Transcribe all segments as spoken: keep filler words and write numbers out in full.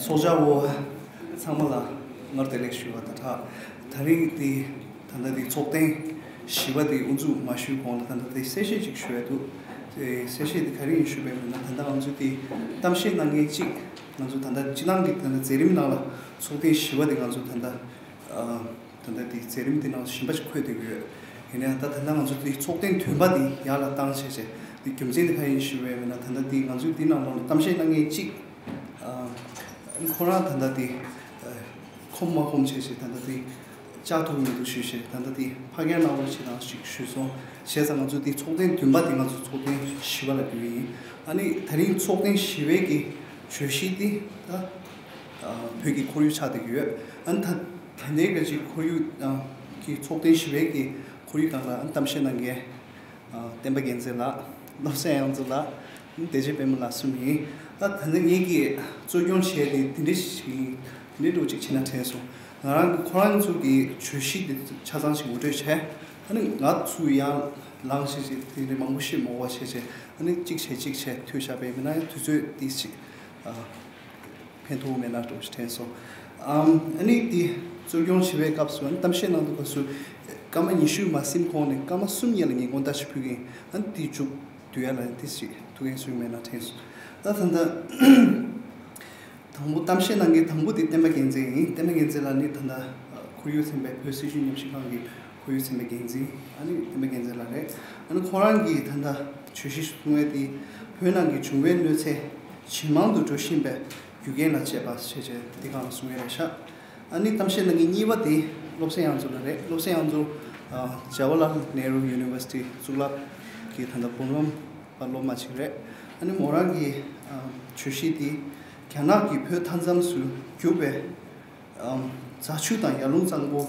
ཚོགས་བཅར་བ་ཚང་མ་ལ་སྔར་བདེ་ལེགས་ཞུ་བ་དང་སྦྲགས། ད་རིང་འདི་ད་ལྟ་འདི་ཚོགས་ཐེངས་བཞི་པ་འདི་དབུ་འཛུགས་མ་ཞུས་གོང་ལ་ད་ལྟ་འདི་གསལ་བཤད་ཅིག་ཞུ་ཡ་འདུག། དེ་གསལ་བཤད་འདི་ག་རེ་ཡིན་ཞུས་པ་ཡིན་ན། ད་ལྟ་ང་ཚོ་འདི་གཏམ་བཤད་གནང་མཁན་གཅིག་ང་ཚོ་ད་ལྟ་སྤྱི་བཏང་གི་ད་ལྟ་མཛད་རིམ་ནང་ལ་ཚོགས་ཐེངས་བཞི་པ་འདི་ང་ཚོ་ད་ལྟ་ཨ། ད་ལྟ་དེའི་མཛད་རིམ་དེ་ནང་གཞན་པ་ཞིག་འཁོད་བསྡད་ཀྱི་ཡོད། ཡིན་ནའང་ད་ད་ལྟ་ང་ཚོ་དེའི་ཚོགས་ཐེངས་བདུན་པ་དེ་ཡར་ལ་བཏང་བྱས་བྱས། དེ་རྒྱུ་མཚན་དེ་ག་ཡིན་ཞུས་པ་ཡིན་ན། ད་ལྟ་དེ་ང་ཚོའི་དེ་ནང་ལོགས་ལ་གཏམ་བཤད་གནང་མཁན་གཅིག་ཨ། ཁོ་རང་ད་ལྟ་དེ་ཨ། ཁོམ་མ་ཁོམ་བྱས་བྱས་ད་ལྟ་དེ་བཅར་ཐུབ་མི་འདུག་ཞུས་བྱས། ད་ལྟ་དེ་ཕ་གིར་གནང་རོགས་བྱེད་དང་ཞིག་ཞུས་སོང་། བྱས་ཙང་ང་ཚོ་དེ་ཚོགས་ཐེངས་བདུན་པ་དེ་ང་ཚོ་ཚོགས་ཐེངས་བཞི་པ་ལ་བསྡུས་ཡིན། ཨ་ནི་ད་རིང་ཚོགས་ཐེངས་བཞི་པའི་གི་བརྗོད་གཞི་དེ་ད་ཨ། བོད་ཀྱི་ཁོར་ཡུག་ཆགས་བསྡད་ཀྱི་ཡོད། ཨ་ནི་ད། ད་ལྟའི་ག་ཅིག་ཁོར་ཡུག་ཨ། གི་ཚོགས་ཐེངས་བཞི་པའི་གི་ཁོར་ཡུག་སྒང་ལ་ཨ། གཏམ་བཤད་གནང་མཁན་ཨ། བསྟན་པ་རྒྱལ་མཚན་ལགས། བློ་བཟང་དབྱངས་མཚོ་ལགས། བདེ་ཆེན་པད་མ་ལགས་གསུམ་ཡིན། ད་ད་ལྟ་ངེད་ཀྱིས་གཙོ་སྐྱོང་བྱས་ཏེ་དེ་འདྲ་ཞིག་དེ་འདྲ་འདྲ་བོ་ཅིག་བྱས་ན་དྲན་སོང་། ང་རང་གི་ཁོ་རང་ཚོ་གི་བརྗོད་གཞི་དེ་ཆ་ཚང་ཞིག་ངོ་སྤྲོད་བྱས། ཨ་ནི་ང་ཚོ་ཡར་ལངས་བྱས་བྱས་དེ་འདྲ་མང་པོ་བཤད་མ་དགོས་པ་བྱས་བྱས། ཨ་ནི་གཅིག་བྱས་གཅིག་བྱས་མཐུད་བཞག་པ་ཡིན་ན་ཡང་དུས་ཚོད་ཏོག་ཙམ་ཅིག་ཨ། ཕན་ཐོགས་མེད་ན་འགྲོ་ཞེས་དྲན་སོང་། ཨམ། ཨ་ནི་འདི་གཙོ་སྐྱོང་བྱེད་པའི་སྐབས་སུ་ཨ་ནི་གཏམ་བཤད་གནང་དུས་སྐབས་སུ་སྐར་མ་ཉི་ཤུ་མ་ཟིན་གོང་ནས་སྐར་མ་གསུམ་གཉིས་ལ་ངས་སྔོན་བརྡ་ཞིག་ཕུལ་གི་ཡིན། ཨ་ནི་འདི་མཇུག་བསྡུ་ཡ་ལ་ཏོག་ཙམ་ཐུགས་འགན་གསོས་མེད་ན་དྲན་སོང་། ད་ད་ལྟ་དང་པོ་གཏམ་བཤད་གནང་མཁན་དང་པོ་དེ་བསྟན་པ་རྒྱལ་མཚན་ཡིན། བསྟན་པ་རྒྱལ་མཚན་ལགས་ནི་ད་ལྟ་ཁོར་ཡུག་ཚན་པའི་བོད་སྲིད་བྱུས་ཉམས་ཞིབ་ཁང་གི་ཁོར་ཡུག་ཚན་པའི་འགན་འཛིན་ཨ་ནི་བསྟན་པ་རྒྱལ་མཚན་ལགས་རེད། ཨ་ནི་ཁོ་རང་གིས་ད་ལྟ་བརྗོད་གཞི་གསུང་བའི་དེ་བོད་ནང་གི་འབྱུང་བའི་གནོད་འཚེ་ཇེ་མང་དུ་འགྲོ་བཞིན་པའི་རྒྱུ་རྐྱེན་ལ་དཔྱད་པ་ཞེས་བྱས་དེ་སྒང་ལ་གསུང་ཡས་རེད་ཤག། ཨ་ནི་གཏམ་བཤད་གནང་མཁན་གཉིས་པ་དེ་བློ་བཟང་དབྱངས་མཚོ་ལགས་རེད། བློ་བཟང་དབྱངས་མཚོ་ཨ། ཇ་ཝ་ལལ་ནེ་རུ་ཡུ་ནི་ཝར་སི་ཊི་གཙུག་ལག་གི་ད་ལྟ་འབུམ་རམས་པ་སློབ་མ་ཅིག་རེད། ཨ་ནི་མོ་རང་གི་ཨ། བརྗོད་གཞི་དེ་རྒྱ་ནག་གིས་བོད་མཐའ་མཚམས་སུ་རྒྱུག་པའི་ཨམ། རྫ་ཆུ་དང་ཡར་ཀླུང་གཙང་པོ་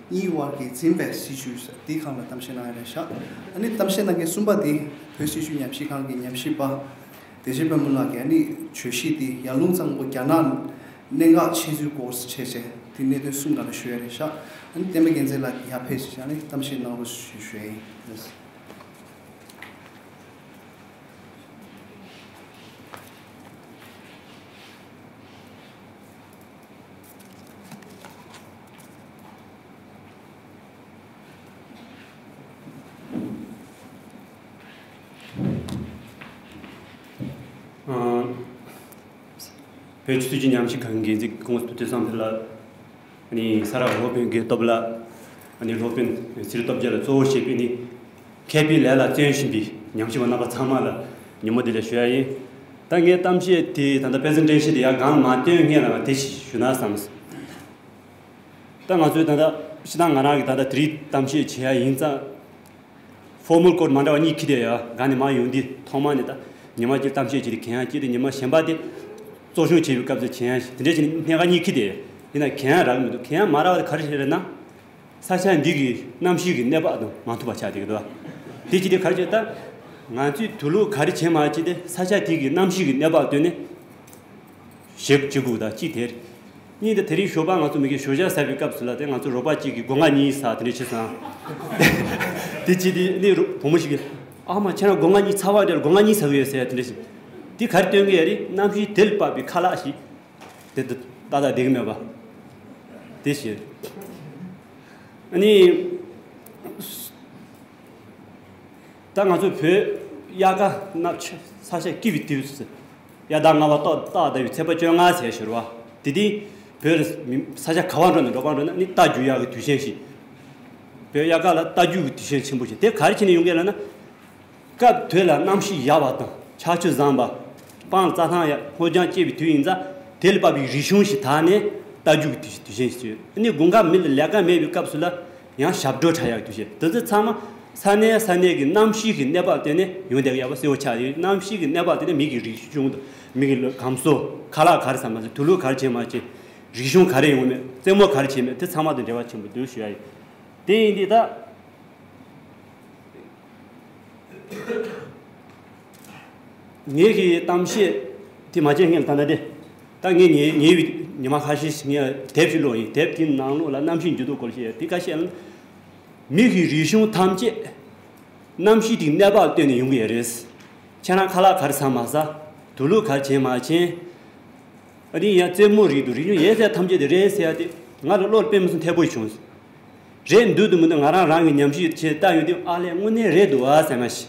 གཉིས་དབར་གྱི་འཛིན་པའི་སྲིད་བྱུས་འདིའི་སྒང་ལ་གཏམ་བཤད་གནང་ཡ་རེད་ཤག། ཨ་ནི་གཏམ་བཤད་གནང་མཁན་གསུམ་པ་དེ་བོད་སྲིད་བྱུས་ཉམས་ཞིབ་ཁང་གི་ཉམས་ཞིབ་པ་བདེ་ཆེན་དཔལ་མོ་ལགས་ཀྱིས་ཨ་ནི་བརྗོད་གཞི་དེ་ཡར་ཀླུང་གཙང་པོ་རྒྱ་ནག་གནད་འགག་ཆེ་ཚུལ་སྐོར་བྱས་བྱས་དེ་གནད་དོན་གསུམ་སྒང་ལ་ཞུ་ཡ་རེད་ཤག། ཨ་ནི་བསྟན་པ་རྒྱལ་མཚན་ལགས་ཡར་ཕེབས་བྱས་ཨ་ནི་གཏམ་བཤད་གནང་རོགས་ཞུ་ཞུ་ཡ་ཡིན། ཨ། བོད་ཀྱི་སྲིད་བྱུས་ཉམས་ཞིབ་ཁང་གི་འགན་འཛིན་ཁོང་ཚོ་དུས་བསམ་འཕེལ་ལགས། ཨ་ནི་ས་རཱ་སློབ་དཔོན་དགེ་སྟོབས་ལགས། ཨ་ནི་སློབ་དཔོན་ཚེ་རིང་སྟོབས་རྒྱལ་ལགས་གཙོ་བོ་བྱས་པའི་ནི་མཁས་པའི་ལས་ལ་བརྩོན་བཞིན་པའི་ཉམས་ཞིབ་པ་རྣམ་པ་ཚང་མ་ལ་ཉིན་མོ་བདེ་ལེགས་ཞུ་ཡ་ཡིན། ད་ངའི་གཏམ་བཤད་དེ་ད་ལྟ་པེ་རེ་སེན་ཊེ་ཤན་དེ་ཡར་སྒང་ལ་མར་སྟོན་མཁན་ལ་ང་དེ་ཞིག་ཞུ་ན་བསམས། ད་ང་ཚོའི་ད་ལྟ་སྤྱིར་བཏང་ང་རང་གི་ད་ལྟ་དེ་རིང་གཏམ་བཤད་བྱེད་ཡ་ཡིན་ཙང་། ཕོར་མལ་ཀོཌ་མ་འདྲ་བ་གཉིས་འཁྱེར་བསྡད་ཡོད། སྒང་ནས་མར་ཡོང་དུས་ཐོག་མ་ནས་ད་ཉི་མ་གཅིག་གཏམ་བཤད་བྱེད་དུས་གན་ཡང་གཅིག་དང་ཉི་མ་གཞན་པ་དེ་གཙོ་སྐྱོང་བྱེད་པའི་སྐབས་སུ་གན་ཡང་དེ་འདྲ་བྱས་ནས་སྣ་ཁ་གཉིས་འཁྱེར་བསྡད་ཡོད། ཡིན་ན་གན་ཡང་རག་གི་མི་འདུག། གན་ཡང་མ་རག་པ་དེ་ག་རེ་བྱས་རེད་ན། ས་ཆ་འདི་གི་གནམ་གཤིས་ཀྱི་གནས་བབ་དང་མ་མཐུན་པ་ཆགས་བསྡད་ཀྱི་འདུག། དེ་གཅིག་དེ་ག་རེ་བྱས་ད། ང་ཚོས་དུས་ལུགས་ག་རེ་བྱས་མ་བྱས་ཏེ་ས་ཆ་དེ་གི་གནམ་གཤིས་ཀྱི་གནས་བབ་བཏོན་ནས། ཞིབ་ཅིག་དགོས་དང་གཅིག་དེར། གཉིས་དེ་དེ་རིང་ཞོགས་པ་ང་ཚོ་མི་གི་ཞོགས་ཇ་ཟ་བའི་སྐབས་སུ་ལ་དེ་ང་ཚོ་རོགས་པ་གཅིག་གིས་སྒོ་ང་གཉིས་ཟ་དེ་འདྲ་བྱས་སོང་། དེ་ཅི་དེ་ནི་རོ་བུ་མོ་ཞིག་གིས་ཨ་མ་ཁྱེད་རང་སྒོ་ང་གཉིས་ཚ་བ་འདྲ་སྒོ་ང་གཉིས་ཟ་གི་ཡོད་ཟེར་དེ་འདྲ་ཞིག། དེ་ག་རེ་སྟོན་གི་ཡ་རེད། གནམ་གཤིས་དེ་ལ་དཔག་པའི་ཁ་ལག་ཞིག་དེ་ཏག་ཏག་བསྡད་གི་མེད་པ། དེ་ཞིག་ཨ་ནི། ད་ང་ཚོ་བོད་དབྱར་ཁ་ནག་ཆུ་ས་ཆ་སྐྱིད་པའི་དུས་སུ། དབྱར་ཟླ་ལྔ་པ་ཏོག་ཏག་ཟླ་བའི་ཚེས་པ་བཅོ་ལྔ་ཟེར་ཞོར་བ། དེ་དུས་བོད་ལ་མི་ས་ཆ་ག་བ་འགྲོ་ན་འགྲོ་གང་འགྲོ་ན་ནི་རྟ་རྒྱུག་ཡག་གི་དུས་ཆེན་ཞིག། བོད་དབྱར་ཁ་ལ་རྟ་རྒྱུག་གི་དུས་ཆེན་ཆེན་པོ་ཞིག་དེ་ག་རེ་བྱས་ནས་ཡོང་གི་ལབ་ན། སྐབས་དེ་ལ་གནམ་གཤིས་ཡག་པ་དང་ཆར་ཆུ་བཟང་པ། སྤང་རྩྭ་ཐང་ཡག་སྔོ་ལྗང་སྐྱེས་པའི་དུས་ཡིན་ཙང་དེ་ལ་དཔག་པའི་རིག་གཞུང་ཞིག་དར་ནས་རྟ་རྒྱུག་གི་དུས་དུས་ཆེན་ཞིག་ཡོད། ཨ་ནི་དགུན་ཁ་མི་ལ་ལས་ཀ་མེད་པའི་སྐབས་སུ་ལ་ཡང་ཞབས་བྲོ་འཁྲབ་ཡག་དུས་ཆེན་དེ་ཚོ་ཚང་མ་ས་གནས་ས་གནས་ཀྱི་གནམ་གཤིས་ཀྱི་གནས་བབ་བརྟེན་ནས་ཡོང་བསྡད་ཡག་པ་གསལ་པོ་ཆགས་ཡོད། གནམ་གཤིས་ཀྱི་གནས་བབ་བརྟེན་ནས་མི་གི་རིག་གཞུང་དང་མི་གི་ལུས་ཁམས་གསོ་ཁ་ལག་ག་རེ་ཟ་མ་ཟ་དུས་ལུགས་ག་རེ་བྱེད་མ་བྱེད། རིག་གཞུང་ག་རེ་ཡོང་མེད་རྩེད་མོ་ག་རེ་བྱེད་མེད་དེ་ཚང་མ་དང་འབྲེལ་བ་ཆེན་པོ་འདུག་ཞུ་ཡ་ཡིན། དེ་ཡིན་དུས་ད། ངེད་ཀྱི་གཏམ་བཤད་དེ་མ་བྱས་སྔོན་ལ་ད་ལྟ་དེ། ད་ངས་ཉེ་ཉེ་བའི་ཉི་མ་ཁ་ཤས་ཤིག་ངས་དེབ་ཞིག་ཀློག་ཡིན། དེབ་དེའི་ནང་ལོགས་ལ་གནམ་གཤིས་འགྱུར་ལྡོག་སྐོར་བཤད་དེ་ཁ་ཤས་ལ། མི་གི་རིག་གཞུང་ཐམས་ཅད་གནམ་གཤིས་དེའི་གནས་བབ་བརྟེན་ནས་ཡོང་གི་ཡོད་རེད། ཁྱེད་རང་ཁ་ལག་ག་རེ་ཟ་མ་ཟ། དུག་ལོག་ག་རེ་བྱས་མ་བྱས། ཨ་ནི་ཡང་རྩེད་མོ་རིགས་འདུག་རིག་གཞུང་ཡོད་ཚད་ཐམས་ཅད་དེ་རེད་ཟེར་ཡ་དེ་ང་ལ་བློར་དཔེ་མི་སྲིད་མཐེ་བོ་བྱུང་། རེད་འདུག་འདུག་མི་འདུག་ང་རང་རང་གི་ཉམས་ཞིབ་བྱས་བལྟ་ཡོང་དུས་ཨ་ལས་དངོས་གནས་རེད་འདུག་ཨ་ཟེར་མ་ཤི།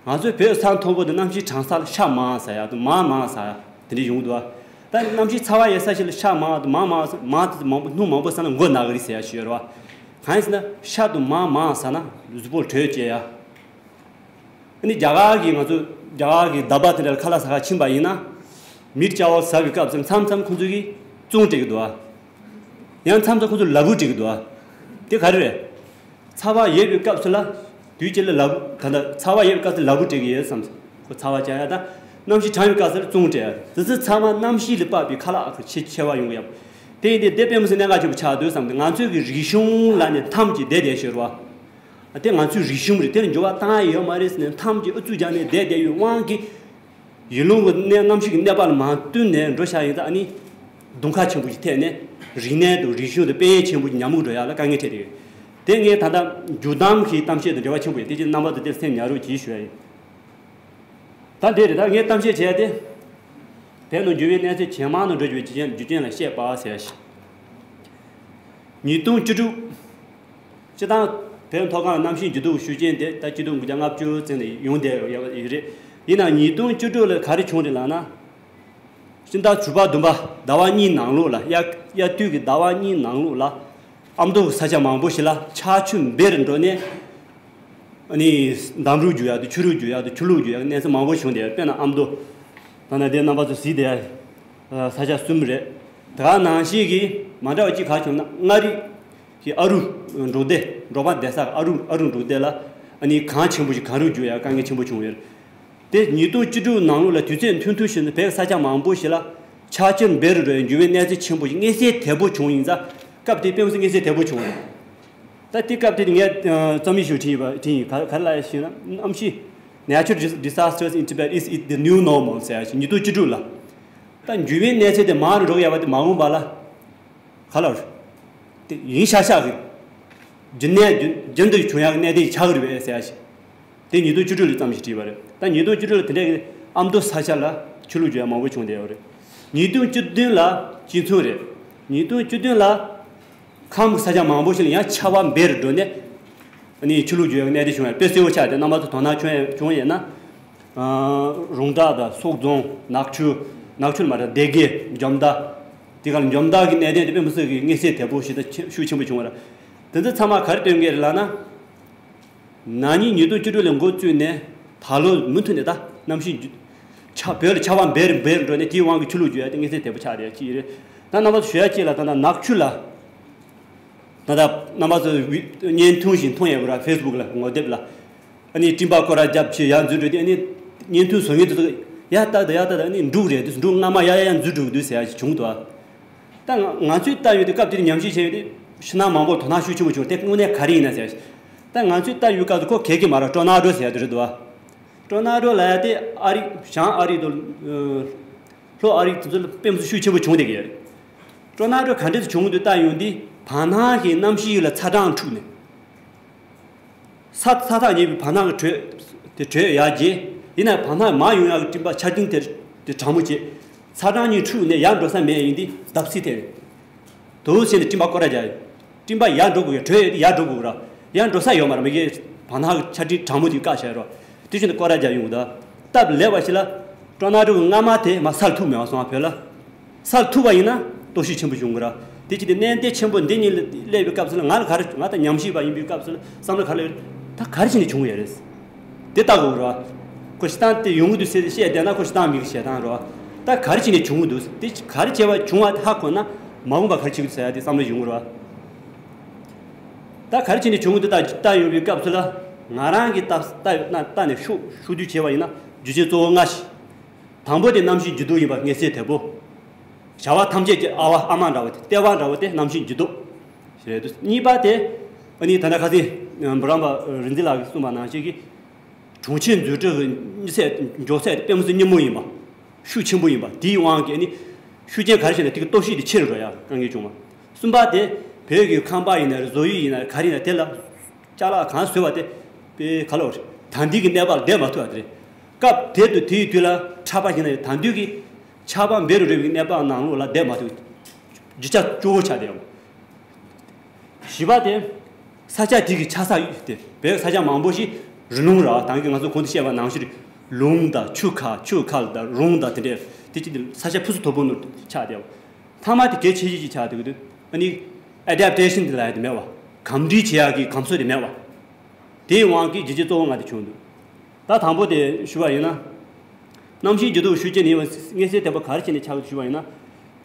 ང་ཚོའི་བོད་ས་མཐོན་པོ་དུ་གནམ་གཤིས་གྲང་ས་ལ་ཤ་མང་ཟ་ཡ་དུ་མང་མང་ཟ་ཡ་དེ་འདྲ་ཡོང་འདུག་ཨ། ད་གནམ་གཤིས་ཚ་བ་ཡོད་ས་ཞིག་ལ་ཤ་མང་དུ་མང་མང་ཟ་མང་དུ་མང་པོ་སྣུམ་མང་པོ་ཟ་ན་མགོ་ན་གི་རེད་ཟེར་ཡ་ཞིག་ཡོད་རེད་བ། གང་ཡིན་ཟེར་ན་ཤ་དུ་མང་མང་ཟ་ན་གཟུགས་པོར་དྲོད་སྐྱེ་ཡ། ཨ་ནི་རྒྱ་གར་གྱི་ང་ཚོ་རྒྱ་གར་གྱི་ཟླ་བ་དེ་འདྲ་ལ་ཁ་ལག་ཟ་ཁ་ཕྱིན་པ་ཡིན་ན། མིར་ཅ་བ་ཟ་བའི་སྐབས་སུ་མཚམས་མཚམས་ཁོང་ཚོ་གིས་བཙོང་སྤྲད་ཀྱི་འདུག་ཨ། ཡང་མཚམས་མཚམས་ཁོང་ཚོ་ལ་ཕུག་སྤྲད་ཀྱི་འདུག་ཨ། དེ་ག་རེ་རེད། ཚ་བ་ཡོད་པའི་སྐབས་སུ་ལ། དུས་གཅིག་ལ་ལ་ཕུག་ད་ལྟ་ཚ་བ་ཡོད་པའི་སྐབས་སུ་ལ་ཕུག་སྤྲད་ཀྱི་ཡོད་བསམ། ཁོ་ཚ་བ་སྦྱང་ཡ་དང་། གནམ་གཤིས་གྲང་བའི་སྐབས་སུ་ལ་བཙོང་སྤྲད་ཡ། དེ་ཚོ་ཚང་མ་གནམ་གཤིས་ལ་དཔག་པའི་ཁ་ལག་གི་ཆེ་ཆེ་བ་ཡོང་གི་ཡོད། དེ་ཡིན་དུས་དེ་དཔེ་མི་སྲིད་གནད་འགག་ཆེན་པོ་ཆགས་འདུག་བསམ་སྟེ་ང་ཚོའི་གི་རིག་གཞུང་ལ་ནི་འཐམ་གྱིས་བསྡད་བསྡད་ཤོར་བ། དེ་ང་ཚོའི་རིག་གཞུང་རེད། དེ་ལ་འགྱུར་བ་བཏང་ཡ་ཡོད་མ་རེད་ཟེར་ནས་འཐམ་གྱིས་ཨུ་ཚུགས་རྒྱག་ནས་བསྡད་བསྡད་ཡོད་དབང་གིས། ཡུལ་ལུང་གི་གནས་གནམ་གཤིས་ཀྱི་གནས་བབ་ལ་མ་བསྟུན་ནས་འགྲོ་བཞག་ཡིན་ཙང་ཨ་ནི། གདོང་ཁ་ཆེན་པོ་ཞིག་ཐེབས་ནས་རིག་གནས་དང་རིག་གཞུང་དང་དཔལ་ཡོན་ཆེན་པོ་ཞིག་ཉམས་རྒུད་འགྲོ་ཡ་ལ་དཀའ་ངལ་འཕྲད་དེ་ཡོད། དེ་ངས་ད་ལྟ་རྒྱུ་གཏམ་གྱི་གཏམ་བཤད་དང་འབྲེལ་བ་ཆེན་པོ་ཡོད། དེ་ཕྱིར་རྣམ་པ་ཚོ་དེར་སེམས་ཉར་རོགས་གྱིས་ཞུ་ཡ་ཡིན། ད་འདི་རེད། ད་ངས་གཏམ་བཤད་བྱས་ཏེ། བོད་ནང་འགྱུར་བའི་གནས་ཚུལ་ཇེ་མང་དུ་འགྲོ་བའི་རྒྱུ་རྐྱེན་རྒྱུ་རྐྱེན་ལ་བཤད་པ་ཟེར་ཞིང་། ཉིས་སྟོང་བཅུ་དྲུག་སྤྱི་བཏང་བོད་མཐོ་སྒང་གནམ་གཤིས་འགྱུར་ལྡོག་ཤུགས་རྐྱེན་དེ་ད་སྤྱི་ལོ་དགུ་བརྒྱ་ལྔ་བཅུ་ཙམ་ནས་ཡོང་བསྡད་ཡོད་རེད། ཡིན་ནའང་ཉིས་སྟོང་བཅུ་དྲུག་ལ་ག་རེ་བྱུང་རེད་ལབ་ན། སྤྱི་ཟླ་དྲུག་པ་བདུན་པ་ཟླ་བ་གཉིས་ནང་ལོགས་ལ་དབྱར་དབྱར་དུས་ཀྱི་ཟླ་བ་གཉིས་ནང་ལོགས་ལ། ཨ་མདོ་གི་ས་ཆ་མང་པོ་ཞིག་ལ་ཆར་ཆུ་འབེལ་འགྲོ་ནས། ཨ་ནི་འདམ་རུད་རྒྱུག་ཡག་དང་ཆུ་རུད་རྒྱུག་ཡག་དང་ཆུ་ལོག་རྒྱུག་ཡག་གི་གནས་ཚུལ་མང་པོ་བྱུང་སྟེ། དཔེར་ན་ཨ་མདོ། ད་ནང་དེ་རྣམ་པ་ཚོ་གཟིགས་བསྡད་ཡ། ས་ཆ་གསུམ་རེད། དེ་ག་ནང་བཞིན་གྱི་མ་འདྲ་བ་གཅིག་ག་བྱུང་ན་མངའ་རིས་ཀྱི་ཨ་རུ་འབྲོག་སྡེ་འབྲོག་པ་བསྡད་ས་ཨ་རུ་ཨ་རུ་འབྲོག་སྡེ་ལ་ཨ་ནི་གངས་ཆེན་པོ་ཞིག་གངས་རུད་རྒྱུག་ཡག་དཀའ་ངལ་ཆེན་པོ་བྱུང་ཡོད། དེ་ཉིས་སྟོང་བཅུ་དྲུག་ནང་ལོགས་ལ་དུས་ཚོད་ཐུང་ཐུང་ཞིག་ནས་བོད་ས་ཆ་མང་པོ་ཞིག་ལ་ཆར་ཆུ་འབེལ་རུ་འགྲོ་ཡའི་འགྱུར་བའི་གནས་ཚུལ་ཆེན་པོ་ཞིག་མངོན་གསལ་དོད་པོ་བྱུང་ཡིན་ཙང་། སྐབས་དེ་དཔེ་མི་སྲིད་མངོན་གསལ་དོད་པོ་བྱུང་བ་རེད། ད་དེ་སྐབས་དེ་ངས་ཨ་རྩོམ་ཡིག་ཞིག་བྲིས་ཡོད་པ་བྲིས་ཡིན། ག་ག་རེ་ལབ་ཡ་ཞེ་ན། གནམ་གཤིས། Natural dis- disasters in Tibet, is it the new normal? ཟེར་ཡ་ཞིག་ཉིས་སྟོང་བཅུ་དྲུག་ལ། ད་འགྱུར་བའི་གནས་ཚུལ་དེ་མང་རུ་འགྲོ་གི་ཡོད་པ་དེ་མ་འོངས་པ་ལ། ག་ལ་རེད། དེ་ཡིན་ཤག་ཤག་གི། རྒྱུན་གནས་རྒྱུན་རྒྱུན་དུ་བྱུང་ཡག་གི་གནད་དོན་ཆགས་ཀྱི་རེད་པས་ཟེར་ཡ་ཞིག་དེ་ཉིས་སྟོང་བཅུ་དྲུག་ལ་ཙམ་ཞིག་བྲིས་པ་རེད། ད་ཉིས་སྟོང་བཅུ་དྲུག་ལ་དེ་འདྲའི་ཨ་མདོ་ས་ཆ་ལ་ཆུ་ལོག་རྒྱུག་ཡ་མང་པོ་བྱུང་བསྡད་ཡོད་རེད། ཉིས་སྟོང་བཅུ་བདུན་ལ་གཅིག་མཚུངས་རེད། ཉིས་སྟོང་བཅུ་བདུན་ལ་ཁམས་ཀྱི་ས་ཆ་མང་པོ་ཞིག་ལ་ཡང་ཆར་པ་འབེལ་རུ་འགྲོ་ནས། ཨ་ནི་ཆུ་ལོག་རྒྱུག་ཡ་གནད་དོན་བྱུང་ཡ་དཔེ་གསལ་པོ་ཆགས་ཏེ་རྣམ་པ་ཚོ་དོ་སྣང་བྱུང་ཡ་བྱུང་ཡོད་ན། ཨ་རོང་བྲག་དང་སོག་རྫོང་ནག་ཆུ། ནག་ཆུ་ལ་མ་རེད། སྡེ་དགེ་འཇོ་མདའ། དེ་ག་ལ་འཇོ་མདའ་གི་གནད་དོན་དེ་དཔེ་མི་སྲིད་ཀྱི་མངོན་གསལ་དོད་པོ་ཞིག་དང་ཤུགས་ཆེན་པོ་བྱུང་བ་རེད། དེ་ཚོ་ཚང་མ་ག་རེ་སྟོན་གྱི་རེད་ལབ་ན། ན་ནིང་ཉིས་སྟོང་བཅུ་དྲུག་ལ་འགོ་བཙུགས་ནས་ད་ལོ་མུ་མཐུད་ནས་ད་གནམ་གཤིས་འགྱུར། ཆ་བོད་ལ་ཆར་པ་འབེལ་འབེལ་འགྲོ་ནས་དེའི་དབང་གིས་ཆུ་ལོག་རྒྱུག་ཡ་དེ་མངོན་གསལ་དོད་པོ་ཆགས་བསྡད་ཡ་གཅིག་རེད། ད་རྣམ་པ་ཚོ་ཞུ་ཡ་གཅིག་ལ་ད་ལྟ་ནག་ཆུ་ལ། ད་ལྟ་རྣམ་པ་ཚོ་བི- བརྙན་ཐུང་ཞིག་མཐོང་ཡོད་པ་ར་ཕེ་སི་བུག་ལ་ངོ་དེབ་ལ། ཨ་ནི་སྤྲིན་པ་སྐོར་ར་རྒྱབ་བྱས་ཡར་འཛུལ་འགྲོ་དུས་ཨ་ནི། བརྙན་ཐུང་བཟོ་མཁན་དེ་ཚོ་ཡར་ལྟ་དང་ཡར་ལྟ་དང་ཨ་ནི་འབྲུག་རེད་འདུག་འབྲུག་སྔ་མ་ཡར་ཡར་ཡར་འཛུལ་འགྲོ་གི་འདུག་ཟེར་ཡ་ཞིག་བྱུང་འདུག་ཨ། ད་ང་ང་ཚོས་ལྟ་ཡོང་དུས་སྐབས་དེར་ཉམས་ཞིབ་བྱས་ཡོང་དུས་ཕྱི་ནང་མང་པོར་དོ་སྣང་ཤུགས་ཆེན་པོ་བྱུང་། དེ་དངོས་གནས་ག་རེ་ཡིན་ན་ཟེར་ཡ་ཞིག་ད་ང་ཚོས་ལྟ་ཡོང་སྐབས་སུ་ཁོ་ག་གི་མ་ར་ཀྲོ་ན་ཀྲོ་ཟེར་ཡ་དེ་རེད་འདུག་ཨ། ཀྲོ་ན་ཀྲོ་ལབ་ཡ་དེ་ཨ་རི་བྱང་ཨ་རི་དང་། ལྷོ་ཨ་རི་དེ་ཚོ་ལ་དཔེ་མི་སྲིད་ཤུགས་ཆེན་པོ་བྱུང་བསྡད་ཀྱི་ཡོད་རེད། ཀྲོ་ན་ཀྲོ་ག་འདྲས་སེ་བྱུང་འདུག་ལྟ་ཡོང་དུས་བར་སྣང་གི་གནམ་གཤིས་ལ་ཚ་གྲང་འཁྲུགས་ནས། ས་ས་ཐག་ཉེ་བའི་བར་སྣང་གི་དྲོད་དེ་དྲོད་ཡར་རྒྱས། ཡིན་ནའི་བར་སྣང་མར་ཡོང་ཡག་གི་སྤྲིན་པ་ཆར་ཆུ་དེ་དེ་གྲང་མོ་བྱེད། ཚ་གྲང་གཉིས་འཁྲུགས་ནས་ཡར་འགྲོ་ས་མེད་ཡིན་དུས་བརྡབ་གསིག་ཐེབས། དུ་བྱས་ནས་སྤྲིན་པ་སྐོར་ར་རྒྱག་ཡོད། སྤྲིན་པ་ཡར་འགྲོ་དགོས་ཡ་དྲོད་ཡར་འགྲོ་དགོས་ར། ཡར་འགྲོ་ས་ཡོད་མ་རེད། མི་གའི་བར་སྣང་གི་ཆར་ཆུ་གྲང་མོ་དེ་བཀག་བཞག་རོགས། དེ་བཞིན་དུ་སྐོར་ར་རྒྱག་ཡོང་གི་འདུག་སྟབས་ལེགས་པ་ཞིག་ལ། ཀྲོ་ན་ཀྲོ་གི་སྔ་མ་དེ་མར་སར་ཐུག་མེད་པ་སོང་བ་བོད་ལ། སར་ཐུག་པ་ཡིན་ན་སྟོབས་ཤུགས་ཆེན་པོ་བྱུང་གི་ར། དེ་ཅི་སྟེ་གནད་དོན་ཆེན་པོ་འདི་གཉིས་ལ་སླེབས་པའི་སྐབས་སུ་ལ་ང་ལ་ག་རེ་ང་ད་ཉམས་ཞིབ་པ་ཡིན་པའི་སྐབས་སུ་ལ་བསམ་བློ་ག་རེ་ད་ག་རེ་བྱས་ནས་བྱུང་ཡོད་རེད། དེ་ལྟ་དགོས་ར། ཁོ་ཤི་སྟངས་དེ་ཡོང་གི་འདུག་ཟེར་བཤད་བསྡད་ན་ཁོ་ཤི་སྟངས་མི་གི་བཤད་སྟངས་ར། ད་ག་རེ་བྱས་ནས་བྱུང་གི་འདུག་དེ་ག་རེ་བྱས་པ་བྱུང་བ་དེ་ཧ་གོ་ན་མ་འོངས་པ་ག་རེ་བྱེད་ཀྱི་འདུག་ཟེར་ཡ་དེ་བསམ་བློ་ཡོང་གི་ར། ད་ག་རེ་བྱས་ནས་བྱུང་གི་འདུག་ད་ལྟ་ཡོང་བའི་སྐབས་སུ་ལ་ང་རང་གི་ལྟ་ལྟ་ལྟ་ནས་ཤུགས་ཤུགས་བསྡུས་བྱས་པ་ཡིན་ན་རྒྱུ་རྐྱེན་གཙོ་བོ་ལྔ་ཞིག་དང་པོ་དེ་གནམ་གཤིས་འགྱུར་ལྡོག་ཡིན་པ་མངོན་གསལ་དོད་པོ། བྱ་བ་ཐམས་ཅད་ཀྱི་ཨ་བ་ཨ་མ་འདྲ་བོ་དེ་ལྟེ་བ་འདྲ་བོ་དེ་གནམ་གཤིས་འགྱུར་ལྡོག་ཞེས་རེད་འདུག་གཉིས་པ་དེ་ཨ་ནི་ད་ལྟ་ཁ་སང་འབུམ་རམས་པ་རིག་འཛིན་ལགས་ཀྱིས་གསུངས་པ་ནང་བཞིན་གྱི་གྲོང་ཁྱེར་འཛུགས་སྐྲུན་གྱི་མྱི་ཚད་མགྱོགས་ཚད་དེ་དཔེ་མི་སྲིད་མཉེན་མོ་ཡིན་པ། ཤུགས་ཆེན་པོ་ཡིན་པ་དེའི་དབང་གིས་ཨ་ནི་ཤུགས་རྐྱེན་ག་རེ་བྱས་ན་དེ་གི་སྟོབས་ཤུགས་དེ་ཆེ་རུ་འགྲོ་ཡ་དཀའ་ངལ་བྱུང་བ། གསུམ་པ་དེ་བོད་ཀྱི་ཁང་པ་ཡིན་ན་རེད། བཟོ་ཡུལ་ཡིན་ན་རེད། ག་རེ་ཡིན་ན་དེ་ལ་ཅ་ལག་གང་བཟོས་པ་དེ་དཔེ་ག་ལ་རེད། ད་ལྟའི་གི་གནས་བབ་ལ་བསྡད་མ་ཐུབ་པ་དེ་རེད། སྐབས་དེ་དུས་དེའི་དུས་ལ་ཁྲག་པ་ཡིན་ན་རེད། ད་ལྟའི་གི་ ཆར་པ་འབེབས་རུ་རེ་བའི་གནས་བབ་ནང་ལོགས་ལ་བསྡད་མ་ཐུབ། རྒྱུ་ཆ་གཙོ་བོ་ཆགས་བསྡད་ཡོད། བཞི་པ་དེ། ས་ཆ་དེ་གི་ཆགས་ས་དེ་བོད་ས་ཆ་མང་པོ་ཞིག་རི་ལུང་ར་ད་གིན་ང་ཚོ་གོང་དུ་བཤད་པ་ནང་བཞིན་ལུང་དང་ཆུ་ཁ་ཆུ་ཁ་དང་རོང་དང་དེ་འདྲས་དེ་ཅི་ས་ཆ་ཕུན་སུམ་ཚོགས་པོ་ནང་ཆགས་བསྡད་ཡོད། མཐའ་མ་དེ་གལ་ཆེ་ཤོས་ཅིག་ཆགས་བསྡད་ཀྱི་འདུག་ཨ་ནི་ཨེ་ཌེབ་ཊེ་ཤན་དེ་ལབ་ཡ་དེ་མེད་པ། གོམས་འདྲིས་བྱེད་ཡག་གི་གོམས་སྲོལ་དེ་མེད་པ། དེའི་དབང་གིས་རྒྱུ་རྐྱེན་གཙོ་བོ་ལྔ་དེ་བྱུང་འདུག་ད་དང་པོ་དེ་ཞུ་བ་ཡིན་ན། གནམ་གཤིས་འགྱུར་ལྡོག་ཤུགས་ཆེན་ཡིན་པ་མངོན་གསལ་དོད་པོ་ག་རེ་བྱས་ནས་ཆགས་ཀྱི་ཞུ་བ་ཡིན་ན།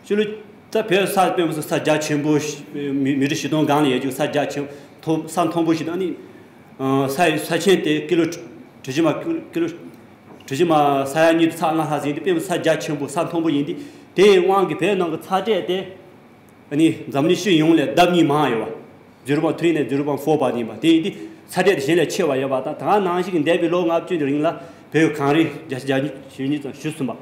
ཕྱི་ལོ་ད་བོད་ས་དཔེ་མི་སྲིད་ས་རྒྱ་ཆེན་པོ་ཞིག་མི་མི་ཊར་བཞི་སྟོང་སྒང་ལ་ཡོད་རྒྱུ་ས་རྒྱ་ཆེན་མཐོ་ས་མཐོན་པོ་ཞིག་དང་ནི། ས་ས་ཆེན་དེ་ཀི་ལོ་གྲུ་བཞི་མ་ཀི་ལོ་གྲུ་བཞི་མ་ས་ཡ་གཉིས་དང་ཚེག་ལྔ་ལྷག་ཟིན་དེ་དཔེ་མི་སྲིད་ས་རྒྱ་ཆེན་པོ་ས་མཐོན་པོ་ཡིན་དུས་དེའི་དབང་གིས་བོད་ནང་གི་ཚ་དྲོད་དེ། ཨ་ནི་འཛམ་གླིང་སྤྱི་ཡོངས་ལས་ལྡབ་གཉིས་མང་ཡོད་པ། zero point three ནས་zero point four བར་ཡིན་པ་དེ་ཡིན་དུས་ཚ་དྲོད་དེ་གཞན་ལས་ཆེ་བ་ཡོད་པ་དང་ད་ག་ནང་བཞིན་གྱི་འདས་པའི་ལོ་ལྔ་བཅུ་གི་རིང་ལ་བོད་གངས་རི་བརྒྱ་ཆ་བརྒྱ་ཉིས་ཞེ་གཉིས་ཙམ་ཞུ་སོང་བ།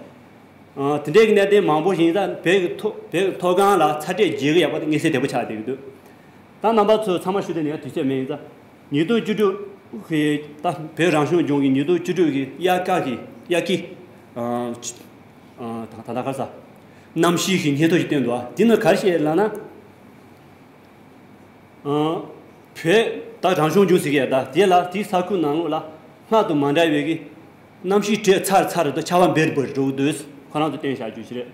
ཨ་དེ་འདྲའི་གི་གནད་དོན་མང་པོ་ཞིག་ཡིན་ཙང་བོད་ཀྱི་མཐོ་བོད་ཀྱི་མཐོ་སྒང་ལ་ཚ་དྲོད་རྒྱས་ཀྱི་ཡོད་པ་དེ་མངོན་གསལ་དོད་པོ་ཆགས་བསྡད་ཀྱི་འདུག་ད་རྣམ་པ་ཚོ་ཚང་མ་ཞུ་དོན་ནི་ཡང་དུས་ཚོད་མེད་ཡིན་ཙང་ཉིས་སྟོང་བཅུ་དྲུག་གི་ད་བོད་རང་སྐྱོང་ལྗོངས་ཀྱི་ཉིས་སྟོང་བཅུ་དྲུག་གི་དབྱར་ཁ་གི་དབྱར་ཁའི་ཨ་ད་ད་ལྟ་ག་རེ་ཟ། གནམ་གཤིས་ཀྱི་སྙན་ཐོ་ཞིག་བཏོན་འདུག་ཨ་དེ་ནི་ག་རེ་བཤད་ལབ་ན། ཨ་བོད་ད་རང་སྐྱོང་ལྗོངས་ཟེར་གྱི་ཡ་ད་དེ་ལ་དེའི་ས་ཁུལ་ནང་ལོགས་ལ་སྔར་དང་མ་འདྲ་བའི་གི་གནམ་གཤིས་དྲོད་ཚ་རུ་ཚ་རུ་དང་ཆར་པ་འབེབས་རུ་འབེབས་རུ་འགྲོ་གི་འདུག་ཁོ་རང་ཚོ་བསྟན་བཞག་རྒྱུ་ཞིག་རེད།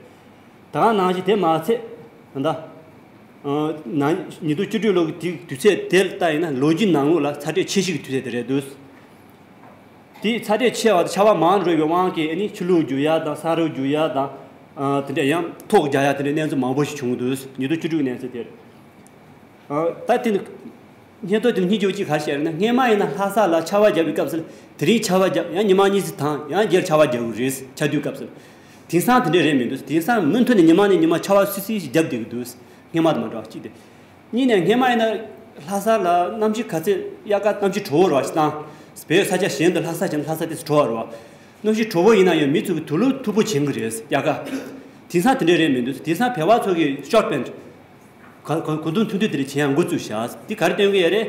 ད་ག་ནང་བཞིན་དེ་མ་ཚད་ད་ལྟ་ཨ་ན་ཉིས་སྟོང་བཅུ་དྲུག་ལོ་གི་དུས་དུས་ཚོད་དེ་ལྟ་ཡིན་ན་ལོ་རྒྱུས་ནང་ལོགས་ལ་ཚ་དྲོད་ཆེ་ཤོས་ཀྱི་དུས་ཚོད་དེ་རེད་འདུག་དེའི་ཚ་དྲོད་ཆེ་བ་དང་ཆར་པ་མང་རུ་འགྲོ་བའི་དབང་གིས་ཨ་ནི་ཆུ་ལོག་རྒྱུག་ཡ་དང་ས་རུབ་རྒྱུག་ཡ་དང་། ཨ་དེ་འདྲ་ཡང་ཐོག་རྒྱག་ཡ་དེ་འདྲའི་གནས་ཚུལ་མང་པོ་ཞིག་བྱུང་འདུག་ཉིས་སྟོང་བཅུ་དྲུག་གི་གནས་ཚུལ་དེར། ཨ་ད་དེ་ནི་སྙན་ཐོ་དེ་ནི་སྙིང་རྗེ་པོ་གཅིག་ག་རེ་བཤད་ན་སྔོན་མ་ཡིན་ན་ལྷ་ས་ལ་ཆར་པ་བརྒྱབ་པའི་སྐབས་སུ་དེ་རིང་ཆར་པ་བརྒྱབ་ཡང་ཉི་མ་གཉིས་ཙམ་དང་ཡང་རྒྱལ་ཆར་པ་བརྒྱབ་ཀྱི་རེད་ཆར་དུས་སྐབས་སུ། དེང་སང་དེ་འདྲ་རེད་མི་འདུག་དེང་སང་མུ་མཐུད་ནས་ཉི་མ་ནས་ཉི་མ་ཆར་པ་སིལ་སིལ་ཞིག་བརྒྱབ་བསྡད་ཀྱི་འདུག་སྔོན་མ་དང་མ་འདྲ་བ་གཅིག་དེ། གཉིས་ནས་སྔོན་མ་ཡིན་ན་ལྷ་ས་ལ་གནམ་གཤིས་ག་ཚད་དབྱར་ཁ་གནམ་གཤིས་དྲོ་བོ་རེད་བ་ཞིག་དང་། བོད་ས་ཆ་གཞན་དུ་ལྷ་ས་ཕྱིན་ན་ལྷ་ས་དེ་ཚོ་དྲོ་བ་རེད་བ། གནམ་གཤིས་དྲོ་བོ་ཡིན་ན་ཡང་མི་ཚོ་གི་དུག་ལོག་མཐུག་པོ་གྱོན་གི་རེད་དབྱར་ཁ། དེང་སང་དེ་འདྲ་རེད་མི་འདུག་དེང་སང་བོད་པ་ཚོ་གི་ཤོར་པེན་ག་ག་གོས་ཐུང་ཐུང་དེ་འདྲ་གྱོན་ཡ་འགོ་བཙུགས་བཞག་དེ་ག་རེ་སྟོན་གི་ཡོད་རེད།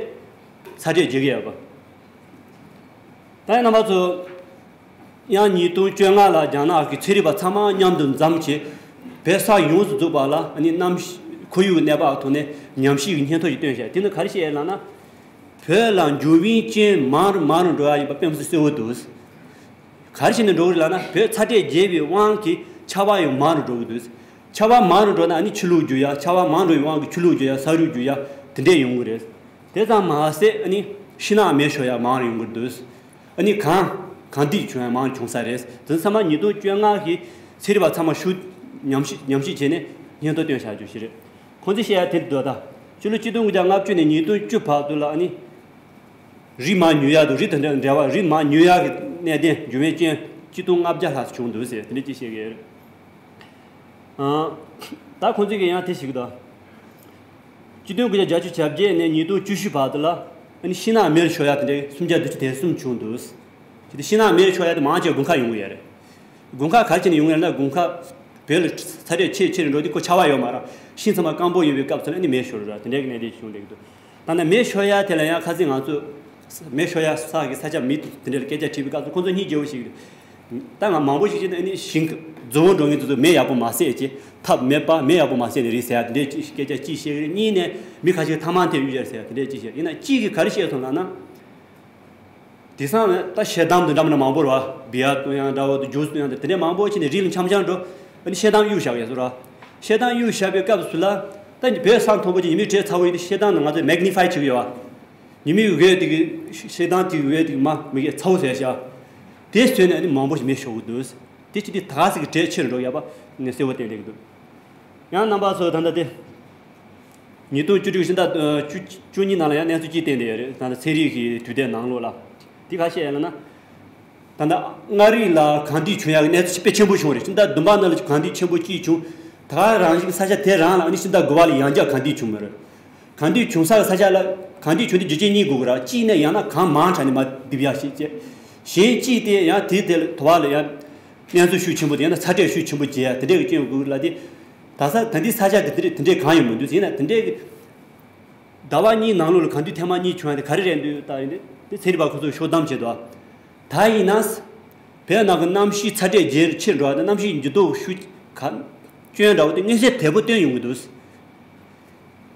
ཚ་དྲོད་རྒྱས་གི་ཡོད་པ། ད་ཡང་རྣམ་པ་ཚོ། ཡང་ཉིས་སྟོང་བཅོ་ལྔ་ལ་རྒྱ་ནག་གི་ཚན་རིག་པ་ཚང་མ་མཉམ་དུ་འཛོམས་བྱས། བོད་ས་ཡོངས་སུ་རྫོགས་པ་ལ་ནི་གནམ་གཤིས་ཁོར་ཡུག་གནས་བབ་ཐོག་ནས་ཉམས་ཞིབ་ཀྱི་སྙན་ཐོ་ཞིག་བཏོན་བཞག་དེ་ནི་ག་རེ་བཤད་ལབ་ན། བོད་ལ་འབྱུང་བའི་རྐྱེན་མང་རུ་མང་རུ་འགྲོ་ཡ་ཡིན་པ་དཔེ་མི་སྲིད་གསལ་བོ་འདུག་ག་རེ་བྱས་ནས་འགྲོ་གི་རེད་ལབ་ན་བོད་ཚ་དྲོད་རྒྱས་པའི་དབང་གིས་ཆར་པ་ཡང་མང་རུ་འགྲོ་གི་འདུག་ཆར་པ་མང་རུ་འགྲོ་ན་ནི་ཆུ་ལོག་རྒྱུག་ཡ་ཆར་པ་མང་རུ་ཡི་དབང་གིས་ཆུ་ལོག་རྒྱུག་ཡ་ས་རུབ་རྒྱུག་ཡ་དེ་འདྲས་ཡོང་གི་རེད། དེ་ཙམ་མ་ཟད་ནི་ཤིང་ནགས་མེ་ཤོར་ཡ་མང་རུ་ཡོང་གི་འདུག་ཨ་ནི་གངས་གངས་འདུས་བྱུང་ཡང་མང་བྱུང་ས་རེད། དེ་ཚང་མ་ཉིས་སྟོང་བཅོ་ལྔ་གི་ཚན་རིག་པ་ཚང་མ་ཞུ་ཉམས་ཞིབ་ཉམས་ཞིབ་བྱས་ནས་སྙན་ཐོ་བཏོན་བཞག་རྒྱུ་ཞིག་རེད། ཁོང་ཚོས་བཤད་ཡ་དེ་འདུག་ད་ཕྱི་ལོ་ཆིག་སྟོང་དགུ་བརྒྱ་ལྔ་བཅུ་ནས་ཉིས་སྟོང་བཅུ་བར་དུ་ལ་ཨ་ནི་རི་མར་ཉུལ་ཡ་དང་རི་དང་འདྲ་འབྲེལ་བ་རི་མར་ཉུལ་ཡ་གི་གནད་དོན་འབྱུང་བའི་རྐྱེན་ཆིག་སྟོང་ལྔ་བརྒྱ་ལྷག་བྱུང་འདུག་ཟེར་དེ་འདྲ་ཅིག་བཤད་ཀྱི་ཡོད་རེད། ཨ་ད་ཁོང་ཚོས་ཀྱི་ཡང་དེ་ཞིག་དང་། སྤྱི་དོན་དགུ་བརྒྱ་བརྒྱད་ཅུ་གྱ་བརྒྱད་ནས་ཉིས་སྟོང་བཅུ་བཞི་བར་དུ་ལ་ཨ་ནི་ཤིང་ནགས་མེར་ཤོར་ཡ་དེ་འདྲའི་སུམ་བརྒྱ་བདུན་ཅུ་དོན་གསུམ་བྱུང་འདུག་དེ་ཤིང་ནགས་མེར་ཤོར་ཡ་དེ་མང་ཆེ་དགུན་ཁ་ཡོང་གི་ཡོད་རེད། དགུན་ཁ་ག་རེ་བྱས་ནས་ཡོང་གི་ཡོད་ན་དགུན་ཁ་བོད་ལ་ཚ་དྲོད་ཆེ་ཆེ་རུ་འགྲོ་དུས་ཁོ་ཆར་པ་ཡོད་མ་རེད། ཤིང་ཚང་མ་སྐམ་པོ་ཡོད་པའི་སྐབས་སུ་ཨ་ནི་མེ་ཤོར་ར་དེ་འདྲའི་གནད་དོན་བྱུང་འདུག་ད་ནི་མེ་ཤོར་ཡ་དེ་ལ་ཡང་ཁ་སང་ང་ཚོ་མེ་ཤོར་ཡ་ས་གི་ས་ཆ་མི་དེ་འདྲ་ལ་སྐད་ཆ་དྲིས་པའི་སྐབས་སུ་ཁོང་ཚོ་སྙིང་རྗེ་བོ་ཞིག་རེད། ད་ང་མང་པོ་ཞིག་བྱས་ན་ཨ་ནི་ཞིང་རྫི་བོ་འགྲོ་མཁན་དེ་ཚོ་མེ་ཡག་པོ་མ་བསད་ཅེས་ཐབས་མེད་པ་མེ་ཡག་པོ་མ་བསད་ནི་རེད་ཟེར་ཡ་དེ་འདྲའི་སྐད་ཆ་གཅིག་བཤད་གི་རེད། གཉིས་ནས་མི་ཁ་ཤས་ཐ་མག་འཐེན་ཡོད་ཟེར་ཡ་དེ་འདྲའི་གཅིག་བཤད་ཡིན་ན་གཅིག་གིས་ག་རེ་བཤད་སོང་ལབ་ན། དེང་སང་ད་ཤེལ་དམ་དང་འདྲ་མི་འདྲ་མང་པོ་རེད་བ། སྦི་ཡ་བཏུང་ཡ་འདྲ་བོ་དང་ཇུས་བཏུང་ཡ་འདྲ་དེ་འདྲའི་མང་པོ་བྱས་ནས་རི་ལ་འཆམ་འཆམ་འགྲོ། ཨ་ནི་ཤེལ་དམ་གཡུག་བཞག་ཡ་སོ་ར། ཤེལ་དམ་གཡུག་བཞག་པའི་སྐབས་སུ་ལ་ད་བོད་ས་མཐོན་པོ་ཅིག་ཉི་མའི་དྲོད་ཚ་བོ་ཡིན་དུས་ཤེལ་དམ་ནང་ང་ཚོས་མེག་ནི་ཕའི་བྱེད་ཀྱི་ཡོད་བ། ཉི་མའི་འོད་དེ་གི་ཤེལ་དམ་དེའི་འོད་དེ་གི་མ་མི་གི་ཚ་བོ་ཟེར་ཤག་དེ་བཟོས་ནས་ཨ་ནི་མང་པོ་ཞིག་མེ་ཤོར་གི་འདུག་དེ་ཅི་སྟེ་ད་ག་ཟིག་གི་དྲོད་ཆེ་རུ་འགྲོ་ཡ་པ་ནི་གསལ་བོ་བསྟན་བསྡད་ཀྱི་འདུག་ཡང་རྣམ་པ་ཚོ་ད་ལྟ་དེ། ཉིས་སྟོང་བཅུ་དྲུག་ཕྱི་ཟླ་བཅུ་བཅུ་གཉིས་ནང་ལ་ཡང་གནས་ཚུལ་གཅིག་བསྟན་བསྡད་ཡོད་རེད། ད་ལྟ་ཚན་རིག་གི་དུས་དེབ་ནང་ལོགས་ལ། འདི་ག་བཤད་ཡ་ལ་ན། ད་ལྟ་མངའ་རིས་ལ་གངས་འདུས་བྱུང་ཡག་གི་གནས་ཚུལ་དཔེ་ཆེན་པོ་བྱུང་རེད། ཕྱི་ཟླ་བདུན་པ་ནང་ལ་གངས་འདུས་ཆེན་པོ་གཅིག་བྱུང་། ད་ག་རང་བཞིན་ས་ཆ་དེ་རང་ལ་ཨ་ནི་ཕྱི་ཟླ་དགུ་པ་ལ་ཡང་བསྐྱར་གངས་འདུས་བྱུང་མ་རེད། གངས་འདུས་བྱུང་ས་གི་ས་ཆ་ལ་གངས་འདུས་བྱུང་དུས་རྒྱུ་རྐྱེན་གཉིས་དགོས་ཀྱི་རེད། གཅིག་ནས་ཡང་ན་གངས་མང་དྲགས་ནས་མར་རྡིབ་ཡག་ཞིག་བྱས། གཞན་གཅིག་དེ་ཡང་དེའི་དེ་ལ་དུ་བ་ལ་ཡང་གནས་ཚུལ་ཤུགས་ཆེན་པོ་དེ་ཡང་ན་ཚ་དྲོད་ཤུགས་ཆེན་པོ་རྒྱས་ཡ་དེ་འདྲའི་གི་རྐྱེན་དགོས་ཀྱི་ལ་དེ། ད་ས་ད་འདི་ས་ཆ་དེ་དེ་འདྲའི་དེ་འདྲའི་གངས་ཡོད་མི་འདུག་ཡིན་ན་དེ་འདྲའི་གི་ཟླ་བ་གཉིས་ནང་ལོགས་ལ་གངས་འདུས་ཐེངས་མ་གཉིས་བྱུང་ཡ་དེ་ག་རེ་རེད་འདུག་ད་ཡིན་དེ་ཚན་རིག་པ་ཁོ་ཚོས་ཤོག་བསྡོམས་བྱས་འདུག་ད་ཡིན་ན། བོད་ནང་གི་གནམ་གཤིས་ཚ་དྲོད་ཇེ་ཆེར་འགྲོ་བ་དང་གནམ་གཤིས་འགྱུར་ལྡོག་ཤུགས་ ག་སྐྱོན་འདྲ་བོ་དེ་མངོན་གསལ་དོད་པོ་སྟོན་ཡོང་གི་འདུག་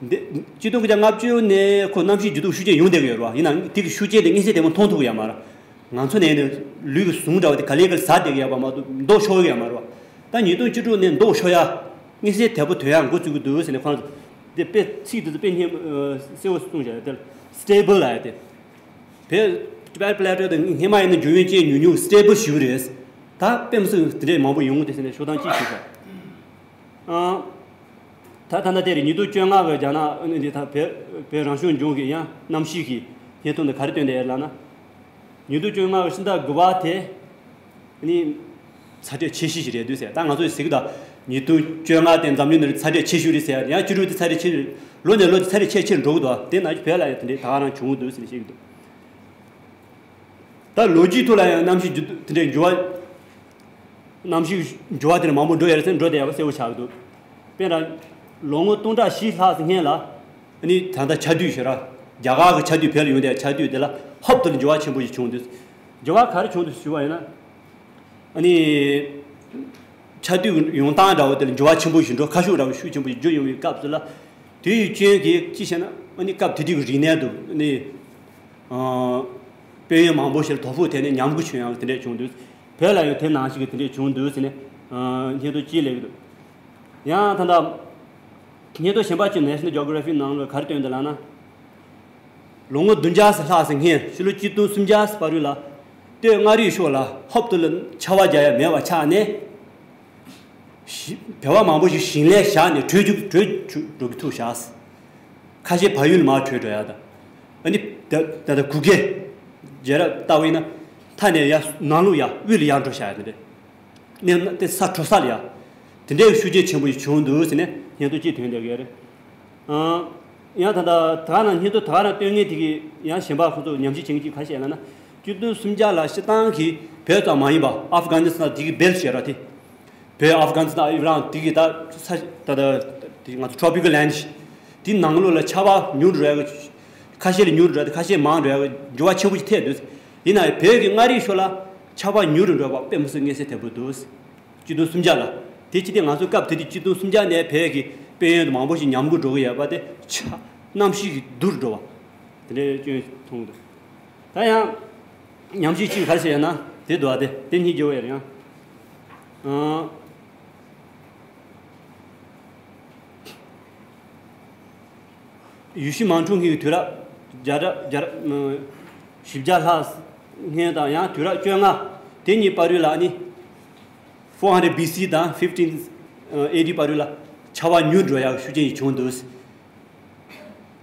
འདི་གཅིག་སྟོང་དགུ་བརྒྱ་ལྔ་བཅུ་ནས་ཁོ་གནམ་གཤིས་འགྱུར་ལྡོག་ཤུགས་ཆེན་ཡོང་བསྡད་ཀྱི་ཡོད་རེད་བ། ཡིན་ནའང་དེ་གི་ཤུགས་རྐྱེན་དེ་མངོན་གསལ་དོད་པོ་མཐོང་ཐུབ་ཀྱི་ཡོད་མ་རེད། ང་ཚོ་ནས་ནི་ལུས་ཀྱི་ཟུངས་འདྲ་བོ་དེ་ག་ལེ་ག་ལེ་ཟ་བསྡད་ཀྱི་ཡོད་པ་མ་གཏོགས་མདོག་ཤོར་གྱི་ཡོད་མ་རེད་བ། ད་ཉིས་སྟོང་བཅུ་དྲུག་ནས་མདོག་ཤོར་ཡ་མངོན་གསལ་དོད་པོ་ཐོན་ཡ་འགོ་བཙུགས་ཀྱི་འདུག་ཟེར་ནས་ཁོ་རང་ཚོ་དེ་དཔེ་ཚིག་དེ་ཚོ་དཔེ་སྙན་གསལ་བོ་གསུངས་བཞག་ཡ་དེ་ལ་སི་ཊེ་བལ་ལ་ཡ་དེ། བོད་ཊི་བེཊ་པི་ལེ་ཊོ་དེ་སྔོན་མ་ཡིན་ན་འབྱུང་ཡུན་ཅན་ཉུང་ཉུང་སི་ཊེ་བལ་ཞིག་རེད། ད་དཔེ་མི་སྲིད་དེ་འདྲས་མང་པོ་ཡོང་གི་དེ་ཟེར་ནས་ཤོག་ཐང་གཅིག་ཞུས་ཤག་ཨང་། ད་ད་ལྟ་དེ་རེད། ཉིས་སྟོང་བཅོ་ལྔ་གི་རྒྱ་ནག་ཨ་ནི་འདི་ད་བོད་བོད་རང་སྐྱོང་ལྗོངས་ཀྱི་ཡང་གནམ་གཤིས་ཀྱི་བརྙན་ཐུང་འདི་ག་རེ་སྟོན་བསྡད་ཡོད་ལབ་ན། ཉིས་སྟོང་བཅོ་ལྔ་གི་ཕྱི་ཟླ་དགུ་པ་དེ་ནི་ཚ་དྲོད་ཆེ་ཤོས་ཤིག་རེད་འདུག་ཟེར། ད་ང་ཚོས་ཟེར་གི་ད་ཉིས་སྟོང་བཅོ་ལྔ་དེ་འཛམ་གླིང་ནང་ཚ་དྲོད་ཆེ་ཤོས་རེད་ཟེར། ཡང་བཅུ་དྲུག་དེ་ཚ་དྲོད་ཆེ་ཤོས་ལོ་ནས་ལོ་དེ་ཚ་དྲོད་ཆེ་ཆེར་འགྲོ་གི་འདུག་དེ་ན་བོད་ལ་ཡང་དེ་འདྲའི་ད་ག་རང་བྱུང་གི་འདུག་ཟེར་ནས་བཤད་ཀྱི་འདུག་ད་ལོ་རྒྱུས་ཐོག་ལ་ཡང་གནམ་གཤིས་འགྱུར་དེ་འདྲའི་འགྱུར་བ། གནམ་གཤིས་འགྱུར་བ་དེ་འདྲ་མང་པོ་འགྲོ་ཡ་རེད་ཟེར་འགྲོ་བསྡད་ཡ་གསལ་པོ་ཆགས་ཀྱི་འདུག་དཔེར་ན། ལོ་ངོ་སྟོང་ཕྲག་བཞི་ལྷག་ཙམ་སྔོན་ལ། ཨ་ནི་ད་ལྟ་ཆར་དུས་ཞེ་དྲག་རྒྱ་གར་གྱི་ཆར་དུས་བོད་ལ་ཡོང་བསྡད་ཡ་ཆར་དུས་དེ་ལ་ཧོབ་ཏེ་འགྱུར་བ་ཆེན་པོ་ཞིག་བྱུང་འདུག་འགྱུར་བ་ག་རེ་བྱུང་འདུག་ཞུ་བ་ཡིན་ན། ཨ་ནི། ཆར་དུས་ཡོང་སྟངས་འདྲ་བོ་དེ་ལ་འགྱུར་བ་ཆེན་པོ་ཞིག་འགྲོ། ཁ་ཤུགས་འདྲ་བོ་ཤུགས་ཆེན་པོ་ཞིག་འགྱུར་ཡོང་བའི་སྐབས་སུ་ལ། དེ་ཡི་རྐྱེན་གྱིས་ཅི་བྱས་ན་ཨ་ནི་སྐབས་དེ་དུས་ཀྱི་རིག་གནས་འདུག་ཨ་ནི། དཔལ་ཡོན་མང་པོ་ཞིག་ལ་དོ་ཕོག་ཐེབས་ནས་ཉམས་རྒུད་བྱུང་ཡང་དེ་འདྲས་བྱུང་འདུག་བོད་ལ་ཡང་དེ་ནང་བཞིན་གྱི་དེ་འདྲས་བྱུང་འདུག་ཟེར་ནས་སྙན་ཐོ་གཅིག་སླེབས་འདུག་ཡང་ད་ལྟ་སྙན་ཐོ་གཞན་པ་གཅིག་National Geographic ནང་ལ་ག་རེ་སྟོན་འདུག་ལབ་ན། ལོ་ངོ་བདུན་བརྒྱ་ཙམ་ལྷག་ཙམ་སྔོན་ཕྱི་ལོ་ཆིག་སྟོང་སུམ་བརྒྱ་བར་དུ་ལ་སྟོད་མངའ་རིས་ཕྱོགས་ལ་ཧོབ་ཏེ་ལ་ཆར་པ་རྒྱག་ཡ་མེད་པ་ཆགས་ནས། ཞི- བོད་པ་མང་པོ་ཞིག་ཞིང་ལས་བཞག་ནས་བྲོས་རྒྱུག་བྲོས་རྒྱུག་འགྲོ་གི་ཐུག་བཞག་ཁ་ཤས་བལ་ཡུལ་མར་བྲོས་འགྲོ་ཡ་དང་། ཨ་ནི་ད་ད་ལྟ་གུ་གེ་རྒྱལ་རབས་ལྟ་བུ་ཡིན་ན་མཐའ་ནས་ཡར་ནང་ལོགས་ཡར་དབུས་ལ་ཡར་འགྲོ་བཞག་ཡ་དེ་འདྲ། ནས་དེ་ས་དྲོ་ས་ལ་ཡ། དེ་འདྲའི་ཤུགས་རྐྱེན་ཆེན་པོ་ཞིག་བྱུང་འདུག་ཟེར་ནས་སྙན་ཐོ་གཅིག་ཐོན་བསྡད་ཀྱི་ཡོད་རེད། ཨང་། ཡང་ད་ལྟ་ད་ག་ནང་སྙན་ཐོ་ད་ག་ནང་སྟོན་མཁན་དེ་གིས་ཡང་གཞན་པ་ཁོ་ཚོ་ཉམས་ཞིབ་བྱེད་མཁན་གཅིག་ག་རེ་བཤད་ལབ་ན། ཆིག་སྟོང་སུམ་བརྒྱ་ལ་སྤྱིར་བཏང་གི་བོད་ཙམ་མ་ཡིན་པ་ཨབ་གྷ་ནི་སི་ཐན་དེ་གི་སྦེལ་ཞེས་ར་དེ། བོད་ཨབ་གྷ་ནི་སི་ཐན་ཨི་རན་དེ་གི་ད་ས་ད་ད་དེ་ང་ཚོ་ཊོ་པི་ཀལ་ལེན་ཌི་དེ་ནང་ལོགས་ལ་ཆར་པ་ཉུང་རུ་འགྲོ་ཡ་གི། ཁ་ཤས་ལ་ཉུང་རུ་འགྲོ་ཡ་དེ་ཁ་ཤས་མང་རུ་འགྲོ་ཡ་གི་འགྱུར་བ་ཆེན་པོ་ཞིག་ཐེབས་འདུག་ཡིན་ན་ཡང་བོད་ཀྱི་མངའ་རིས་ཕྱོགས་ལ་ཆར་པ་ཉུང་རུ་འགྲོ་བ་དཔེ་མི་སྲིད་མངོན་གསལ་དོད་པོ་འདུག་ཆིག་སྟོང་སུམ་བརྒྱ་ལ། དེ་ཅི་སྟེ་ང་ཚོ་སྐབས་དེ་དུས་ཆིག་སྟོང་སུམ་བརྒྱ་ནས་བོད་ཀྱི་དཔལ་ཡོན་དུ་མང་པོ་ཞིག་ཉམས་རྒུད་འགྲོ་གི་ཡོད་པ་དེ་ཆ་གནམ་གཤིས་ཀྱི་སྡུག་རུ་འགྲོ་བ། དེ་འདྲའི་སྐྱོན་མཐོང་གི་འདུག་ད་ཡང་ཉམས་ཞིབ་ཅིག་ག་རེ་བྱས་ཡོད་ན་དེ་འདུག་ཨ་དེ་དེ་གཉིས་ཀྱི་བར་ཡང་། ཨང་། ཡུལ་ཤུལ་མང་ཁྲོམ་གྱི་དུས་རབས་བརྒྱ་ཕྲག་བརྒྱ་ཕྲག་བཞི་བརྒྱ་ལྷག་སྔོན་དང་ཡང་དུས་རབས་བཅོ་ལྔ་དེ་གཉིས་བར་དུ་ལ་ནི་four hundred B C དང་fifteen A D བར་དུ་ལ་ཆར་པ་ཉུང་འགྲོ་ཡག་ཤུགས་རྐྱེན་ཞིག་བྱུང་འདུག་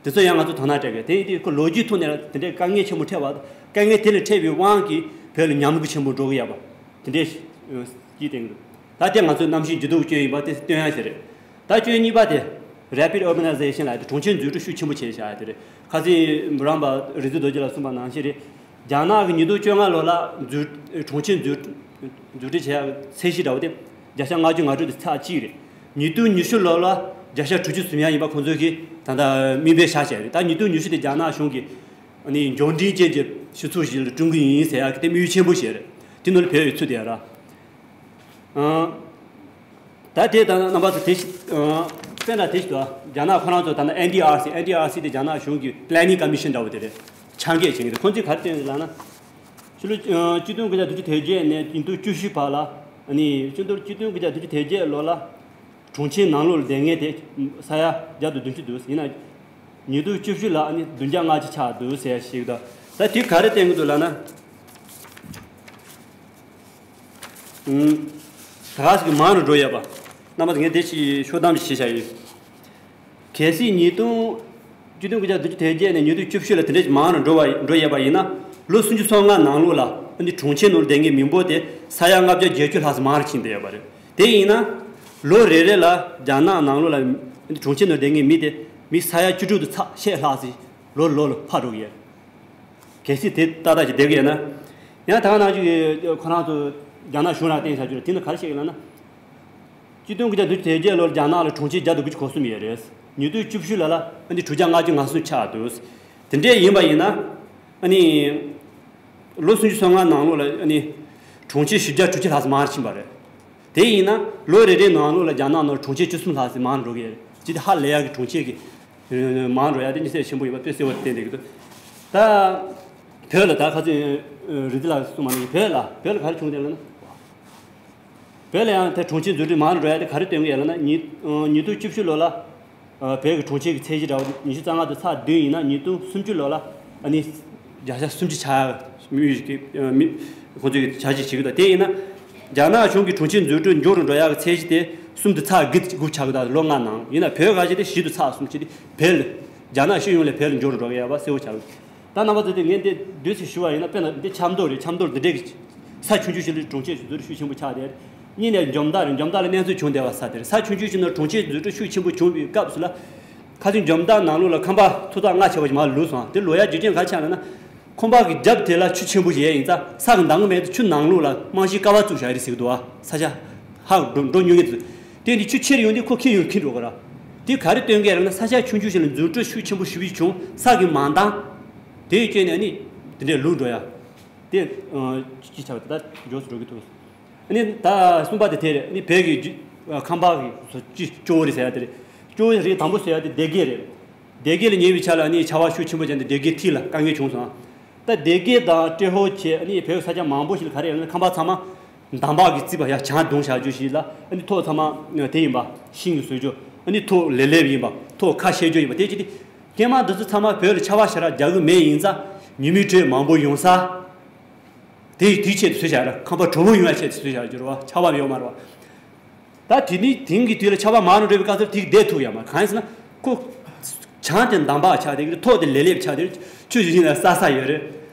དེ་ཚོ་ཡང་ང་ཚོ་དོ་སྣང་སྤྲད་དགོས། དེ་ཡིན་དུས་ཁོ་ལོ་རྒྱུས་ཐོག་ནས་ལ་དེ་འདྲའི་དཀའ་ངལ་ཆེན་པོ་འཕྲད་པ་དང་དཀའ་ངལ་དེ་ལས་འཕྲད་པའི་དབང་གིས་བོད་ལ་ཉམས་རྒུད་ཆེན་པོ་འགྲོ་གི་ཡོད་པ་དེ་འདྲའི་སྐྱིད་སྟེང་དུ། ད་ལྟའི་ང་ཚོའི་གནམ་གཤིས་འགྱུར་ལྡོག་སྐྱོན་ཡིན་པ་དེ་སྟོན་ཡ་ཞིག་རེད། ད་སྐྱོན་གཉིས་པ་དེ་rapid urbanization ལབ་དེ་གྲོང་ཁྱེར་འཛུགས་སྐྲུན་ཤུགས་ཆེན་པོ་བྱས་བཞག་ཡ་དེ་རེད། ཁ་སང་འབུམ་རམས་པ་རིག་འཛིན་རྡོ་རྗེ་ལགས་གསུངས་པ་ནང་བཞིན་རེད། རྒྱ་ནག་གི་ཉིས་སྟོང་བཅོ་ལྔ་ལོ་ལ་འཛུགས་གྲོང་ཁྱེར་འཛུགས་འཛུགས་སྐྲུན་བྱས་ཡ་ཚད་གཞི་འདྲ་བོ་དེ་བརྒྱ་ཆ་ལྔ་བཅུ་ང་དྲུག་དེ་ཚེག་གཅིག་རེད། ཉིས་སྟོང་ཉི་ཤུ་ལོ་ལ་བརྒྱ་ཆ་དྲུག་ཅུ་ཟིན་ཡ་ཡིན་པ་ཁོང་ཚོས་ཀྱིས་ད་ལྟ་དམིགས་འབེན་བཞག་བྱས་རེད། ད་ཉིས་སྟོང་ཉི་ཤུ་དེ་རྒྱ་ནག་གཞུང་གིས་ཨ་ནི་འབྱོར་འབྲིང་ཅན་གྱི་སྤྱི་ཚོགས་ཤིག་ལ་བསྐྲུན་གྱི་ཡིན་ཟེར་ཡག་གི་དེ་དམིགས་ཡུལ་ཆེན་པོ་ཞིག་རེད། དེ་ནང་ལ་བོད་ཡོད་ཚུལ་དེ་ཡང་ར། ཨང་། ད་དེ་ད་རྣམ་པ་ཚོ་དེ་ཞིག་ཨང་། དཔེར་ན་དེ་ཞིག་ཏུ་རྒྱ་ནག་ཁོ་རང་ཚོ་ད་ནི་ཨེན་ཌི་ཨར་སི། ཨེན་ཌི་ཨར་སི་དེ་རྒྱ་ནག་གཞུང་གི་Planning Commission འདྲ་བོ་དེ་རེད། ཆ་འགོད་བྱེད་མཁན་དེ་ཁོང་ཚོས་ག་རེ་བསྟན་ཡོད་ལབ་ན། ཕྱི་ལོ་ཨང་གཅིག་སྟོང་དགུ་བརྒྱ་བདུན་ཅུ་དོན་བརྒྱད་ནས་ཉིས་སྟོང་བཅུ་བཞི་བར་ལ་ཨ་ནི་ཕྱི་ལོ་གཅིག་སྟོང་དགུ་བརྒྱ་བདུན་ཅུ་དོན་བརྒྱད་ལོ་ལ། གྲོང་ཁྱེར་ནང་ལོགས་ལ་བསྡད་མཁན་དེ་ས་ཡ་བརྒྱ་དང་བདུན་ཅུ་འདུག་ཡིན་ན། ཉིས་སྟོང་བཅུ་བཞི་ལ་ཨ་ནི་བདུན་བརྒྱ་ལྔ་བཅུ་ཆགས་འདུག་ཟེར་ཞིག་དང་། ད་དེ་ག་རེ་བསྟན་གྱི་འདུག་ལབ་ན། ཨུམ། ད་ག་ཟིག་གི་མང་རུ་འགྲོ་ཡ་པ། རྣམ་པ་ངས་དེ་ཞིག་ཤོག་གཏམ་ཞིག་བྱས་བཞག་ཡོད། གལ་སྲིད་ཉིས་སྟོང་། གཅིག་སྟོང་དགུ་བརྒྱ་བདུན་ཅུ་དོན་བརྒྱད་ནས་ཉིས་སྟོང་བཅུ་བཞི་ལ་དེ་འདྲ་ཞིག་མང་རུ་འགྲོ་བ་འགྲོ་ཡ་པ་ཡིན་ན། ལོ་སུམ་ཅུ་སོ་ལྔ་ནང་ལོགས་ལ་ཨ་ནི་གྲོང་ཁྱེར་ནང་ལ་བསྡད་མཁན་མི་འབོར་དེ་ས་ཡ་ལྔ་བརྒྱ་བརྒྱད་ཅུ་ལྷག་ཙམ་མང་རུ་ཕྱིན་བསྡད་ཡོད་པ་རེད། དེ་ཡིན་ན། ལོ་རེ་རེ་ལ་རྒྱ་ནག་ནང་ལོགས་ལ་གྲོང་ཁྱེར་ནང་བསྡད་མཁན་མི་དེ་མི་ས་ཡ་བཅུ་དྲུག་དང་ཚེག་ཕྱེད་ལྷག་ཙམ་ལོ་ལོ་ལ་འཕར་འགྲོ་གི་ཡོད། གལ་སྲིད་དེ་ཏག་ཏག་ཅིག་བསྡད་ཀྱི་ཡོད་ན། ཡང་ད་ག་ནང་བཞིན་ཁོ་རང་ཚོ་རྒྱ་ནག་གཞུང་ལ་བརྟེན་བྱ་རྒྱུ་རེད། དེ་ནི་ག་རེ་བཤད་ཀྱི་ལབ་ན། གཅིག་སྟོང་དགུ་བརྒྱ་བདུན་ཅུ་དོན་བརྒྱད་ལོར་རྒྱ་ནག་ལ་གྲོང་ཁྱེར་བརྒྱ་དང་དགུ་བཅུ་གོ་གསུམ་ཡོད་རེད། ཉིས་སྟོང་བཅུ་བཞི་ལ་ལ་ཨ་ནི་དྲུག་བརྒྱ་ལྔ་བཅུ་ང་གསུམ་ཆགས་འདུག་དེ་འདྲས་ཡིན་པ་ཡིན་ན། ཨ་ནི། ལོ་སུམ་ཅུ་སོ་ལྔ་ནང་ལོགས་ལ་ཨ་ནི། གྲོང་ཁྱེར་བཞི་བརྒྱ་དྲུག་ཅུ་ལྷག་ཙམ་མར་ཕྱིན་པ་རེད། དེ་ཡིན་ན་ལོ་རེ་རེའི་ནང་ལོགས་ལ་རྒྱ་ནག་ནང་གྲོང་ཁྱེར་བཅུ་གསུམ་ལྷག་ཙམ་མང་རུ་འགྲོ་གི་རེད། ཅི་སྟེ་ཧ་ལས་ཡག་གི་གྲོང་ཁྱེར་གྱི་མང་རུ་ཡག་དེ་མི་སེར་ཆེན་པོ་ཡོད་པ་དཔེ་གསལ་བོ་བསྟན་བསྡད་ཀྱི་འདུག། ད་བོད་ལ་ད་ཁ་སང་རི་ཛི་ལགས་གསུངས་མ་ནི་བོད་ལ་བོད་ལ་ག་རེ་བྱུང་བསྡད་ལབ་ན། བོད་ལ་ཡང་དེ་གྲོང་ཁྱེར་འཛུགས་སྐྲུན་མང་རུ་འགྲོ་ཡག་དེ་ག་རེ་སྟོན་གྱི་ཡོད་ལབ་ན། ཉིས་ཉིས་སྟོང་བཅུ་བཞི་ལོ་ལ་བོད་ཀྱི་གྲོང་ཁྱེར་གྱི་ཚད་གཞི་འདྲ་བོ་ཉི་ཤུ་རྩ་ལྔ་དང་ཚེག་བདུན་ཡིན་ན། ཉིས་སྟོང་སུམ་ཅུ་ལོ་ལ་ཨ་ནི་བརྒྱ་ཆ་སུམ་ཅུ་ཆགས་ཡག་མི་ཡུལ་གྱི་མི་ཁོང་ཚོས་བྱ་སྤྱོད་བྱེད་ཀྱི་འདུག། དེ་ཡིན་ན་རྒྱ་ནག་གཞུང་གིས་གྲོང་ཁྱེར་འཛུགས་སྐྲུན་མགྱོགས་རུ་འགྲོ་ཡག་གི་ཚད་གཞི་དེ་གསུམ་དང་ཚེག་དགུ་ལ་ཆགས་ཀྱི་འདུག། ལོ་ལྔ་ནང་ཡིན་ན། བོད་ག་ཅིག་དེ་བཞི་དང་ཚེག་གསུམ་ཅིག་དེ་བོད་ལ་རྒྱ་ནག་སྤྱི་ཡོངས་ལ་བོད་ལ་མགྱོགས་རུ་འགྲོ་གི་ཡོད་པ་གསལ་བོ་ཆགས་ཀྱི་འདུག། ད་རྣམ་པ་ཚོ་དེ་ངས་འདི་བསྡུས་ཏེ་ཞུ་བ་ཡིན་ན། དཔེར་ན་འདི་ཆབ་མདོ་རེད། ཆབ་མདོར་འདི་འདྲའི་གི་ས་ཆུང་ཆུང་ཞིག་ལ་གྲོང་ཁྱེར་འཛུགས་སྐྲུན་ཤུགས་ཆེན་པོ་ཆགས་དེ། གཉིས་ནས་འཇོ་མདའ་རེད། འཇོ་མདའ་ལ་གནས་ཚུལ་བྱུང་བསྡད་པ་ས་དེ་རེད། ས་ཆུང་ཆུང་ཞིག་ནང་གྲོང་ཁྱེར་འཛུགས་སྐྲུན་ཤུགས་ཆེན་པོ་བྱུང་བའི་སྐབས་སུ་ལ། ཁ་སང་འཇོ་མདའ་ནང་ལོགས་ལ་ཁང་པ་ཐོག་ཚད་ལྔ་བྱས་པ་ཞིག་མར་ལུས་སོང་། དེ་ལུས་ཡག་རྒྱུ་རྐྱེན་ག་རེ་ཆགས་ལབ་ན། ཁང་པ་གི་རྒྱབ་དེ་ལ་ཆུ་ཆེན་པོ་ཞིག་ཡལ་ཡིན་ཙང་ས་གི་འདང་གི་མེད་དུས་ཆུ་ནང་ལོགས་ལ་རྨང་གཞིའི་ཀ་བ་བཙུགས་བཞག་རེད་ཟེར་གི་འདུག་བ། ས་ཆ་ཧ་འགྲོ་འགྲོ་ཉུང་ངེ་དུས། དེ་ནི་ཆུ་ཆེར་ཡོང་དུས་ཁོ་ཁེངས་ཡོང་ཁེངས་འགྲོ་གི་ར། དེ་ག་རེ་སྟོན་གི་རེད་ན། ས་ཆ་ཆུང་ཆུང་ཞིག་ལ་འཛུགས་སྐྲུན་ཤུགས་ཆེན་པོ་ཞེ་པོ་ཅིག་བྱུང་། ས་གི་མ་འདང་། དེའི་རྐྱེན་ནས་ནི་དེ་འདྲའི་ལུས་འགྲོ་ཡ། དེ་ཅི་ཆགས་ད་མགྱོགས་སུ་འགྲོ་གི་འདུག། ཨ་ནི་ད་གསུམ་པ་དེ་དེ་རེད། ཨ་ནི་བོད་ཀྱི་རྒྱུ་ཁང་པ་གི་བཟོ་སྤྱི་སྐྱོ་བོ་རེད་ཟེར་ཡ་དེ་རེད། སྐྱོ་བོ་རིགས་དང་པོ་ཟེར་ཡ་དེ་སྡེ་དགེ་རེད། སྡེ་དགེ་ལ་ཉེ་བའི་ཆ་ལ་ཨ་ནི་ཆར་པ་ཤུགས་ཆེན་པོ་བྱས་ནས་སྡེ་དགེ་ཐིག་ལ་དཀའ་ངལ་བྱུང་སོང་། ད་སྡེ་དགེ་དང་ཏྲེ་ཧོར་བཅས་ཨ་ནི་བོད་ས་ཆ་མང་པོ་ཞིག་ལ་ག་རེ་ཡོད་ན། ཁང་པ་ཚང་མ་འདམ་བག་གིས་བརྩིགས་པ་ཡ། གྱང་བརྡུངས་བཞག་རྒྱུ་ཞིག་ལ། ཨ་ནི་ཐོག་ཚང་མ་དེ་ཡིན་པ་ཤིང་གིས་བཟོས་རྒྱུ། ཨ་ནི་ཐོག་ལེབ་ལེབ་ཡིན་པ། ཐོག་ཁ་ཕྱེ་རྒྱུ་ཡིན་པ། དེ་ཅི་སྟེ་སྐྱེས་མ་འདི་ཚོ་ཚང་མ་བོད་ལ་ཆར་པ་ཞེ་དྲག་རྒྱག་གི་མེད་ཡིན་ཙང་ཉི་མའི་དྲོད་མང་པོ་ཡོང་ས། དེ་དེའི་ཆེད་དུ་བཟོས་བཞག་ར། ཁང་པ་དྲོ་པོ་ཡོང་ཡ་ཆེད་དུ་བཟོས་བཞག་རྒྱུ་རེད་བ། ཆར་པ་ཡོད་མ་རེད་བ། ད་དེ་ནི་དེང་གི་དུས་ལ་ཆར་པ་མང་རུ་འགྲོ་བའི་སྐབས་སུ་དེ་བསྡད་ཐུབ་ཡ་མ་རེད། གང་ཡིན་ཟེར་ན་ཁོ་གྱང་དེ་འདམ་བག་ཆགས་དེ། ཐོག་དེ་ལེབ་ལེབ་ཆགས་དེ། ཆུ་ཡིན་ན་སྲ་སྲ་ཡོད་རེད།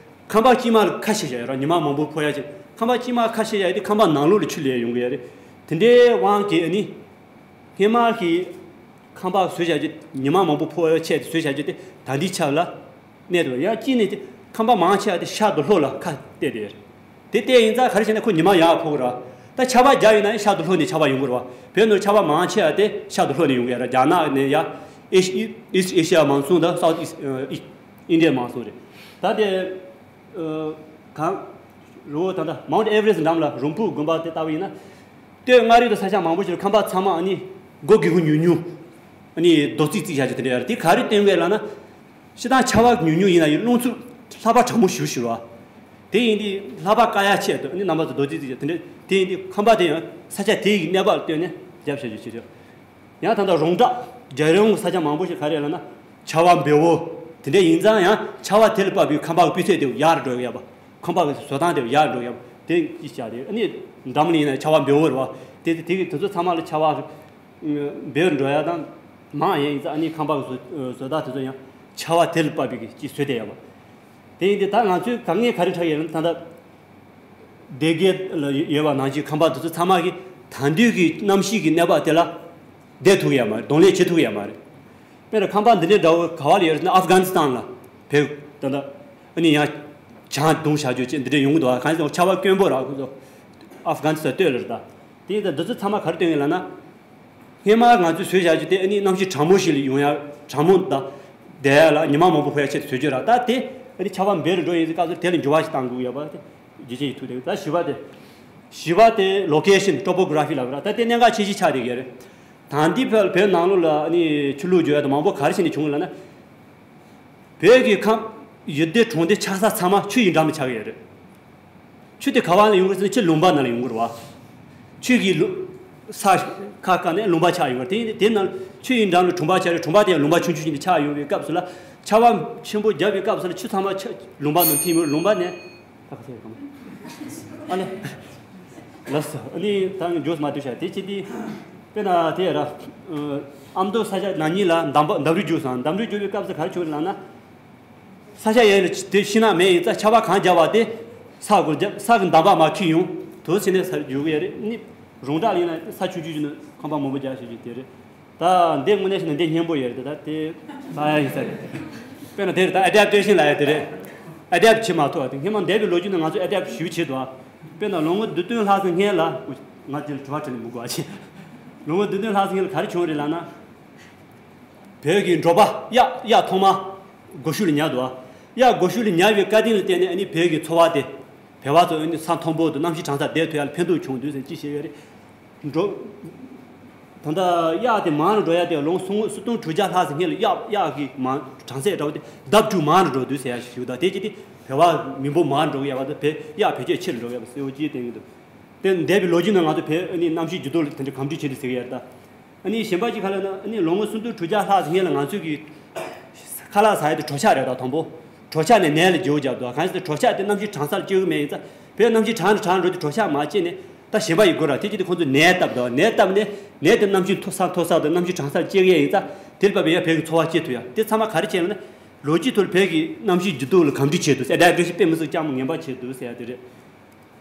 ཁང་པ་དཀྱིལ་མ་ལ་ཁ་ཕྱེ་བཞག་ཡོད་ར། ཉི་མ་མང་པོ་ཕོག་ཡ་ཆེད། ཁང་པ་དཀྱིལ་མ་ཁ་ཕྱེ་བཞག་ཡོད་དེ་ཁང་པ་ནང་ལོགས་ལ་ཆུ་ལེན་ཡོང་གི་ཡོད་རེད། དེ་འདྲའི་དབང་གིས་ཨ་ནི་སྔོན་མ་གི་ཁང་པ་བཟོས་བཞག་རྒྱུ། ཉི་མ་མང་པོ་ཕོག་ཡ་ཆེད་དུ་བཟོས་བཞག་རྒྱུ་དེ་ད་ལྟའི་ཆར་ལ་གནས་འདུག། ཡང་གཅིག་ནས་དེ་ཁང་པ་མང་ཆེ་བ་དེ་ཤར་དང་ལྷོ་ལ་ཁ་གཏད་དེ་ཡོད་རེད། དེ་གཏད་ཡིན་ཙང་ག་རེ་བྱས་ན་ཁོ་ཉི་མ་ཡར་ཕོག་གི་རེད་བ། ད་ཆར་པ་རྒྱག་ཡོད་ན་ཡང་ཤར་དང་ལྷོ་ནས་ཆར་པ་ཡོང་གི་རེད་བ། བོད་ནང་ཆར་པ་མང་ཆེ་བ་དེ་ཤར་དང་ལྷོ་ནས་ཡོང་གི་ཡོད་རེད། རྒྱ་ནག་ནས་ཡ། East East Asia མང་སུ་དང་South East India མང་སུ་རེད། ད་དེ་གང་རི་བོ་ད་ལྟ་Mount Everest འགྲམ་ལ་རོང་ཕུ་དགོན་པ་དེ་ལྟ་བུ་ཡིན་ན། སྟོད་མངའ་རིས་དང་ས་ཆ་མང་པོ་ཞིག་ལ་ཁང་པ་ཚང་མ་ཨ་ནི་སྒོ་སྒེའུ་ཁུང་ཉུང་ཉུང་། ཨ་ནི་རྡོ་རྩིག་རྩིག་བཞག་རྒྱུ་དེ་འདྲ་ཡོད་རེད། དེ་ག་རེ་སྟོན་གི་ལབ་ན། སྤྱིར་བཏང་ཆར་པ་ཉུང་ཉུང་ཡིན་ན་ཡང་རླུང་འཚུབ་ལྷགས་པ་གྲང་མོ་ཞེ་པོ་ཞིག་རེད་བ། དེ་ཡིན་དུས་ལྷགས་པ་བཀག་ཡ་ཆེད་དུ་ཨ་ནི་རྣམ་པ་ཚོ་རྡོ་རྩིག་རྩིག་བྱས། དེ་འདྲ་དེ་ཡིན་དུས་ཁང་པ་དེ་ཡང་ས་ཆ་དེ་ཡི་གནས་བབ་ལ་ལྟོས་ནས་བརྒྱབ་བཞག་རྒྱུ་ཞིག་རེད། ཡང་ད་ལྟ་རོང་བྲག་རྒྱལ་རོང་གི་ས་ཆ་མང་པོ་ཞིག་ག་རེ་ལབ་ན་ཆར་པ་འབེལ་པོ་དེ་འདྲ་ཡིན་ཙང་ཡང་ཆར་པ་དེ་ལ་དཔག་པའི་ཁང་པ་གི་སྤུས་ཚད་དེ་ཡར་འགྲོ་གི་ཡོད་པ། ཁང་པ་གི་བཟོ་སྟངས་དེ་ཡར་འགྲོ་གི་ཡོད་པ་དེ་གཅིག་བྱས་ཏེ། ཨ་ནི་འགྲམ་ལ་ཡིན་ན་ཆར་པ་འབེལ་པོ་རེད་བ། དེ་དེ་དེ་གི་དེ་ཚོ་ཚང་མ་ལ་ཆར་པ་འབེལ་འགྲོ་ཡ་དང་མང་ཡིན་ཙང་ཨ་ནི་ཁང་པ་གི་བཟོ་བཟོ་ལྟ་དེ་ཚོ་ཡང་ཆར་པ་དེ་ལ་དཔག་པའི་གི་གཅིག་བཟོས་བསྡད་ཡོད་པ། དེ་ཡིན་དུས་ད་ང་ཚོའི་དཀའ་ངལ་ག་རེ་འཕྲད་ཡོད་ན། ད་ལྟ་སྡེ་དགེ་ལ་ཡོད་པ་ནང་བཞིན་ཁང་པ་དེ་ཚོ་ཚང་མ་གིས་ད་ལྟའི་གི་གནམ་གཤིས་ཀྱི་གནས་བབ་དེ་ལ་བསྡད་ཐུབ་ཀྱི་ཡོད་མ་རེད། གདོང་ལེན་བྱེད་ཐུབ་ཀྱི་ཡོད་མ་རེད། དཔེར་ན་ཁང་པ་འདི་འདྲའི་འདྲ་བོ་ག་བ་ལ་ཡོད་རེད་ཟེར་ན་ཨབ་གྷ་ནི་སི་ཐན་ལ་བོད་ད་ལྟ་ཨ་ནི་ཡང་གྱང་བརྡུངས་བཞག་རྒྱུ་བཅས་འདི་འདྲ་ཡོང་གི་འདུག། གང་ཡིན་ཟེར་ན་ཆར་པ་དཀོན་པོ་རེད། ཁོ་ཚོ་ཨབ་གྷ་ནི་སི་ཐན་སྟོད་ལ་རེད། ད་དེ་ཡིན་ཙང་འདི་ཚོ་ཚང་མ་ག་རེ་སྟོན་གི་ལབ་ན། སྔོན་མ་ང་ཚོས་བཟོས་བཞག་རྒྱུ་དེ་ཨ་ནི་གནམ་གཤིས་གྲང་མོ་ཞིག་ལ་ཡོང་ཡ། གྲང་མོ་དང་བསྡད་ཡ་ལ་ཉི་མ་མང་པོ་ཕོག་ཡ་ཆེད་དུ་བཟོས་རྒྱུ་རེད། ད་དེ་ཨ་ནི་ཆར་པ་འབེལ་རུ་འགྲོ་ཡིན་ཙང་སྐབས་སུ་དེ་ལ་འགྱུར་བ་ཞིག་གཏང་དགོས་ཡོད་པ་དེ་རྒྱུ་རྐྱེན་ཞིག་ཐུག་དེ། ད་བཞི་པ་དེ། བཞི་པ་དེ་ལོ་ཀེ་ཤན་ཊོ་པོ་གྷ་ར་ཕི་ལབ་ར། ད་དེ་གནད་འགག་ཆེ་ཤོས་ཆགས་བསྡད་ཡོད་རེད། ད་འདི་བོད་བོད་ནང་ལོགས་ལ་ཨ་ནི་ཆུ་ལུད་རྒྱུ་ཡ་དང་མང་པོ་ག་རེ་བྱས་ནས་བྱུང་གི་ལབ་ན། བོད་ཀྱི་ཁམས་ཡུལ་སྡེ་གྲོང་སྡེ་ཆགས་ས་ཚང་མ་ཆུ་ཡི་འགྲམ་ལ་ཆགས་ཀྱི་ཡོད་རེད། ཆུ་དེ་ག་བ་ནས་ཡོང་གི་ཟེར་ན་ཆུ་ལུང་པ་ནང་ལ་ཡོང་གི་རེད་བ། ཆུ་གི་ལུ་ས་ཁ་ཁ་ནས་ལུང་པ་ཆགས་ཡོང་གི་རེད། དེ་དེ་ནང་ཆུ་ཡི་འགྲམ་ལ་གྲོང་པ་ཆགས་རེད། གྲོང་པ་དེ་ཡང་ལུང་པ་ཆུང་ཆུང་ཞིག་ནས་ཆགས་ཡོང་བའི་སྐབས་སུ་ལ་ཆར་པ་ཆེན་པོ་བརྒྱབ་པའི་སྐབས་སུ་ལ་ཆུ་ཚང་མ་ཆ་ལུང་པ་ནང་ཐིམ་ཡོང་། ལུང་པ་ནས་ད་ག་ཚོད་རེད་གམ། ཨ་ལེ། ལགས་སོ། ཨ་ནི་ད་ངས་མགྱོགས་སུ་མ་ཐུག་ཤག། དེ་ཅི་སྟེ། དཔེར་ན་དེ་ར། ཨ་མདོ་ས་ཆ་ན་ནིང་ལ་འདམ་བག་འདམ་རུད་རྒྱུག་སོང་། འདམ་རུད་རྒྱུག་པའི་སྐབས་སུ་ག་རེ་བྱུང་རེད་ལབ་ན། ས་ཆ་ཡན་ལ་དེ་ཤིང་ནགས་མེད་ཡིན་ཙང་ཆར་པ་གང་བརྒྱབ་པ་དེ་ས་སྒོ་བརྒྱབ། ས་གི་འདམ་བག་མར་འཁྱེར་ཡོང་། དུ་ཚེ་ནས་སར་རྒྱུག་གི་ཡོད་རེད། ནི་རོང་བྲག་ལ་ཡིན་ན་ས་ཆུང་ཆུང་ཞིག་ནང་ཁང་པ་མང་པོ་རྒྱག་ཤེས་ཀྱི་དེ་རེད། ད་འདི་དངོས་གནས་བྱས་ན་འདི་སྙན་པོ་ཡོད་རེད། ད་དེ་ལྟ་ཡ་ཡིན་ས་རེད། དཔེར་ན་དེ་རེད། ད་ཨེ་ཌེབ་ཊེ་ཤན་ལབ་ཡ་དེ་རེད། ཨེ་ཌེབ་བྱེད་མ་ཐུབ་པ་དེ། སྔོན་མ་འདས་པའི་ལོ་རྒྱུས་ནང་ང་ཚོ་ཨེ་ཌེབ་ཞེ་པོ་བྱས་འདུག་ཨ། དཔེར་ན་ལོ་ངོ་བདུན་སྟོང་ལྷག་ཙམ་སྔོན་ལ། ང་དེ་ལ་དྲི་བ་དྲིས་ནས་མི་དགོས་པ་བྱས། ལོ་ངོ་བདུན་སྟོང་ལྷག་ཙམ་སྔོན་ལ་ག་རེ་བྱུང་རེད་ལབ་ན། བོད་ཀྱི་འབྲོག་པ་གཡག་གཡག་ཐོག་མ་སྒོ་ཤུགས་ལ་ཉར་འདུག་ཨ། གཡག་སྒོ་ཤུགས་ལ་ཉར་བའི་བཀའ་དྲིན་ལ་བརྟེན་ནས་ཨ་ནི་བོད་ཀྱི་འཚོ་བ་དེ། བོད་པ་ཚོ་ཨ་ནི་ས་མཐོན་པོ་དང་གནམ་གཤིས་གྲང་ས་བསྡད་ཐུབ་ཡ་ལ་ཕན་ཐོགས་བྱུང་འདུག་ཟེར་ཅི་བཤད་ཡོད་རེད། འགྲོ། ད་ལྟ་གཡག་དེ་མང་རུ་འགྲོ་ཡ་དེ་ལོ་ངོ་སུམ་སུམ་སྟོང་དྲུག་བརྒྱ་ལྷག་ཙམ་སྔོན་ལ་གཡག་གཡག་གི་མང་གྲངས་ཚད་འདྲ་བོ་དེ་ལྡབ་དྲུག་མང་རུ་འགྲོ་འདུག་ཟེར་ཡ་ཞིག་ཞུ་གི་འདུག་དེ་ཅི་སྟེ་བོད་པ་མི་འབོར་མང་རུ་འགྲོ་གི་ཡ་བ་དང་བོད་གཡག་བེད་སྤྱོད་ཆེ་རུ་འགྲོ་གི་ཡ་བ་གསལ་བོ་ཅིག་བསྟན་གྱི་འདུག་དེ་འདས་པའི་ལོ་རྒྱུས་ནང་ང་ཚོ་བོད་ཨ་ནི་གནམ་གཤིས་འགྱུར་ལྡོག་ལ་དེ་འདྲ་གམ་བསྒྲིགས་བྱས་འདུག་ཟེར་གི་ཡ་རེད་ད། ཨ་ནི་གཞན་པ་ཅིག་ག་ལབ་ན་ཨ་ནི་ལོ་ངོ་སུམ་སྟོང་དྲུག་བརྒྱ་ལྷག་ཙམ་སྔོན་ལ་ང་ཚོས་ཀྱི་ཁ་ལག་ཟ་ཡ་དེ་གྲོ་ཆག་རེད་ད། དང་པོ་གྲོ་ཆག་ནས་ནས་ལ་བརྗེ་བོ་བརྒྱབ་འདུག་གང་ཡིན་ཟེར་ན་གྲོ་ཆག་དེ་གནམ་གཤིས་གྲང་ས་ལ་སྐྱེ་གི་མེད། ཡིན་ཙང་བོད་གནམ་གཤིས་གྲང་ནས་གྲང་འགྲོ་དུས་གྲོ་ཆག་མ་སྐྱེས་ནས་ད་གཞན་པ་ཡི་དགོས་ར། དེ་ཅི་སྟེ་ཁོང་ཚོས་ནས་བཏབ་འདུག་ནས་བཏབ་ནས་ནས་དེ་གནམ་གཤིས་མཐོ་ས་མཐོ་ས་དང་གནམ་གཤིས་གྲང་ས་ལ་སྐྱེ་གི་ཡིན་ཙང་དེ་ལ་བབས་པའི་ཡ་བོད་ཀྱི་འཚོ་བ་སྐྱེལ་ཐུབ་ཡ། དེ་ཚང་མ་ག་རེ་བྱས་ན་ལོ་རྒྱུས་ཐོག་ལ་བོད་ཀྱི་གནམ་གཤིས་འགྱུར་ལྡོག་ལ་གམ་བསྒྲིགས་བྱས་འདུག་ཨེ་ཌབ་ཊེ་ཤན་དཔེ་མི་སྲིད་ཅང་ངན་པ་བྱས་འདུག་ཟེར་ཡ་དེ་རེད།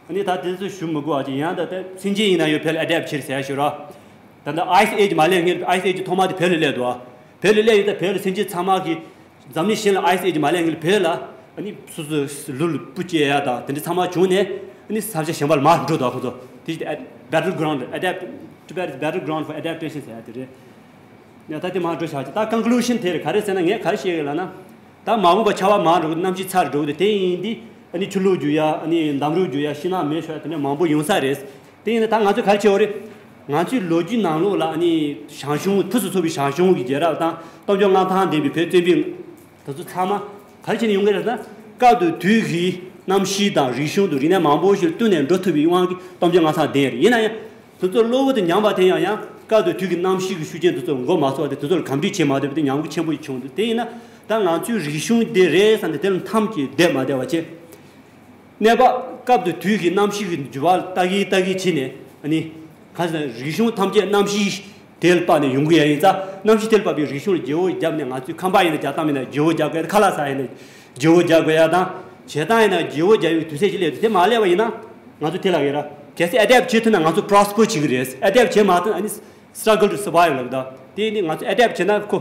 ཨ་ནི་ད་དེ་ཚོ་ཞུ་མི་དགོས་པ་ཅིག་ཡང་ད་ལྟ་སེམས་ཅན་ཡིན་ན་ཡང་བོད་ལ་ཨེ་ཌབ་ཊེ་ཆེར་ཟེར་ཡ་ཞུ་ར། ད་ལྟ་ཨའི་སི་ཨེཇ་མ་སླེབས་སྔོན་ཨའི་སི་ཨེཇ་ཐོག་མ་དེ་བོད་ལ་སླེབས་འདུག་བོད་ལ་སླེབས་ཡོད་ད། བོད་ལ་སེམས་ཅན་ཚང་མ་གི་འཛམ་གླིང་གཞན་ལ་ཨའི་སི་ཨེཇ་མ་སླེབས་སྔོན་ལ་བོད་ལ་ཨ་ནི་སོ་སོའི་ལུས་ལ་སྤུ་སྐྱེ་ཡ་དང་དེ་འདྲ་ཚང་མ་བྱུང་ནས་ཨ་ནི་ས་ཆ་གཞན་པ་ལ་མར་འགྲོ་འདུག་ཁོ་ཚོ་དེ་བཞིན་བེ་ཊལ་གྷི་རའུན་ཌི། ཨེ་ཌབ་ཊེ་ཤན། Tibet is battleground for adaptation ཟེར་ཡ་དེ་རེད། ཡང་ད་དེ་མར་འགྲོ་བཞག་ཅིག་ད་ཀོན་ཀུ་ལུ་ཤན་དེ་རེད། ག་རེ་ཟེར་ན་ངས་ག་རེ་བཤད་ཡོད་ལབ་ན། ད་མ་འོངས་པ་ཆར་པ་མང་འགྲོ་གི་འདུག་གནམ་གཤིས་ཚ་རུ་འགྲོ་གི་འདུག་དེ་ཡིན་དུས་ཨ་ནི་ཆུ་ལོག་རྒྱུག་ཡ། ཨ་ནི་འདམ་རུད་རྒྱུག་ཡ། ཤིང་ནགས་མེ་ཤོར་ཡ་དེ་འདྲ་མང་པོ་ཡོང་ས་རེད། དེ་ཡིན་ན་ད་ང་ཚོས་ག་རེ་བྱེད་དགོས་རེད། ང་ཚོའི་ལོ་རྒྱུས་ནང་ལོགས་ལ་ཨ་ནི་ཞང་ཞུང་། ཕུན་སུམ་ཚོགས་པའི་ཞང་ཞུང་གི་རྒྱལ་རབས་དང་སྟོབས་འབྱོར་མངའ་ཐང་ལྡན་པའི་བོད་བཙན་པོའི། དེ་ཚོ་ཚང་མ་ག་རེ་བྱས་ནས་ཡོང་གི་རེད་ཟེར་ན། སྐབས་དང་དུས་ཀྱི་གནམ་གཤིས་དང་རིག་གཞུང་དང་རིག་གནས་མང་པོ་ཞིག་བསྟུན་ནས་འགྲོ་ཐུབ་པའི་དབང་གིས་སྟོབས་འབྱོར་མངའ་ཐང་ལྡན་ཡོད་རེད། ཡིན་ན་ཡང་དེ་ཚོ་གློ་བུར་དུ་ཉམས་པ་དེ་ཡང་ཡང་སྐབས་དང་དུས་ཀྱི་གནམ་གཤིས་ཀྱི་ཤུགས་རྐྱེན་དེ་ཚོར་མགོ་མ་ཚོས་པ་དེ་དེ་ཚོ་ལ་གམ་བསྒྲིགས་བྱེད་མ་ཐུབ་པ་དེ་ཉམས་རྒུད་ཆེན་པོ་ཞིག་བྱུང་འདུག་དེ་ཡིན་ན་ད་ང་ཚོའི་རིག་གཞུང་འདི་རེད་བསམ་ནས་དེ་ལ་འཐམ་གྱིས་བསྡད་མ་བསྡད་པ་བྱས། གནས་བབ་སྐབས་དང་དུས་ཀྱི་གནམ་གཤིས་ཀྱི་འགྱུར་བ་ལ་ལྟ་གིན་ལྟ་གིན་བྱས་ནས་ཨ་ནི། གང་ཟེར་ན་རིག་གཞུང་ཐམས་ཅད་གནམ་གཤིས་དེ་ལ་དཔགས་ནས་ཡོང་གི་ཡ་ཡིན་ཙང་། གནམ་གཤིས་དེ་ལ་དཔགས་པའི་རིག་གཞུང་ལ་བརྗེ་བོ་བརྒྱབ་ནས། ང་ཚོའི་ཁང་པ་ཡིན་ན་རྒྱག་སྟངས་ཡིན་ན་བརྗེ་བོ་རྒྱག་དགོས། ཁ་ལག་ཟ་ཡིན་ན་བརྗེ་བོ་རྒྱག་དགོས་ཡ་དང་། བྱེད་སྟངས་ཡིན་ན་བརྗེ་བོ་རྒྱག་ཡོད་དུས་ཚོད་ཅིག་སླེབས་དུས། དེ་མ་སླེབས་པ་ཡིན་ན་ང་ཚོ་དེ་ལ་ཡོད་ར། གལ་སྲིད་ཨེ་ཌབ་བྱེད་ཐུབ་ན་ང་ཚོ་པོ་རོ་སི་པེར་བྱེད་ཀྱི་རེད། ཨེ་ཌབ་བྱེད་མ་ཐུབ་ན་ཨ་ནི་སི་ཊྲ་གལ་ཊུ་སར་བའེབ་ལབ་ད། དེ་ཡིན་དུས་ང་ཚོ་ཨེ་ཌབ་བྱེད་ན་ཁོ།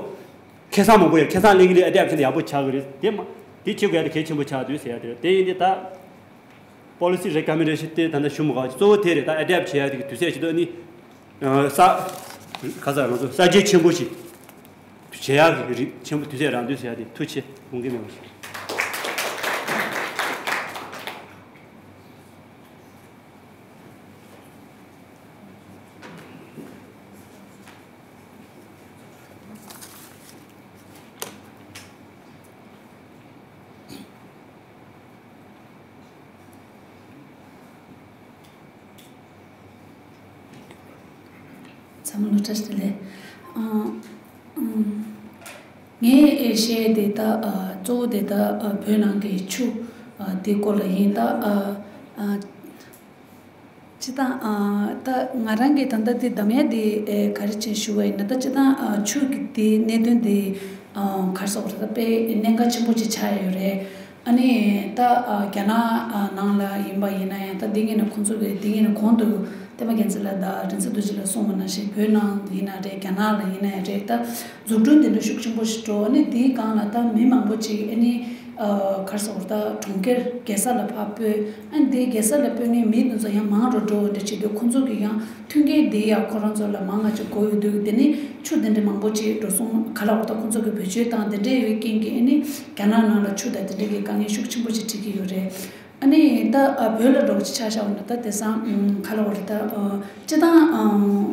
ཁེ་བཟང་མང་པོ་ཡོད། ཁེ་བཟང་ལེན་གྱི་རེད། ཨེ་ཌབ་བྱས་ན་ཡག་པོ་ཆགས་ཀྱི་རེད། དེ་མ། དེ་བྱེད་དགོས་ཡ་དེ་གལ་ཆེན་པོ་ཆགས་འདུག་ཟེར་ཡ་དེ་རེད། དེ་ཡིན་དུས་ད་པོ་ལི་སི་རེ་ཀོ་མེན་ཌེ་ཤན་དེ་ད་ལྟ་ཞུ་མི་དགོས། གཙོ་བོ་དེ་རེད། ད་ཨེ་ཌབ་བྱེད་ཡ་དེ་གི་དུས་ཚོད་ཅིག་ཏུ་ནི་ས། ག་ས་ང་ཚོ་གསར་བརྗེ་ཆེན་པོ་ཞིག་བྱེད་ཡ་གི་རིགས་ཆེན་པོ་དུས་ཚོད་རག་འདུག་ཟེར་ཡ་དེ། ཐུགས་རྗེ་ཆེ། དགོངས་འགལ་མེད་པ་ཞིག་ཚང་མ་ལ་བཀྲ་ཤིས་བདེ་ལེགས། ཨ། ཨ། ངས་བཤད་དེ་ད། ཨ། གཙོ་བོ་དེ་ད། ཨ། བོད་ནང་གི་ཆུ། ཨ། དེ་སྐོར་ལ་ཡིན་ད། ཨ། ཨ། སྤྱིར་བཏང་། ཨ། ད་ང་རང་གིས་ད་ལྟ་དེ་གདམ་ཡ་དེ། ཨེ། ག་རེ་བྱས་ཞུ་བ་ཡིན་ན། ད་སྤྱིར་བཏང་། ཨ། ཆུ་གི་དེ་གནད་དོན་དེ། ཨ། ག་རེ་ཟེར་དགོས་རེད། ད་དཔེ་གནད་འགག་ཆེན་པོ་ཅིག་ཆགས་ཡོད་རེད། ཨ་ནི་ད། ཨ། རྒྱ་ནག་ཨ། ནང་ལ་ཡིན་པ་ཡིན་ན་ཡང་། ད་འདི་སྔོན་ནས་ཁོང་ཚོ་གིས་འདི་སྔོན་ནས་གོང་དུ་བསྟན་པ་རྒྱལ་མཚན་ལགས་དང་མགྲིན་ཚབ་རྡོ་རྗེ་ལགས་གསུངས་པ་ནང་བཞིན། བོད་ནང་ཡིན་ན་རེད། རྒྱ་ནག་ལ་ཡིན་ན་ཡང་རེད། ད་འཛུགས་སྐྲུན་དེ་འདྲ་ཤུགས་ཆེན་པོ་ཞིག་འགྲོ། ཨ་ནི་དེའི་སྒང་ལ་ད་མི་མང་པོ་ཅིག་ཨ་ནི། ཨ། ག་རེ་ཟེར་དགོས་རེད། ད་གྲོང་ཁྱེར་རྒྱལ་ས་ལ་ཕར་སྤོས། ཨ་ནི་དེ་རྒྱལ་ས་ལ་སྤོས་མཁན་མི་དེ་ཚོ་ཡང་མང་རུ་འགྲོ་བ་འདྲ་བྱེད་དུས། ཁོང་ཚོ་གི་ཡང་མཐུན་རྐྱེན་དེ་ཡང་ཁོ་རང་ཚོ་ལ་མང་ང་ཅིག་དགོས་ཡོད་དུས། དེ་ནི་ཆུ་དེ་འདྲ་མང་པོ་ཅིག་འགྲོ་སོང་། ག་རེ་ལབ་དགོས་རེད། ད་ཁོང་ཚོ་གི་བེད་སྤྱོད་བཏང་དེ་འདྲ་ཡོད་རྐྱེན་གྱིས། ཨ་ནི་རྒྱ་ནག་ནང་ལ་ཆུ་དང་དེ་འདྲ་གི་དཀའ་ངལ་ཤུགས་ཆེན་པོ་ཅིག་འཕྲད་ཀྱི་ཡོད་རེད། ཨ་ནི་ད། ཨ། བོད་ལ་འདྲ་བོ་ཅིག་ཆ་བཞག་པ་ན། ད་དེང་སང་། ཨམ། ག་རེ་ལབ་དགོས་རེད། ད། ཨ། སྤྱིར་བཏང་།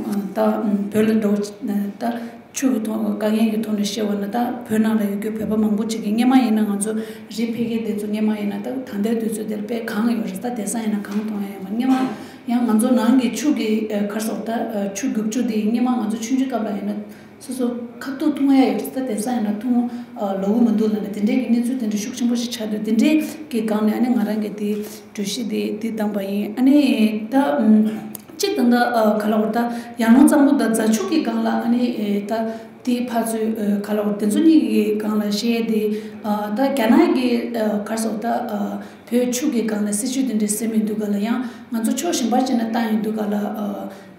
ཨ། ད། ཨམ། བོད་ལ་འདྲ་བོ་ཅིག་ད། ཆུ་གི་ཐོག་དཀའ་ངལ་གྱི་ཐོག་ནས་བཤད་པ་ན། ད་བོད་ནང་ལ་ཡོད་རྒྱུ་བོད་པ་མང་པོ་ཅིག་གིས། སྔོན་མ་ཡིན་ན་ང་ཚོ་རི་འཕེན་མཁན་དེ་ཚོ་སྔོན་མ་ཡིན་ན། ད་ད་ལྟའི་དུས་ཚོད་དེར་དཔེ་གངས་ཡོད་རེད། ད་དེང་སང་ཡིན་ན་གངས་མཐོང་ཡ་ཡོད་མ་རེད། སྔོན་མ་ཡང་ང་ཚོ་ནང་གི་ཆུ་གི། ཨ། ག་རེ་ཟེར་དགོས་རེད། ད། ཨ། ཆུ་རྒྱུག་ཆུ་དེ་སྔོན་མ་ང་ཚོ་ཆུང་ཆུང་སྐབས་ལ་ཡིན་ན་སོ་སོ་ཁ་ཐུག་འཐུང་ཡ་ཡོད་རེད། ད་དེང་སང་ཡིན་ན་འཐུང་། ཨ། ལོང་གི་མི་འདུག་ལབ་ནས་དེ་འདྲའི་གི་གནས་ཚུལ་དེ་འདྲ་ཤུགས་ཆེན་པོ་ཞིག་ཆགས་དུས། དེ་འདྲའི་གི་སྒང་ནས་ཨ་ནི་ང་རང་གིས་དེ་གྲོས་གཞི་དེ་དེ་བདམས་པ་ཡིན། ཨ་ནི་ད། ཨམ། གཅིག་ད་ལྟ། ཨ། ག་རེ་ལབ་དགོས་རེད། ད་ཡར་ཀླུང་གཙང་པོ་དང་རྫ་ཆུ་གི་སྒང་ལ། ཨ་ནི། ཨེ། ད་དེ་ཕར་ཚུར། ཨ། ག་རེ་ལབ་དགོས་རེད། དེ་ཚོ་གཉིས་ཀྱི་སྒང་ལ་བཤད་དེ། ཨ། ད་རྒྱ་ནག་གིས། ཨ། ག་རེ་ཟེར་དགོས་རེད། ད། ཨ། བོད་ཆུ་གི་སྒང་ལ་སྲིད་ཇུས་དེ་འདྲ་བཟོས་མི་འདུག་ག་ལ། ཡང་ང་ཚོ་ཕྱོགས་གཞན་པ་ཅིག་ནས་བལྟས་ཡོང་དུས་སྒང་ལ། ཨ།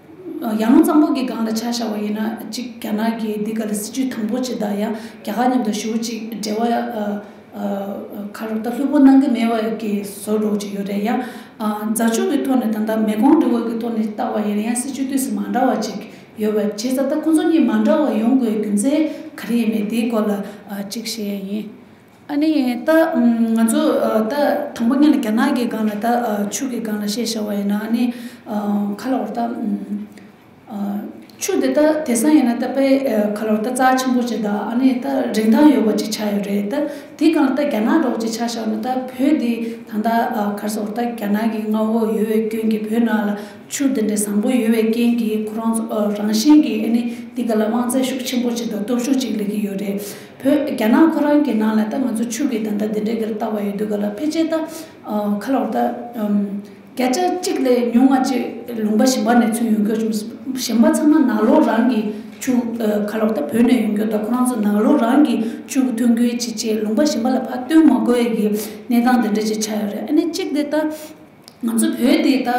ཡར་ཀླུང་གཙང་པོ་གི་སྒང་ལ་ཆ་བཞག་པ་ཡིན་ན། གཅིག་རྒྱ་ནག་གིས་འདི་ག་ལ་སྲིད་ཇུས་དམ་པོ་བྱེད་དང་། ཡང་རྒྱ་གར་མཉམ་དུ་ཞེ་པོ་ཅིག་འབྲེལ་བ། ཨ། ཨ། ག་རེ་ད་ལྷུག་པོ་གནང་གི་མེད་པ་གི་བཟོ་འདྲ་ཅིག་ཡོད་རེད། ཡང་། ཨ། རྫ་ཆུ་གི་ཐོག་ནས། ད་ལྟ་མེ་གོང་རི་བོ་གི་ཐོག་ནས་བལྟས་པ་ཡིན་ན། ཡང་སྲིད་ཇུས་ཏོག་ཙམ་མ་འདྲ་བ་ཅིག་ཡོད་པ་བྱས་ཙང་། ད་ཁོང་ཚོ་གཉིས་མ་འདྲ་བ་ཡོང་དགོས་རྒྱུ་མཚན་ག་རེ་ཡིན་མིན་དེའི་སྐོར་ལ། ཨ། གཅིག་བཤད་ཡ་ཡིན། ཨ་ནི་ད། ཨམ། ང་ཚོ། ཨ། ད་དང་པོ་ཉིད་ལ་རྒྱ་ནག་གི་སྒང་ལ། ད། ཨ། ཆུ་གི་སྒང་ལ་བཤད་བཞག་པ་ཡིན་ན། ཨ་ནི། ཨ། ག་རེ་ལབ་དགོས་རེད། ད། ཨམ། ཆུ་དེ་ད་དེང་སང་ཡིན་ན་ད་དཔེ་ཁ་ལོར་ད་རྩ་ཆེན་པོ་ཅིག་དང་ཨ་ནི་ད་རིན་ཐང་ཡོད་པ་ཅིག་ཆགས་ཡོད་རེད། ད་དེ་གང་ལ་ད་རྒྱ་ནག་འདྲ་བོ་ཅིག་ཆ་བཞག་ན་ད་བོད་དེ་ད་ལྟ་ག་རེ་ཟེར་ད་རྒྱ་ནག་གི་མངའ་འོག་ཡོད་པའི་སྐྱོན་གྱིས་བོད་ནང་ལ་ཆུ་དེ་འདྲའི་བཟང་པོ་ཡོད་པའི་རྐྱེན་གྱིས་ཁོ་རང་ཚོ་རང་བཞིན་གྱིས་ཨ་ནི་དེ་ག་ལ་དབང་ཚད་ཤུགས་ཆེན་པོ་ཅིག་དང་སྟོབས་ཤུགས་ཅིག་སླེབས་ཀྱི་ཡོད་རེད། བོད་རྒྱ་ནག་ཁོ་རང་གི་ནང་ལ་ད་ང་ཚོ་ཆུ་གི་ད་ལྟ་དེ་འདྲའི་གི་ལྟ་བ་ཡོད་དུས་ག་ལ་ཕལ་ཆེར་ད་ཁ་ལོར་ད། བརྒྱ་ཆ་གཅིག་ལས་ཉུང་བ་ཅིག་ལུང་པ་གཞན་པ་ནས་ཚུར་ཡོང་རྒྱུ། གཞན་པ་ཚང་མ་ནང་ལོགས་རང་གི་ཆུ་ཁ་ལོག་ད་བོད་ནས་ཡོང་རྒྱུ་དང་ཁོ་རང་ཚོ་ནང་ལོགས་རང་གི་ཆུ་ཐོན་ཁུལ་ཅིག་བྱས། ལུང་པ་གཞན་པ་ལ་ཕར་བཏོན་མ་དགོས་ཡས་ཀྱི་གནས་སྟངས་དེ་འདྲ་ཅིག་ཆགས་ཡོད་རེད། ཨ་ནི་གཅིག་དེ་ད་ང་ཚོ་བོད་དེ་ད་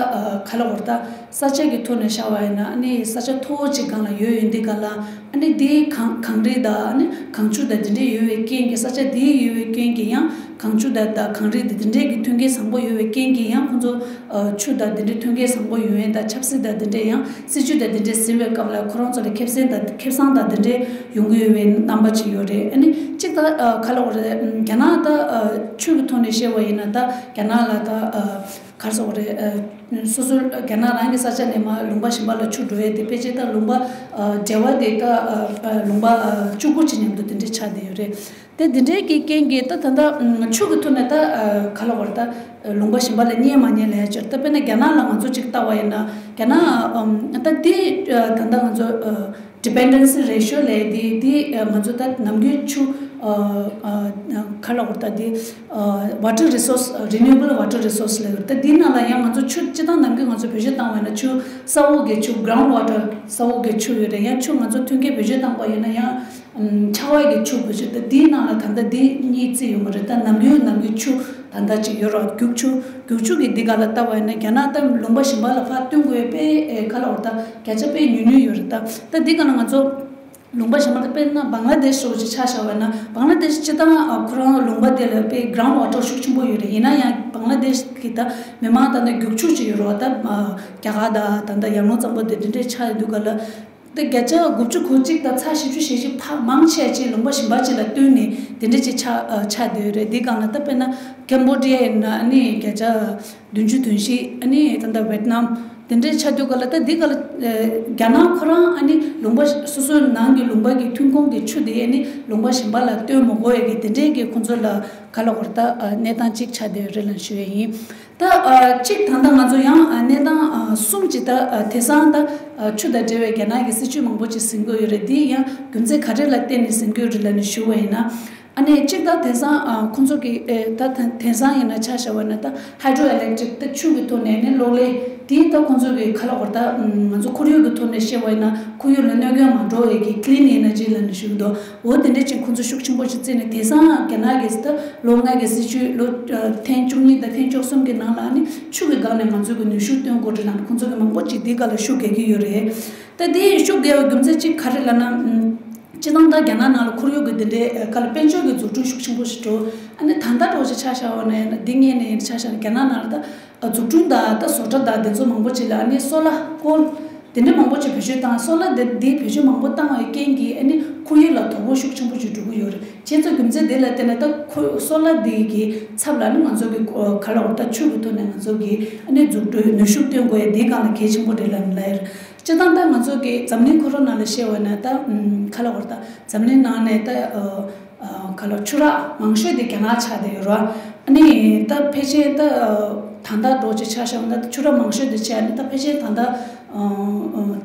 ཁ་ལོག་ད་ས་ཆ་གི་ཐོག་ནས་བཤད་པ་ཡིན་ན་ཨ་ནི་ས་ཆ་མཐོ་བོ་ཅིག་སྒང་ལ་ཡོད་ཡོད་འདི་ག་ལ་ཨ་ནི་དེའི་གངས་གངས་རི་དང་ཨ་ནི་གངས་ཆུ་དང་དེ་འདྲ་ཡོད་པའི་རྐྱེན་གྱིས་ས་ཆ་དེའི་ཡོད་པའི་རྐྱེན་གྱིས་ཡང་། གངས་ཆུ་དང་དང་གངས་རི་དེ་དེ་འདྲས་ཀྱི་མཐུན་རྐྱེན་བཟང་པོ་ཡོད་པའི་རྐྱེན་གྱིས་ཡང་ཁོང་ཚོ་ཆུ་དང་དེ་འདྲས་མཐུན་རྐྱེན་བཟང་པོ་ཡོད་ཡན་དང་ཆབ་སྲིད་དང་དེ་འདྲས་ཡང་སྲིད་ཇུས་དང་དེ་འདྲས་ཟིན་པའི་སྐབས་ལ་ཁོ་རང་ཚོ་ལ་ཁེ་བཟང་དང་ཁེ་བཟང་དང་དེ་འདྲས་ཡོང་གི་ཡོད་པའི་རྣམ་པ་ཅིག་ཡོད་རེད། ཨ་ནི་གཅིག་ད་ག་ལ་འོ་རེད། རྒྱ་ནག་ད་ཆུ་གི་ཐོག་ནས་བཤད་པ་ཡིན་ན་ད་རྒྱ་ནག་ལ་ད་ག་རེ་ཟེར་དགོས་རེད། སོ་སོ་རྒྱ་ནག་རང་གི་ས་ཆ་ནས་མར་ལུང་པ་གཞན་པ་ལ་ཆུ་འགྲོ་ཡས་དེ་ཕལ་ཆེར་ད་ལུང་པ་འབྲེལ་བ་དེ་ད་ལུང་པ་བཅུ་དགུ་ཅིག་མཉམ་དུ་དེ་འདྲས་ཆགས་བསྡད་ཡོད་རེད། དེ་འདི་འདྲའི་གི་རྐྱེན་གྱིས་ད་ད་ལྟ་ཆུ་གི་ཐོག་ནས་ད་ག་ལ་བར་ད་ལུང་པ་གཞན་པ་ལ་གཉེར་མ་གཉེར་ལ་ཡ་ཅིག་ད་དཔེར་ན་རྒྱ་ནག་ལ་ང་ཚོ་ཅིག་ལྟ་བ་ཡིན་ན་རྒྱ་ནག་ད་དེ་ད་ལྟ་ང་ཚོ་dependency ratio ལས་དེ་དེ་ང་ཚོ་ད་ནམ་རྒྱུན་ཆུ་ག་ལ་བར་ད་དེ་water resource renewable water resource ལས་ད་དེ་ནང་ལ་ཡང་ང་ཚོ་ཆུ་སྤྱི་བཏང་ནམ་རྒྱུན་ང་ཚོ་བེད་སྤྱོད་བཏང་བ་ཡིན་ན་ཆུ་ས་འོག་གི་ཆུ་ground water ས་འོག་གི་ཆུ་ཡོད་རེད། ཡང་ཆུ་ང་ཚོ་མཐུན་རྐྱེན་བེད་སྤྱོད་བཏང་པ་ཡིན་ན་ཡང་། ཆར་པ་གི་ཆུ་བུ་ཆུ་ད་འདིའི་ནང་ལ་ད་ལྟ་འདི་གཉིས་བརྩི་ཡོད་མ་རེད། ད་ནམ་རྒྱུན་ནམ་རྒྱུན་ཆུ་ད་ལྟ་ཅིག་ཡོད་རོགས་རྒྱུག་ཆུ་རྒྱུག་ཆུ་གི་འདི་ག་ལ་ལྟ་བ་ཡིན་ན་རྒྱ་ནག་ད་ལུང་པ་གཞན་པ་ལ་ཕར་བཏོན་དགོས་པས་ཨེ་ག་ལ་འོ་ད་བརྒྱ་ཆ་དཔེ་ཉུང་ཉུང་ཡོད་རེད། ད་ད་འདི་ག་ལ་ང་ཚོ་ལུང་པ་གཞན་པ་ད་དཔེར་ན་བང་ལ་དེཤ་འདྲ་བོ་ཅིག་ཆ་བཞག་པ་ཡིན་ན་བང་ལ་དེཤ་སྤྱི་བཏང་ཁོ་རང་ལུང་པ་དེ་ལ་དཔེ་ground water ཤུགས་ཆེན་པོ་ཡོད་རེད། ཡིན་ན་ཡང་བང་ལ་དེཤ་གི་ད་མི་མང་ད་ལྟ་རྒྱུག་ཆུ་ཅིག་ཡོད་རོགས་ད་རྒྱ་གར་ད་ད་ལྟ་ཡར་ཀླུང་གཙང་པོ་དེ་འདི་འདྲས་ཆགས་ཡོད་དུས་ག་ལ། དེ་བརྒྱ་ཆ་དགུ་བཅུ་གོ་གཅིག་དང་ཚེག་བཞི་བཅུ་ཞེ་བཞི་ཕ་མང་ཆེ་ཅིག་ལུང་པ་གཞན་པ་ཅིག་ལ་བསྟུན་ནས་དེ་འདྲ་ཅིག་ཆགས་ཨ་ཆགས་བསྡད་ཡོད་རེད། དེ་སྒང་ལ་ད་དཔེར་ན་ཀེམ་བོ་ཌི་ཡ་ཡིན་ན་ཨ་ནི་བརྒྱ་ཆ་བདུན་ཅུ་དོན་བཞི། ཨ་ནི་ད་ལྟ་ཝེད་ནམ་དེ་འདྲ་ཆགས་དུས་ག་ལ་ད་འདི་ག་ལ་ཨ་རྒྱ་ནག་ཁོ་རང་ཨ་ནི་ལུང་པ་སོ་སོའི་ནང་གི་ལུང་པ་གི་ཐོན་ཁུངས་ཀྱི་ཆུ་དེ་ཨ་ནི་ལུང་པ་གཞན་པ་ལ་བཏོན་མ་དགོས་ཡ་གི་དེ་འདྲའི་གི་ཁོང་ཚོ་ལ་ག་ལ་བར་ད་ཨ་གནས་སྟངས་ཅིག་ཆགས་བསྡད་ཡོད་རེད་ལབ་ཞུ་ཡ་ཡིན། ད་ཨ་གཅིག་ད་ལྟ་ང་ཚོ་ཡང་ཨ་གནས་སྟངས་ཨ་གསུམ་ཅིག་ད་ཨ་དེང་སང་ད་ཨ་ཆུ་དང་འབྲེལ་བའི་རྒྱ་ནག་གི་སྲིད་ཇུས་མང་པོ་ཅིག་ཟིན་གྱི་ཡོད་རེད། འདི་ཡང་རྒྱུ་མཚན་ག་རེ་ལ་བརྟེན་ནས་ཟིན་གྱི་ཡོད་རེད་ལབ་ནས་ཞུ་བ་ཡིན་ན། ཨ་ནི་གཅིག་ད་དེང་སང་ཨ་ཁོང་ཚོ་གི་ཨེ་ད་ད་དེང་སང་ཡིན་ན་ཆ་བཞག་པ་ན་ད་hydroelectric ད་ཆུ་གི་ཐོག་ནས་ནི་གློག་ཀླད་དེ་ད་ཁོང་ཚོ་གི་ག་ལ་བར་ད་ང་ཚོ་ཁོར་ཡུག་གི་ཐོག་ནས་བཤད་པ་ཡིན་ན་ཁོར་ཡུག་ལ་གནོད་སྐྱོན་མ་འགྲོ་བའི་གི་clean energy ལབ་ནས་ཞུ་གི་འདུག་འོ་དེ་འདྲ་ཅིག་ཁོང་ཚོ་ཤུགས་ཆེན་པོ་ཞིག་བརྩིས་ནས་དེང་སང་རྒྱ་ནག་གི་ད་ལོ་ལྔ་གི་སྲིད་ཇུས་ལོ་ཨ་ཐེངས་བཅུ་གཉིས་དང་ཐེངས་བཅུ་གསུམ་གི་ནང་ལ་ནི་ཆུ་གི་སྒང་ནས་ང་ཚོ་གི་ནུས་ཤུགས་བཏོན་དགོས་རེད་ལབ་ནས་ཁོང་ཚོ་གི་མང་པོ་ཅིག་འདི་ག་ལ་ཤུགས་རྒྱག་གི་ཡོད་རེད། ད་དེ་ཤུགས་རྒྱག་པའི་རྒྱུ་མཚན་གཅིག་ག་རེ་ལབ་ན། སྤྱིར་བཏང་ད་རྒྱ་ནག་ནང་ལ་ཁོར་ཡུག་གི་དེ་འདྲའི་ག་ལ་དཔལ་འབྱོར་གི་འཛུགས་སྐྲུན་ཤུགས་ཆེན་པོ་ཞིག་འགྲོ། ཨ་ནི་ད་ལྟ་འདྲ་བོ་ཞིག་ཆ་བཞག་པ་ན་འདི་སྔོན་ནས་ཆ་བཞག་ན་རྒྱ་ནག་ནང་ལ་ད། འཛུགས་སྐྲུན་དང་ད་བཟོ་གྲྭ་དང་དེ་ཚོ་མང་པོ་ཅིག་ལ་ཨ་ནི་སོ་ལ་ཀོལ་དེ་འདྲ་མང་པོ་ཅིག་བེད་སྤྱོད་བཏང་། སོ་ལ་དེ་དེ་བེད་སྤྱོད་མང་པོ་བཏང་བའི་རྐྱེན་གྱིས་ཨ་ནི་ཁོར་ཡུག་ལ་དོ་ཕོག་ཤུགས་ཆེན་པོ་ཅིག་འགྲོ་གི་ཡོད་རེད། བྱས་ཙང་རྒྱུ་མཚན་དེ་ལ་བརྟེན་ནས་ད་ཁོ་སོ་ལ་དེ་གི་ཚབ་ལ་ནི་ང་ཚོ་གི་ག་ལ་འོ་ད་ཆུ་གི་ཐོག་ནས་ང་ཚོ་གི་ཨ་ནི་འཛུགས་སྐྲུན་ནུས་ཤུགས་བཏོན་དགོས་ཡ་དེའི་སྒང་ལ་གལ་ཆེན་པོ་རེད་ལབ་ནས་ལབ་ཡ་རེད། སྤྱིར་བཏང་ད་ང་ཚོ་གི་འཛམ་གླིང་ཁོ་རང་ནང་ལ་བཤད་པ་ན་ད་ག་ལ་འོ་ད་འཛམ་གླིང་ནང་ནས་ད། ག་ལ་ཆུ་རགས་མང་ཤོས་དེ་རྒྱ་ནག་ཆགས་བསྡད་ཡོད་རེད། ཨ་ནི་ད་ཕལ་ཆེར་ད་ད་ལྟ་འདྲ་བོ་ཅིག་ཆ་བཞག་ན་ད་ཆུ་རགས་མང་ཤོས་དེ་བྱས་ནས་ད་ཕལ་ཆེར་ད་ལྟ་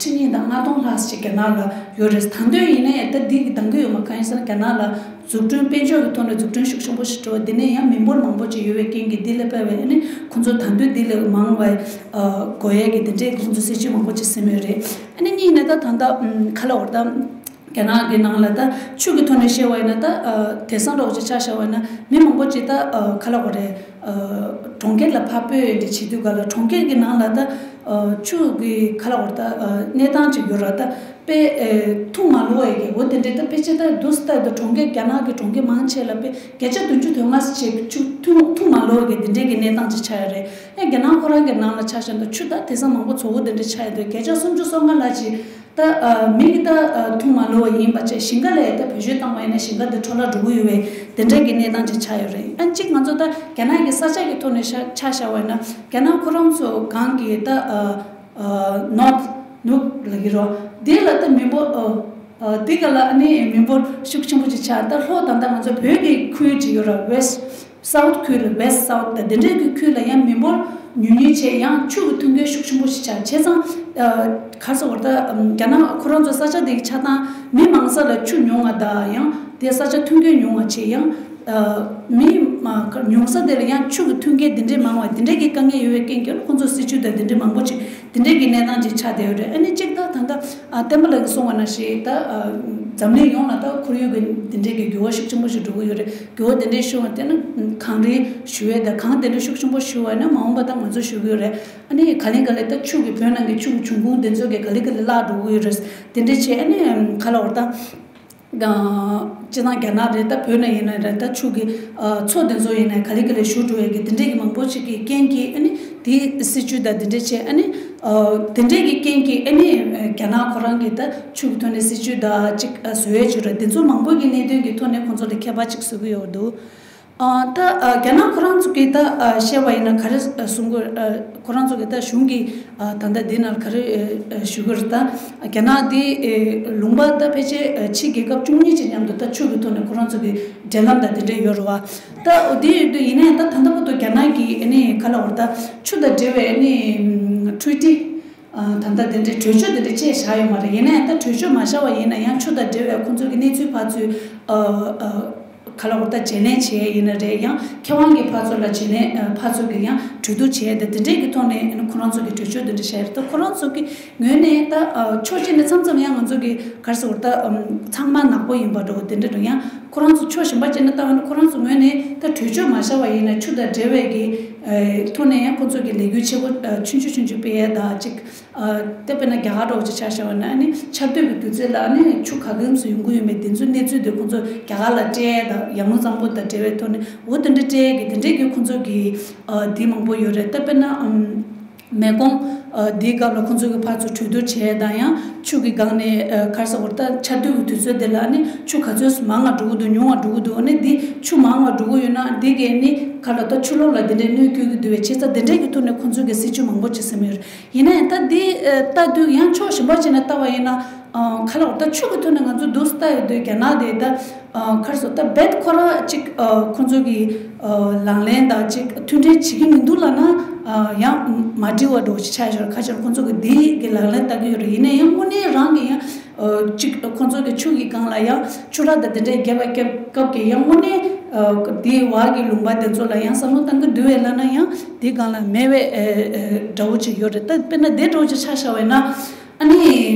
ཁྲི་གཉིས་དང་ལྔ་སྟོང་ལྷག་ཅིག་རྒྱ་ནག་ལ་ཡོད་རེད། ད་དུང་ཡིན་ནའི་ད་འདི་གི་འདང་གི་ཡོད་མ་གང་ཡིན་ཟེར་ན་རྒྱ་ནག་ལ་འཛུགས་སྐྲུན་དཔལ་འབྱོར་གྱི་ཐོག་ནས་འཛུགས་སྐྲུན་ཤུགས་ཆེན་པོ་ཞིག་འགྲོ་བ་དེ་ནས་ཡང་མི་འབོར་མང་པོ་ཅིག་ཡོད་པའི་རྐྱེན་གྱིས་འདི་ལ་དཔག་པའི་ཨ་ནི་ཁོང་ཚོ་ད་དུང་འདི་ལས་མང་བའི་དགོས་ཡས་ཀྱི་དེ་འདྲའི་ཁོང་ཚོ་སྲིད་ཇུས་མང་པོ་ཅིག་ཟིན་ཡོད་རེད། ཨ་ནི་གཉིས་ནས་ད་ད་ལྟ་ག་ལ་འོ་ད། རྒྱ་ནག་གི་ནང་ལ་ད་ཆུ་གི་ཐོག་ནས་བཤད་པ་ཡིན་ན་ད་དེང་སང་འདྲ་བོ་ཅིག་ཆ་བཞག་པ་ཡིན་ན་མི་མང་པོ་ཅིག་ད་ག་ལ་འོ་རེད། གྲོང་ཁྱེར་ལ་ཕར་སྤོས་འདི་བྱེད་དུས་ག་ལ་གྲོང་ཁྱེར་གྱི་ནང་ལ་ད་ཆུ་གི་ག་ལ་འོ་ད་གནས་སྟངས་ཅིག་ཡོད་ར། ད་དཔེ་འཐུང་མ་ལོ་བའི་གི་འོ་དེ་འདྲའི་ད་དཔེ་ཆ་ད་དུས་ད་ད་གྲོང་ཁྱེར་རྒྱ་ནག་གི་གྲོང་ཁྱེར་མང་ཆེ་ལ་དཔེ་བརྒྱ་ཆ་བདུན་ཅུ་དོན་ལྔ་ཅིག་ཆུ་འཐུང་འཐུང་མ་ལོ་བའི་གི་དེ་འདྲའི་གི་གནས་སྟངས་ཅིག་ཆགས་ཡོད་རེད། ཡང་རྒྱ་ནག་ཁོ་རང་གི་ནང་ལ་ཆ་བཞག་ན་ད་ཆུ་ད་དེང་སང་མང་པོ་བཙོག་པོ་དེ་འདྲ་ཆགས་ཡོད་དུས་བརྒྱ་ཆ་སུམ་ཅུ་སོ་ལྔ་ལྷག་ཅིག་ད་མི་གི་ད་འཐུང་མ་ལོ་བ་ཡིན་པ་བྱས་ཞིང་ཁ་ལ་ད་བེད་སྤྱོད་བཏང་བ་ཡིན་ན་ཞིང་ཁ་དེ་འཕྲོ་བརླག་འགྲོ་གི་ཡོད་པའི་དེ་འདྲ་གི་གནས་སྟངས་ཅིག་ཆགས་ཡོད་རེད། ཨ་གཅིག་ང་ཚོ་ད་རྒྱ་ནག་གི་ས་ཆ་གི་ཐོག་ནས་ཆ་བཞག་པ་ཡིན་ན་རྒྱ་ནག་ཁོ་རང་ཚོ་གང་གི་ད་North ནུབ་ལབ་ཀྱི་རེད། དེ་ལ་ད་མི་འབོར་ཨ་ཨ་དེ་ག་ལ་ཨ་ནི་མི་འབོར་ཤུགས་ཆེན་པོ་ཅིག་ཆགས། ད་ལྷོ་ད་ལྟ་ང་ཚོ་བོད་ཀྱི་ཁུལ་ཅིག་ཡོད་ར། West South ཁུལ་ལ། West South ད་དེ་འདྲའི་གི་ཁུལ་ལ་ཡང་མི་འབོར་ཉུང་ཉུང་བྱས། ཡང་ཆུ་གི་མཐུན་རྐྱེན་ཤུགས་ཆེན་པོ་ཞིག་ཆགས། བྱས་ཙང་ཨ་ག་རེ་ཟེར་དགོས་རེད། ད་རྒྱ་ནག་ཁོ་རང་ཚོ་ས་ཆ་དེ་གི་ཆགས་སྟངས་མི་མང་ས་ལ་ཆུ་ཉུང་བ་དང་། ཡང་དེ་ས་ཆ་མཐུན་རྐྱེན་ཉུང་བ་བྱས། ཡང་ཨ་མི་མ་ཉུང་ས་དེ་ལ་ཡང་ཆུ་གི་མཐུན་རྐྱེན་དེ་འདྲའི་མང་བ། དེ་འདྲའི་གི་དཀའ་ངལ་ཡོད་པའི་རྐྱེན་གྱིས་ཁོང་ཚོ་སྲིད་ཇུས་དང་དེ་འདྲའི་མང་པོ་ཅིག་དེ་འདྲའི་གི་གནས་སྟངས་ཅིག་ཆགས་བསྡད་ཡོད་རེད། ཨ་ནི་གཅིག་ད་ད་ལྟ་ཨ་བསྟན་པ་ལགས་ཀྱིས་གསུངས་པ་ནང་བཞིན། ད་ཨ་འཛམ་གླིང་ཡོངས་ལ་ད་ཁོར་ཡུག་གི་དེ་འདྲའི་གི་འགྱུར་བ་ཤུགས་ཆེན་པོ་ཞིག་འགྲོ་གི་ཡོད་རེད། འགྱུར་བ་དེ་འདྲའི་ཤུགས་དེ་ནི་གངས་རིའི་ཞུ་བའི་ད་གངས་དེ་འདྲའི་ཤུགས་ཆེན་པོ་ཞུ་བ་ནི་མ་འོངས་པ་ད་ང་ཚོ་ཞུ་གི་ཡོད་རེད། ཨ་ནི་ག་ལེ་ག་ལེ་ད་ཆུ་གི་བོད་ནང་གི་ཆུ་གི་འབྱུང་ཁུངས་དེ་ཚོ་གི་ག་ལེ་ག་ལེ་བརླག་འགྲོ་གི་ཡོད་རེད། དེ་འདྲ་བྱས། ཨ་ནི་ག་ལ་བར་ད། སྤྱིར་བཏང་རྒྱ་ནག་རེད། ད་བོད་ནང་ཡིན་ན་རེད། ད་ཆུ་གི་ཨ་མཚོ་དེ་ཚོ་ཡིན་ན་ག་ལེ་ག་ལེ་ཞུ་འགྲོ་ཡས་ཀྱི་དེ་འདྲས་ཀྱི་མང་པོ་ཞིག་གི་རྐྱེན་གྱིས། ཨ་ནི་དེའི་སྲིད་ཇུས་དང་དེ་འདྲས་བྱས། ཨ་ནི་ཨ་དེ་འདྲས་ཀྱི་རྐྱེན་གྱིས། ཨ་ནི་ཨ་རྒྱ་ནག་ཁོ་རང་གིས་ད་ཆུ་གི་ཐོག་ནས་སྲིད་ཇུས་དང་ཅིག་ཨ་བཟོ་ཡས་བྱུང་རེད། དེ་ཚོ་མང་པོ་གི་གནད་དོན་གྱི་ཐོག་ནས་ཁོང་ཚོ་ལ་ཁྱད་པར་ཅིག་བཟོ་གི་ཡོད་འདུག། ཨ་ད་ཨ་རྒྱ་ནག་ཁོ་རང་ཚོ་གིས་ད་ཨ་བཤད་པ་ཡིན་ན་ག་རེ་ཨ་གསུང་གི་ཨ་ཁོ་རང་ཚོ་གིས་ད་གཞུང་གིས་ཨ་ད་ལྟ་འདི་ནང་ག་རེ་ཨ་ཞུ་གི་རེད། ད་རྒྱ་ནག་འདི་ཨེ་ལུང་པ་ད་ཕལ་ཆེར་ཨ་ཕྱི་རྒྱལ་ཁབ་བཅུ་གཉིས་ཀྱི་མཉམ་དུ་ད་ཆུ་གི་ཐོག་ནས་ཁོ་རང་ཚོ་གི་འབྲེལ་ལམ་དང་དེ་འདྲ་ཡོད་རེད་བ། ད་འོ་དེ་ཡོད་དུས་ཡིན་ནའི་ད་ད་ལྟ་བར་དུ་རྒྱ་ནག་གིས་ཨ་ནི་ག་ལ་བར་ད་ཆུ་དང་འབྲེལ་བའི་ཨ་ནི་ཨམ་ཊྲི་ཊི། ཨ་ད་ལྟ་དེ་འདྲའི་གྲོས་ཆོད་དེ་འདྲ་བཅས་བཞག་ཡོད་མ་རེད། ཡིན་ནའི་ད་གྲོས་ཆོད་མ་བཞག་པ་ཡིན་ན་ཡང་ཆུ་དང་འབྲེལ་བའི་ཁོང་ཚོ་གི་གནས་ཚུལ་ཕར་ཚུར་ཨ་ཨ་ག་ལ་བར་ད་བརྗེ་ལེན་བྱས་ཡིན་ན་རེད། ཡང་མཁས་དབང་གི་ཕར་ཚུར་ལ་བརྗེ་ལེན་ཨ་ཕར་ཚུར་གི་ཡང་གྲོས་བསྡུར་བྱས་ཏེ་དེ་འདྲའི་གི་ཐོག་ནས་ཨ་ནི་ཁོ་རང་ཚོ་གི་གྲོས་ཆོད་དེ་འདྲ་བཞག་ཡོད་རེད། ད་ཁོ་རང་ཚོ་གི་ངོས་ནས་ད་ཨ་ཕྱོགས་གཅིག་ནས་མཚམས་མཚམས་ཡང་ང་ཚོ་གི་ག་རེ་ཟེར་དགོས་རེད། ད་ཨམ་ཚང་མ་ནག་པོ་ཡིན་པ་འདྲ་བོ་དེ་འདྲ་འདུག། ཡང་ཁོ་རང་ཚོ་ཕྱོགས་གཞན་པ་གཅིག་ནས་ལྟ་བ་ན་ཁོ་རང་ཚོ་ངོས་ནས་ད་གྲོས་ཆོད་མ་བཞག་པ་ཡིན་ན་ཆུ་དང་འབྲེལ་བའི་གི་ཨ་ཐོག་ནས་ཡང་ཁོ་ཚོ་གི་ལས་འགུལ་ཆེ་པོ་ཨ་ཆུང་ཆུང་ཆུང་ཆུང་སྤེལ་ཡས་དང་ཅིག་ཨ་དེ་དཔེར་ན་རྒྱ་གར་འདྲ་བོ་ཅིག་ཆ་བཞག་པ་ན། ཨ་ནི་ཆར་དུས་ཀྱི་དུས་ཚོད་ལ་ཨ་ནི་ཆུ་ག་གེ་མོ་ཟིག་ཡོང་གི་ཡོད་མེད་དེ་ཚོའི་གནས་ཚུལ་དེ་ཁོང་ཚོ་རྒྱ་གར་ལ་སྤྲད་ཡས་དང་། ཡར་ཀླུང་གཙང་པོ་དང་འབྲེལ་བའི་ཐོག་ནས་འོ་དེ་འདྲ་སྤྲད་ཡས་ཀྱི་དེ་འདྲའི་གི་ཁོང་ཚོ་གི་ཨ་དེ་མང་པོ་ཡོད་རེད། ད་དཔེར་ན་ཨམ་མེ་ཀོང་ཨ་དེའི་སྐབས་ལ་ཁོང་ཚོ་གི་ཕར་ཚུར་གྲོས་བསྡུར་བྱས་དང་། ཡང་ཆུ་གི་སྒང་ནས་ཨ་ག་རེ་ཟེར་དགོས་རེད། ད་ཆར་དུས་ཀྱི་དུས་ཚོད་དེ་ལ་ཨ་ནི་ཆུ་ག་ཚོད་མང་བ་འགྲོ་གི་འདུག། ཉུང་བ་འགྲོ་གི་འདུག། ཨ་ནི་དེ་ཆུ་མང་བ་འགྲོ་གི་ཡོད་ན་དེ་གས་ནི་ག་ལ་ད་ཆུ་ལོག་ལ་དེ་འདྲའི་གནོད་སྐྱེལ་གྱི་འདུག་པས། བྱས་ཙང་དེ་འདྲའི་གི་ཐོག་ནས་ཁོང་ཚོ་གི་སྲིད་ཇུས་མང་པོ་ཅིག་བཟོས་ཡོད་རེད། ཡིན་ནའི་ད་འདི་ཨ་ལྟ་དུས་ཡང་ཕྱོགས་གཞན་པ་ཅིག་ནས་ལྟ་བ་ཡིན་ན་ཨ་ག་ལ་ད་ཆུ་གི་ཐོག་ནས་ང་ཚོ་འདུག་ལྟ་ཡོད་དུས་རྒྱ་ནག་དེ་ད་ཨ་ག་རེ་ཟེར། ད་རྦད་ཁོ་རང་ཅིག་ཨ་ཁོང་ཚོ་གི་ཨ་ལག་ལེན་དང་ཅིག་མཐུན་འབྲེལ་བྱེད་ཀྱི་མི་འདུག་ལབ་ན་ཨ་ཡང་མ་འགྲིག་པ་འདྲ་བོ་ཅིག་ཆགས་ཤག། ཁ་ཤས་ཁོང་ཚོ་གི་འདི་གི་ལག་ལེན་ལྟ་གི་ཡོད་རེད། ཡིན་ནའི་ཡང་དངོས་གནས་རང་གི་ཡང་ཨ་ཅིག་ཁོང་ཚོ་གི་ཆུ་གི་སྒང་ལ་ཡང་ཆུ་རགས་དང་དེ་འདྲའི་བརྒྱབ་པའི་སྐབས་སྐབས་ཀྱི་ཡང་དངོས་གནས་ཨ་དེའི་བར་གྱི་ལུང་པ་དེ་ཚོ་ལ་ཡང་བསམ་བློ་གཏང་གི་འདུག་པས་ལབ་ན་ཡང་དེའི་སྒང་ལ་མེད་པའི་ཨ་ཨ་འདྲ་བོ་ཅིག་ཡོད་རེད། ད་དཔེར་ན་དེ་འདྲ་བོ་ཅིག་ཆ་བཞག་པ་ཡིན་ན། ཨ་ནི་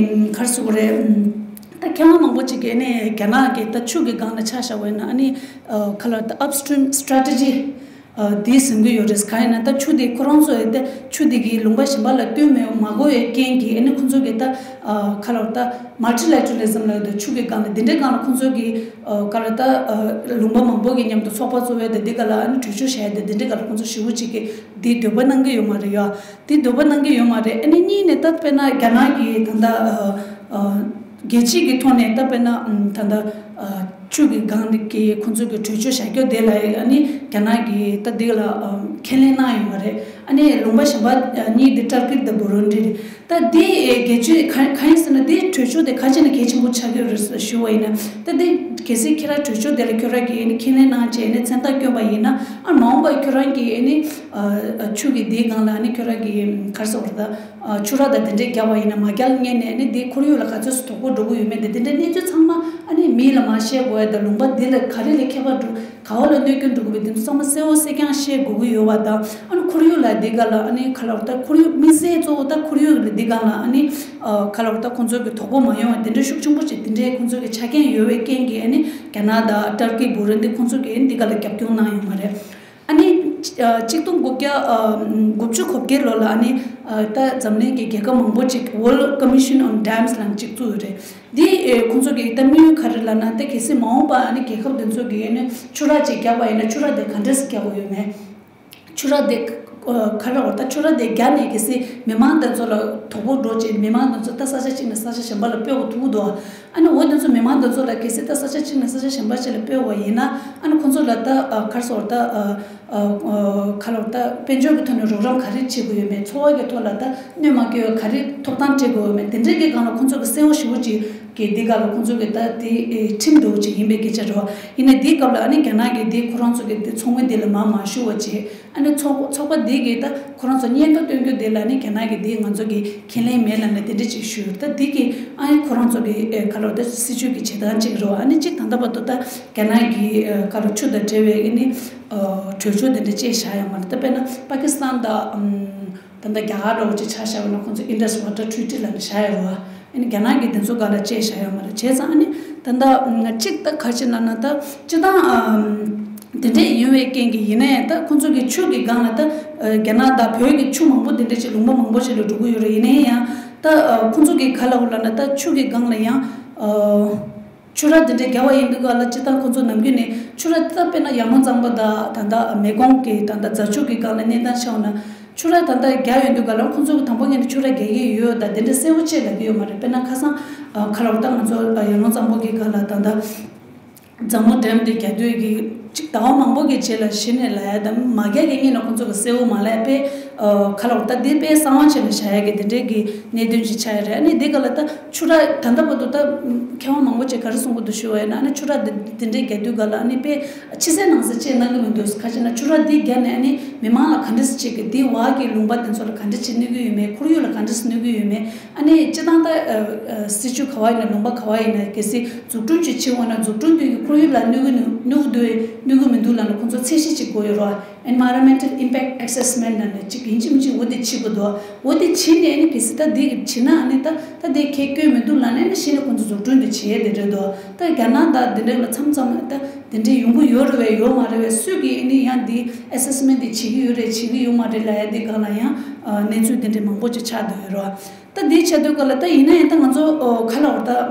ག་རེ་ཟེར་དགོས་རེད། ད་མཁས་དབང་མང་པོ་ཅིག་གིས་ཨ་ནི་རྒྱ་ནག་གི་ད་ཆུ་གི་སྒང་ལ་ཆ་བཞག་པ་ཡིན་ན། ཨ་ནི་ཨ་ག་ལ་ད་upstream strategy ཨ་དེ་ཟིན་གྱི་ཡོད་རེད། གང་ཡིན་ན་ད་ཆུ་དེ་ཁོ་རང་ཚོ་ཡི་ད་ཆུ་དེ་གི་ལུང་པ་གཞན་པ་ལ་བསྟུན་མི་མ་དགོས་པའི་རྐྱེན་གྱིས། ཨ་ནི་ཁོ་ཚོ་གི་ད་ཨ་ག་ལ་ད་multilateralism ལབ་ཡོད་དོ། ཆུ་གི་སྒང་ལ་དེ་འདྲའི་སྒང་ལ་ཁོ་ཚོ་གི་ཨ་ག་ལ་ད་ཨ་ལུང་པ་མང་པོ་གི་མཉམ་དུ་ཚོགས་པ་བཙུགས་པའི་ད་དེ་ག་ལ་ཨ་ནི་གྲོས་ཆོད་བཞག་ཡ་དེ་དེ་འདྲའི་སྒང་ལ་ཁོ་ཚོ་ཞེ་པོ་ཅིག་གི་དེ་འདོད་པ་གནང་གི་ཡོད་མ་རེད་ཡ། དེ་འདོད་པ་གནང་གི་ཡོད་མ་རེད། ཨ་ནི་གཉིས་ནས་ད་དཔེར་ན་རྒྱ་ནག་གི་ད་ལྟ་ཨ་ཨ་རྒྱལ་སྤྱི་གི་ཐོག་ནས་ད་དཔེར་ན་ཨམ་ད་ལྟ་ཨ་ཆུ་གི་སྒང་གི་ཁོང་ཚོ་གི་གྲོས་ཆོད་བཞག་རྒྱུ་དེ་ལ་ཨ་ནི་རྒྱ་ནག་གིས་ད་འདི་ལ་ཨམ་ཁས་ལེན་གནང་ཡོད་མ་རེད། ཨ་ནི་ལུང་པ་གཞན་པ་ཨ་གཉིས་དེ་ཏར་ཀི་དང་བུ་རུན་ཌི་རེད། ད་འདི་ཨེ་རྒྱལ་སྤྱི་ག་གང་ཡིན་ཟེར་ན་འདི་གྲོས་ཆོད་དེ་ག་ཅི་ནས་གལ་ཆེན་པོ་ཆགས་ཀྱི་ཡོད་རེད་ཞུ་བ་ཡིན་ན། ད་འདི་གལ་སྲིད་ཁྱེད་རང་གྲོས་ཆོད་དེ་ལ་ཁྱོད་རང་གིས་ཨ་ནི་ཁས་ལེན་གནང་བྱས་ཨ་ནི་མཚན་རྟགས་བསྐྱོན་པ་ཡིན་ན། ཨ་མ་འོངས་པར་ཁྱོད་རང་གིས་ཨ་ནི་ཨ་ཨ་ཆུ་གི་འདིའི་སྒང་ལ་ཨ་ནི་ཁྱོད་རང་གིས་ག་རེ་ཟེར་དགོས་རེད། ད་ཨ་ཆུ་རགས་དང་དེ་འདྲས་བརྒྱབ་པ་ཡིན་ན་མ་རྒྱལ་སྔོན་ནས་ཨ་ནི་འདི་ཁོར་ཡུག་ལ་ག་ཚོད་ཙམ་དོ་ཕོག་འགྲོ་གི་ཡོད་མེད་དེ་དེ་འདྲའི་གནས་ཚུལ་ཚང་མ་ཨ་ནི་མི་ལ་མར་བཤད་དགོས་ཡ་དང་། ལུང་པ་འདི་ལ་ག་རེ་ལ་ཁྱད་པར་འགྲོ། ག་བ་ལ་གནོད་སྐྱོན་འགྲོ་གི་མེད་དེ་ཚོ་ཚང་མ་གསལ་བོ་གསལ་རྐྱང་ཤེས་དགོས་ཀྱི་ཡོད་པ་དང་། ཨ་ནི་ཁོར་ཡུག་ལ་འདི་ག་ལ་ཨ་ནི་ག་ལ་ད་ཁོར་ཡུག་དམིགས་བསལ་གཙོ་བོ་ད་ཁོར་ཡུག་ལ་འདི་ག་ལ་ཨ་ནི་ཨ་ག་ལ་ད་ཁོང་ཚོ་གི་དོ་ཕོག་མ་ཡོང་བ་དེ་འདྲའི་ཤུགས་ཆེན་པོ་ཞིག་དེ་འདྲའི་ཁོང་ཚོ་གི་ཆ་རྐྱེན་ཡོད་པའི་རྐྱེན་གྱིས། ཨ་ནི་རྒྱ་ནག་དང་ཏར་ཀི་བུ་རུན་ཌི་ཁོང་ཚོ་གིས་འདི་ག་ལ་རྒྱབ་སྐྱོར་གནང་ཡོད་མ་རེད། ཨ་ནི་ཨ་གཅིག་སྟོང་དགུ་བརྒྱ་ཨ་དགུ་བཅུ་གོ་བརྒྱད་ལོ་ལ་ཨ་ནི་ཨ་ད་འཛམ་གླིང་གི་རྒྱལ་ཁབ་མང་པོ་ཅིག་World Commission on Dams ལབ་ཅིག་བཙུགས་ཡོད་རེད། འདི་ཨེ་ཁོང་ཚོ་གི་ད་དམིགས་ཡུལ་ག་རེ་ལབ་ན། ད་གལ་སྲིད་མ་འོངས་པ་ཨ་ནི་རྒྱལ་ཁབ་དེ་ཚོ་གིས་ཨ་ནི་ཆུ་རགས་ཅིག་བརྒྱབ་པ་ཡིན་ན་ཆུ་རགས་དེ་ག་འདྲས་སེ་རྒྱག་དགོས་ཡོད་མེད། ཆུ་རགས་དེ་ཨ་ག་རེ་ལབ་དགོས་རེད། ད་ཆུ་རགས་དེ་བརྒྱབ་ནས་གལ་སྲིད་མི་མང་དེ་ཚོ་ལ་ དོ་ཕོག་འགྲོ་བྱས་མི་མང་དེ་ཚོ་ད་ས་ཆ་གཅིག་ནས་ས་ཆ་གཞན་པ་ལ་སྤོས་པ་ཐུག་འདུག་ཨ་ནི་འོ་དེ་ཚོ་མི་མང་དེ་ཚོ་ལ་གལ་སྲིད་ད་ས་ཆ་གཅིག་ནས་ས་ཆ་གཞན་པ་ཅིག་ལ་སྤོས་པ་ཡིན་ན་ཨ་ནི་ཁོང་ཚོ་ལ་ད་ག་རེ་ཟེར་ད། ཁ་ལོ་ད་དཔལ་འབྱོར་གྱི་ཐོག་ནས་རོགས་རམ་ག་རེ་བྱེད་དགོས་ཡོད་མེད། འཚོ་བ་གི་ཐོག་ལ་ད་གནོད་མ་སྐྱེལ་བའི་ག་རེ་ཐོབ་ཐང་སྤྲད་དགོས་ཡོད་མེད། དེ་འདྲའི་གི་སྒང་ལ་ཁོང་ཚོ་གི་གསལ་བོ་ཞེ་པོ་ཅིག་གི་འདི་སྒང་ལ་ཁོང་ཚོ་གི་ད་དེ་ཁྲིམས་འདྲ་བོ་ཅིག་ཡིན་པའི་སྐད་ཆ་རེད་བ། ཡིན་ནའི་འདིའི་སྐབས་ལ་ཨ་ནི་རྒྱ་ནག་གི་འདི་ཁོ་རང་ཚོ་གི་འདི་ཚོགས་མི་འདི་ལ་མར་མ་ཞུ་བ་བྱས། ཨ་ནི་ཚོགས་ཚོགས་པ་འདི་གི་ད་ཁོ་རང་ཚོ་སྙན་ཐོ་སྟོན་རྒྱུ་འདི་ལ་ནི་རྒྱ་ནག་གི་འདི་ང་ཚོ་གི་ཁས་ལེན་མེད་ལབ་ནས་དེ་འདྲ་ཅིག་ཞུས། ད་འདི་གི་ཨ་ནི་ཁོ་རང་ཚོ་གི་ཁ་ལོ་ད་སྲིད་ཇུས་ཀྱི་བྱེད་སྟངས་ཅིག་རེད་བ། ཨ་ནི་གཅིག་ད་ལྟ་བར་དུ་ད་རྒྱ་ནག་གི་ཁ་ལོ་ཆུ་དང་འབྲེལ་བའི་ཨ་ནི། གྲོས་ཆོད་དེ་འདྲ་བཅས་བཞག་ཡོད་མ་རེད། ད་དཔེར་ན་པ་ཀི་སི་ཐན་དང་ད་ལྟ་རྒྱ་གར་འདྲ་བོ་ཅིག་ཆ་བཞག་པ་ན་ཁོང་ཚོ་Indus Water Treaty ལབ་ནས་བཞག་ཡོད་རེད་བ། ཨ་ནི་རྒྱ་ནག་གིས་དེ་ཚོ་སྒང་ལ་བཅས་བཞག་ཡོད་མ་རེད། བྱས་ཙང་ཨ་ནི་ད་ལྟ་གཅིག་ད་ག་རེ་ལབ་ན་ད་སྤྱིར་བཏང་དེ་འདྲས་ཡིན་པའི་རྐྱེན་གྱིས་ཡིན་ནའི་ད་ཁོང་ཚོ་གི་ཆུ་གི་སྒང་ལ་ད་རྒྱ་ནག་དང་བོད་ཀྱི་ཆུ་མང་པོ་དེ་འདྲས་ཅིག་ལུང་པ་མང་པོ་ཅིག་ལ་འགྲོ་གི་ཡོད་རེད། ཡིན་ནའི་ཡང་ད་ཁོང་ཚོ་གི་ག་ལབ་དགོས་ལབ་ན་ད་ཆུ་གི་སྒང་ལ་ཡང་། ཆུ་རགས་དེ་འདྲའི་རྒྱག་པ་ཡིན་དུས་སྒང་ལ་སྤྱིར་བཏང་ཁོང་ཚོ་ནམ་རྒྱུན་ནས་ཆུ་རགས་དེ་ད་དཔེར་ན་ཡར་ཀླུང་གཙང་པོ་དང་ད་ལྟ་མེ་ཀོང་གི་ད་ལྟ་རྫ་ཆུ་གི་སྒང་ལ་གནས་སྟངས་ཆ་བཞག་ན་ཆུ་རགས་ད་ལྟ་རྒྱག་ཡོང་དུས་སྒང་ལ་ཁོང་ཚོ་གི་དང་པོ་ཉིད་ནས་ཆུ་རགས་རྒྱག་གི་ཡོད་ད་དེ་འདྲ་གསལ་པོ་བཅས་ལབ་ཀྱི་ཡོད་མ་རེད། དཔེར་ན་ཁ་སང་ཁ་ལོ་ད་ང་ཚོ་ཡར་ཀླུང་གཙང་པོ་གི་སྒང་ལ་ད་ལྟ། མཛངས་མོ་ཌེམ་དེ་རྒྱག་དུས་ཀྱི་གཅིག་ཟླ་བ་མང་པོ་གི་རྗེས་ལ་གཞི་ནས་ལབ་ཡ་དང་མ་རྒྱག་གི་སྔོན་ལ་ཁོང་ཚོ་གི་གསལ་པོ་མ་ལབ་པས། ཁ་ལོ་ད་འདི་དཔེ་གསང་བ་བྱས་ནས་བཞག་ཡ་གི་དེ་འདྲའི་གི་གནད་དོན་ཅིག་ཆགས་ཡ་རེད། ཨ་ནི་འདི་ག་ལ་ད་ཆུ་རགས་ད་ལྟ་བར་དུ་ད་མཁས་དབང་མང་པོ་ཅིག་ག་རེ་གསུང་གི་འདུག་ཞུ་བ་ཡིན་ན་ཨ་ནི་ཆུ་རགས་འདི་འདི་འདྲའི་རྒྱག་དུས་ག་ལ་ཨ་ནི་དཔེ་ཕྱི་གསལ་ནང་གསལ་བཅས་གནང་གི་མི་འདུག་ག་ཅི་ན་ཆུ་རགས་འདི་རྒྱག་ནས་ཨ་ནི་མི་མང་ལ་ག་འདྲ་ཅིག་གི་འདི་བར་གི་ལུང་པ་དེ་ཚོ་ལ་ག་འདྲ་ཅིག་གནོད་གི་ཡོད་མེད། ཁོར་ཡུག་ལ་ག་འདྲ་ཅིག་གནོད་གི་ཡོད་མེད། ཨ་ནི་སྤྱིར་བཏང་ད་སྲིད་ཇུས་ག་བ་ཡིན་ན་ལུང་པ་ག་བ་ཡིན་ན་གལ་སྲིད་འཛུགས་སྐྲུན་ཅིག་བྱེད་འོང་ན་འཛུགས་སྐྲུན་དུས་ཀྱི་ཁོར་ཡུག་ལ་གནོད་གི་གནོད་གི་འདུག་གནོད་གི་མི་འདུག་ལབ་ན་ཁོང་ཚོ་ཚད་གཞི་ཅིག་དགོས་ཡོད་རེད་བ། Environmental Impact Assessment ལབ་ནས་ཅིག་ཡིན་གཅིག་མིན་གཅིག་འོ་དེ་བྱེད་དགོས་འདུག་འོ་དེ་བྱེད་ནས་ཨ་ནི་གལ་སྲིད་ད་འདི་བྱེད་ན་ཨ་ནི་ད་ད་དེ་ཁྱད་སྐྱོན་མི་འདུག་ལབ་ནས་ཨ་ནི་གཞི་ནས་ཁོང་ཚོ་འཛུགས་སྐྲུན་དེ་བྱེད་ཡས་དེ་རེད་འདུག་ད་རྒྱ་ནག་ད་དེ་འདྲ་ལ་མཚམས་མཚམས་ད་དེ་འདྲ་ཡོང་གི་ཡོད་རེད་བས་ཡོད་མ་རེད་བས་སུས་ཀྱིས་ཨ་ནི་ཡང་འདི་Assessment དེ་བྱེད་ཀྱི་ཡོད་རེད་བྱེད་ཀྱི་ཡོད་མ་རེད་ལབ་ཡ་དེ་སྒང་ལ་ཡང་གནས་ཚུལ་དེ་འདྲ་མང་པོ་ཅིག་ཆགས་བསྡད་ཡོད་རེད་བ། ད་འདི་ཆགས་དུས་སྐབས་ལ་ད་ཡིན་ན་ཡང་ད་ང་ཚོ་ཨོ་ག་ལབ་དགོས་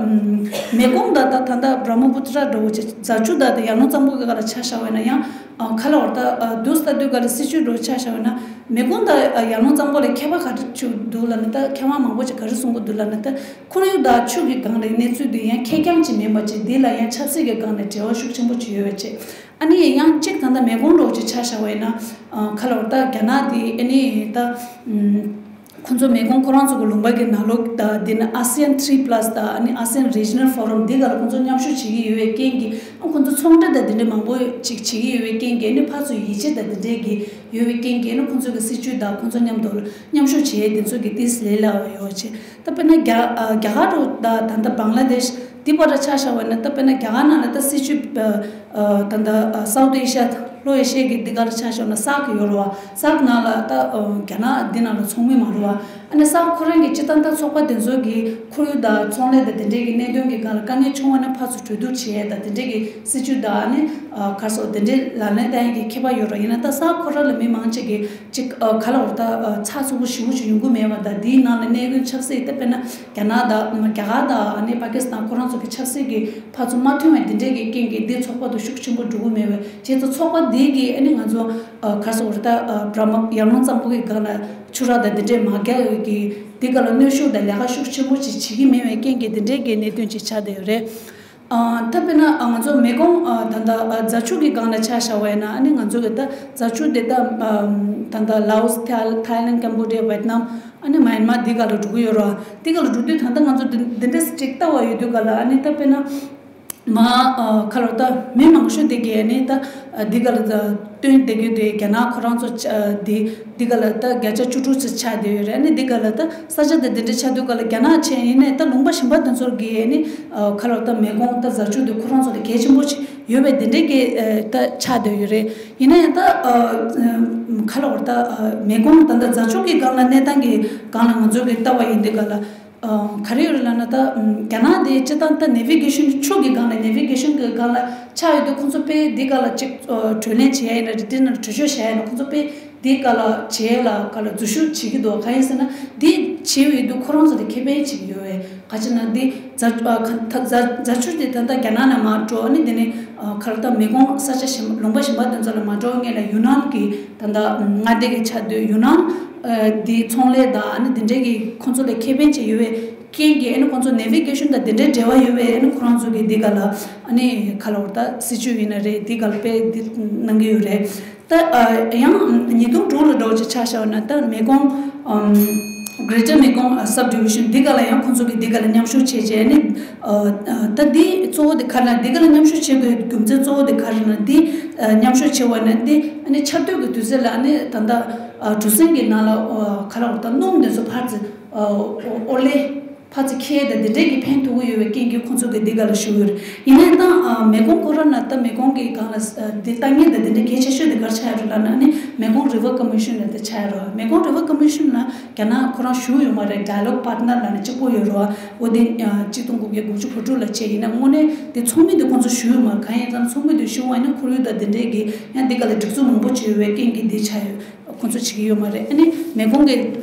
ད་མེ་ཀོང་ད་ད་ད་ད་བྲ་མ་པུ་ཏྲ་འདྲ་བོ་ཅིག་རྫ་ཆུ་ད་ད་ཡར་ཀླུང་གཙང་པོ་གི་སྒང་ལ་ཆ་བཞག་པ་ཡིན་ན་ཡང་ཨ་ག་ལབ་དགོས་ད་འདུག་སེ་ལྟ་དུས་སྐབས་ལ་སྲིད་ཇུས་འདྲ་བོ་ཆ་བཞག་པ་ཡིན་ན་མེ་ཀོང་ད་ཡར་ཀླུང་གཙང་པོ་ལ་ཁྱད་པར་ག་རེ་ཅིག་འདུག་ལབ་ན་ད་མཁས་དབང་མང་པོ་ཅིག་ག་རེ་གསུང་གི་འདུག་ལབ་ན་ད་ཁོར་ཡུག་དང་ཆུ་གི་སྒང་ལ་གནས་ཚུལ་འདི་ཡང་ཁེར་རྐྱང་ཅིག་མིན་པ་ཅིག་འདི་ལ་ཡང་ཆབ་སྲིད་ཀྱི་སྒང་ལ་འབྲེལ་བ་ཤུགས་ཆེན་པོ་ཅིག་ཡོད་པ་ཅིག་ཨ་ནི་ཡང་གཅིག་ད་ལྟ་མེ་ཀོང་འདྲ་བོ་ཅིག་ཆ་བཞག་པ་ཡིན་ན་ཨ་ག་ལབ་དགོས་ད་རྒྱ་ནག་འདི་ཨ་ནི་ད། ཁོང་ཚོ་མེ་ཀོང་ཁོ་རང་ཚོ་གི་ལུང་པ་གི་ནང་ལོགས་དང་དེ་ནི་ཨ་སི་ཡན་ཐི་རི་པ་ལ་སི་དང་ཨ་ནི་ཨ་སི་ཡན་རི་ཇི་ནལ་ཕོ་རམ་འདི་ག་ལ་ཁོང་ཚོ་མཉམ་ཞུགས་བྱེད་ཀྱི་ཡོད་པའི་རྐྱེན་གྱིས་ཨ་ཁོང་ཚོ་ཚོང་འབྲེལ་དང་དེ་འདྲའི་མང་པོ་ཅིག་བྱེད་ཀྱི་ཡོད་པའི་རྐྱེན་གྱིས་ཨ་ནི་ཕར་ཚུར་ཡིད་ཆེས་དང་དེ་འདྲའི་གི་ཡོད་པའི་རྐྱེན་གྱིས་ཨ་ནི་ཁོང་ཚོ་གི་སྲིད་ཇུས་དང་ཁོང་ཚོ་མཉམ་དུ་མཉམ་ཞུགས་བྱེད་ཡས་དེ་ཚོ་གི་ཏིས་ལས་སླ་བ་ཡོད་ཅེས་ད་དཔེར་ན་རྒྱ་རྒྱ་གར་རུ་དང་ད་ལྟ་བང་ལ་དེཤ་འདི་བར་ཆ་བཞག་པ་ན་ད་དཔེར་ན་རྒྱ་གར་ནང་ལ་ད་སྲིད་ཇུས་ད་ལྟ་སའུ་ཐི་ཨེ་ཤི་ཡ། ལྷོ་ཨེ་ཤི་ཡའི་གི་འདི་ག་ལ་ཆ་བཞག་ན་སཱག་ཡོད་རེད་བ། སཱག་ནང་ལ་ད་རྒྱ་ནག་འདི་ནང་ལ་ཚོགས་མི་མ་རེད་བ། ཨ་ནི་སཱག་ཁོ་རང་གི་སྤྱིར་བཏང་ད་ཚོགས་པ་དེ་ཚོ་གི་ཁོར་ཡུག་དང་ཚོང་ལས་དང་དེ་འདྲའི་གི་གནད་དོན་གི་སྒང་ལ་དཀའ་ངལ་བྱུང་བ་ན་ཕར་ཚུར་གྲོས་བསྡུར་བྱེད་ཡས་དང་དེ་འདྲའི་གི་སྲིད་ཇུས་དང་ཨ་ནི་ག་སོགས་དེ་འདྲའི་ལག་ལེན་བསྟར་ཡས་གི་ཁྱད་པར་ཡོད་རེད། ཡིན་ན་ད་སཱག་ཁོ་རང་ལ་མི་མང་ཆེ་གི་ཅིག་ག་ལ་བར་ད་ཚགས་ཚུད་པོ་ཞེ་པོ་ཞིག་ཡོང་གི་མེད་བ་དང་དེའི་ནང་ལ་གནད་དོན་ཆབ་སྲིད་དེ་དཔེར་ན་རྒྱ་ནག་དང་རྒྱ་གར་དང་ཨ་ནི་པ་ཀི་སི་ཐན་ཁོ་རང་ཚོ་གི་ཆབ་སྲིད་གི་ཕར་ཚུར་མ་མཐུན་བའི་དེ་འདྲའི་གི་རྐྱེན་གྱིས་འདི་ཚོགས་པ་དང་ཤུགས་ཆེན་པོ་འགྲོ་གི་མེད་བས། བྱས་ཙང་ཚོགས་པ་འདི་གིས་ཨ་ནི་ང་ཚོ་ག་སོགས་རེད་ད་བྲ་མ་ཡར་ཀླུང་གཙང་པོ་གི་སྒང་ལ་ཆུ་རགས་དང་འདི་འདྲའི་མ་རྒྱག་ཡོད་གི་འདི་ག་ལ་གནོན་ཤུགས་དང་ལས་ཀ་ཤུགས་ཆེན་པོ་ཅིག་བྱེད་ཀྱི་མེད་བའི་རྐྱེན་གྱིས་འདི་འདྲའི་གི་གནད་དོན་ཅིག་ཆགས་བསྡད་ཡོད་རེད། ད་དཔེར་ན་ང་ཚོ་མེ་ཀོང་ད་ལྟ་རྫ་ཆུ་གི་སྒང་ལ་ཆ་བཞག་པ་ཡིན་ན་ཨ་ནི་ང་ཚོ་གི་ད་རྫ་ཆུ་དེ་ད་ད་ལྟ་ལའོ་སི་ཐའི་ཐའི་ལེན་ཀམ་བོ་ཌི་ཡ་ཝེ་ཏི་ནམ། ཨ་ནི་མ་ཡན་མར་འདི་ག་ལ་འགྲོ་གི་ཡོད་རེད། འདི་ག་ལ་འགྲོ་དུས་ད་ལྟ་ང་ཚོ་འདི་འདི་འདྲས་ཅིག་ལྟ་བ་ཡོད་དུས་ག་ལ་ཨ་ནི་ད་དཔེར་ན་མ་ཁ་ལོ་ད་མི་མང་ཤོས་དེ་གས་ཨ་ནི་ད་འདི་ག་ལ་ད་སྟོན་བསྡད་རྒྱུ་དེ་རྒྱ་ནག་ཁོ་རང་ཚོ་འདི་འདི་ག་ལ་ད་བརྒྱ་ཆ་བཅུ་དྲུག་ཙམ་ཆགས་བསྡད་ཡོད་རེད། ཨ་ནི་འདི་ག་ལ་ད་ས་ཆ་དེ་འདི་འདྲས་ཆགས་དུས་ག་ལ་རྒྱ་ནག་ཆེ་ཡིན་ནའི་ད་ལུང་པ་གཞན་པ་དེ་ཚོར་གས་ཨ་ནི་ཁ་ལོ་ད་མེ་ཀོང་ད་རྫ་ཆུ་དེ་ཁོ་རང་ཚོ་ལ་གལ་ཆེན་པོ་ཅིག་ཡོད་པའི་དེ་འདྲས་ཀྱི་ད་ཆགས་བསྡད་ཡོད་རེད། ཡིན་ན་ཡང་ད་ཁ་ལོ་ད་མེ་ཀོང་ད་ད་རྫ་ཆུ་གི་སྒང་ལ་གནས་སྟངས་ཀྱི་སྒང་ལ་ང་ཚོ་གི་ལྟ་བ་ཡིན་དུས་ག་ལ་ག་རེ་ཡོད་རེད་ལབ་ན་ད་རྒྱ་ནག་དེ་སྤྱིར་བཏང་ད་ནེ་བི་གེ་ཤན་ཆུ་གི་སྒང་ལ་ནེ་བི་གེ་ཤན་གི་སྒང་ལ་ཆགས་ཡོད་དུས་ཁོང་ཚོ་དཔེ་འདི་སྒང་ལ་ཅིག་གྲོས་གླེང་བྱེད་ཡ་ཡིན་ན་རེད། དེ་ནང་གྲོས་ཆོད་བྱེད་ཡ་ཡིན་ན་ཁོང་ཚོ་དཔེ་འདི་སྒང་ལ་བྱེད་ཡ་ལ་སྒང་ལ་འཛུལ་ཞུགས་བྱེད་ཀྱི་འདུག་གང་ཡིན་ཟེར་ན་འདི་ བྱས་ཡོད་དུས་ཁོ་རང་ཚོ་ལ་ཁེ་ཕན་ཅིག་ཡོད་པས། ག་ཅི་ན་འདི་རྫ་ཨ་ཁ་ད་རྫ་རྫ་ཆུ་དེ་ད་ལྟ་རྒྱ་ནག་ནས་མར་འགྲོ་ནི་དེ་ནི་ཨ་ཁ་ལོ་ད་མེ་གོང་ས་ཆ་གཞན་ལུང་པ་གཞན་པ་དེ་ཚོ་ལ་མ་འགྲོ་སྔོན་ལ་ཡུན་ནན་གྱི་ད་ལྟ་མངའ་སྡེ་གི་ཆ་དུས་ཡུན་ནན་ཨ་འདི་ཚོང་ལས་དང་ཨ་ནི་དེ་འདྲའི་གི་ཁོང་ཚོ་ལ་ཁེ་ཕན་ཅིག་ཡོད་པའི་རྐྱེན་གྱིས། ཨ་ནི་ཁོང་ཚོ་ནེ་བི་གེ་ཤོན་དང་དེ་འདྲའི་འབྲེལ་བ་ཡོད་པས། ཨ་ནི་ཁོ་རང་ཚོ་གི་འདི་ག་ལ་ཨ་ནི་ཁ་ལོ་ད་སྲིད་ཇུས་ཡིན་ན་རེད། འདི་ག་ལ་དཔེ་འདི་གནང་གི་ཡོད་རེད། ད་ཨ་ཡང་ཉིས་སྟོང་དྲུག་ལ་འགྲོ་ཅིག་ཆ་བཞག་ན་ད་མེ་གོང་ཨམ་གྷི་རེ་ཊར་མེ་གོང་ཨ་སབ་ཌི་བི་ཤན་འདི་ག་ལ་ཡང་ཁོང་ཚོ་གི་འདི་ག་ལ་མཉམ་ཞུགས་བྱས་བྱས་ནི་ཨ་ཨ་ད་འདི་གཙོ་བོ་དེ་ག་རེ་ན། འདི་ག་ལ་མཉམ་ཞུགས་བྱེད་དགོས་རྒྱུ་མཚན་གཙོ་བོ་དེ་ག་རེ་ན། འདི་ཨ་མཉམ་ཞུགས་བྱེད་པ་ན་འདི་ཨ་ནི་ཆར་དུས་ཀྱི་དུས་ཚོད་ལ་ཨ་ནི་ད་ལྟ་ཨ་གྲུ་གཟིངས་ཀྱི་ནང་ལ་ཨ་ག་ལ་བར་ད་སྣུམ་འདི་ཚོ་ཕར་ཚུར་ཨ་ཨོ་ཨོ་ལེ། ཕར་ཚུར་འཁྱེར་དང་འདི་འདྲས་ཀྱི་ཕན་ཐོགས་ཀྱི་ཡོད་པའི་རྐྱེན་གྱིས་ཁོང་ཚོ་གི་འདི་ག་ལ་ཞུགས་ཡོད་རེད། ཡིན་ནའི་ད་ཨ་མེ་གོང་ཁོ་རང་ན་ད་མེ་གོང་གི་སྒང་ལ་ཨ་འདི་ལྟ་ངན་དང་འདི་འདྲ་གལ་ཆེ་ཤོས་དེ་ག་རེ་ཆགས་ཡོད་རེད་ལབ་ན། ཨ་ནི་མེ་གོང་རི་ཝར་ཀོ་མི་ཤོན་ལ་དེ་ཆགས་ཡོད་རེད། མེ་གོང་རི་ཝར་ཀོ་མི་ཤོན་ལ་རྒྱ་ནག་ཁོ་རང་ཞུགས་ཡོད་མ་རེད། ཌའི་ལོག་པར་ཊི་ནར་ལབ་ནས་གཅིག་པོ་ཡོད་རེད་བ། འོ་དེ་ཨ་གཅིག་སྟོང་དགུ་བརྒྱ་དགུ་བཅུ་གོ་དྲུག་ལ་བྱས། ཡིན་ན་དངོས་གནས་དེ་ཚོགས་མི་དེ་ཁོང་ཚོ་ཞུགས་ཡོད་མ་རེད། གང་ཡིན་ཙང་ཚོགས་མི་དེ་ཞུགས་པ་ཡིན་ན་ཁོར་ཡུག་དང་འདི་འདྲས་ཀྱི་ཡང་འདི་ག་ལ་སྒྲིག་འཛུགས་མང་པོ་བྱས་ཡོད་པའི་རྐྱེན་གྱིས་འདི་ཆགས་ཡོད། ཁོང་ཚོ་བྱེད་ཀྱི་ཡོད་མ་རེད། ཨ་ནི་མེ་གོང་གི་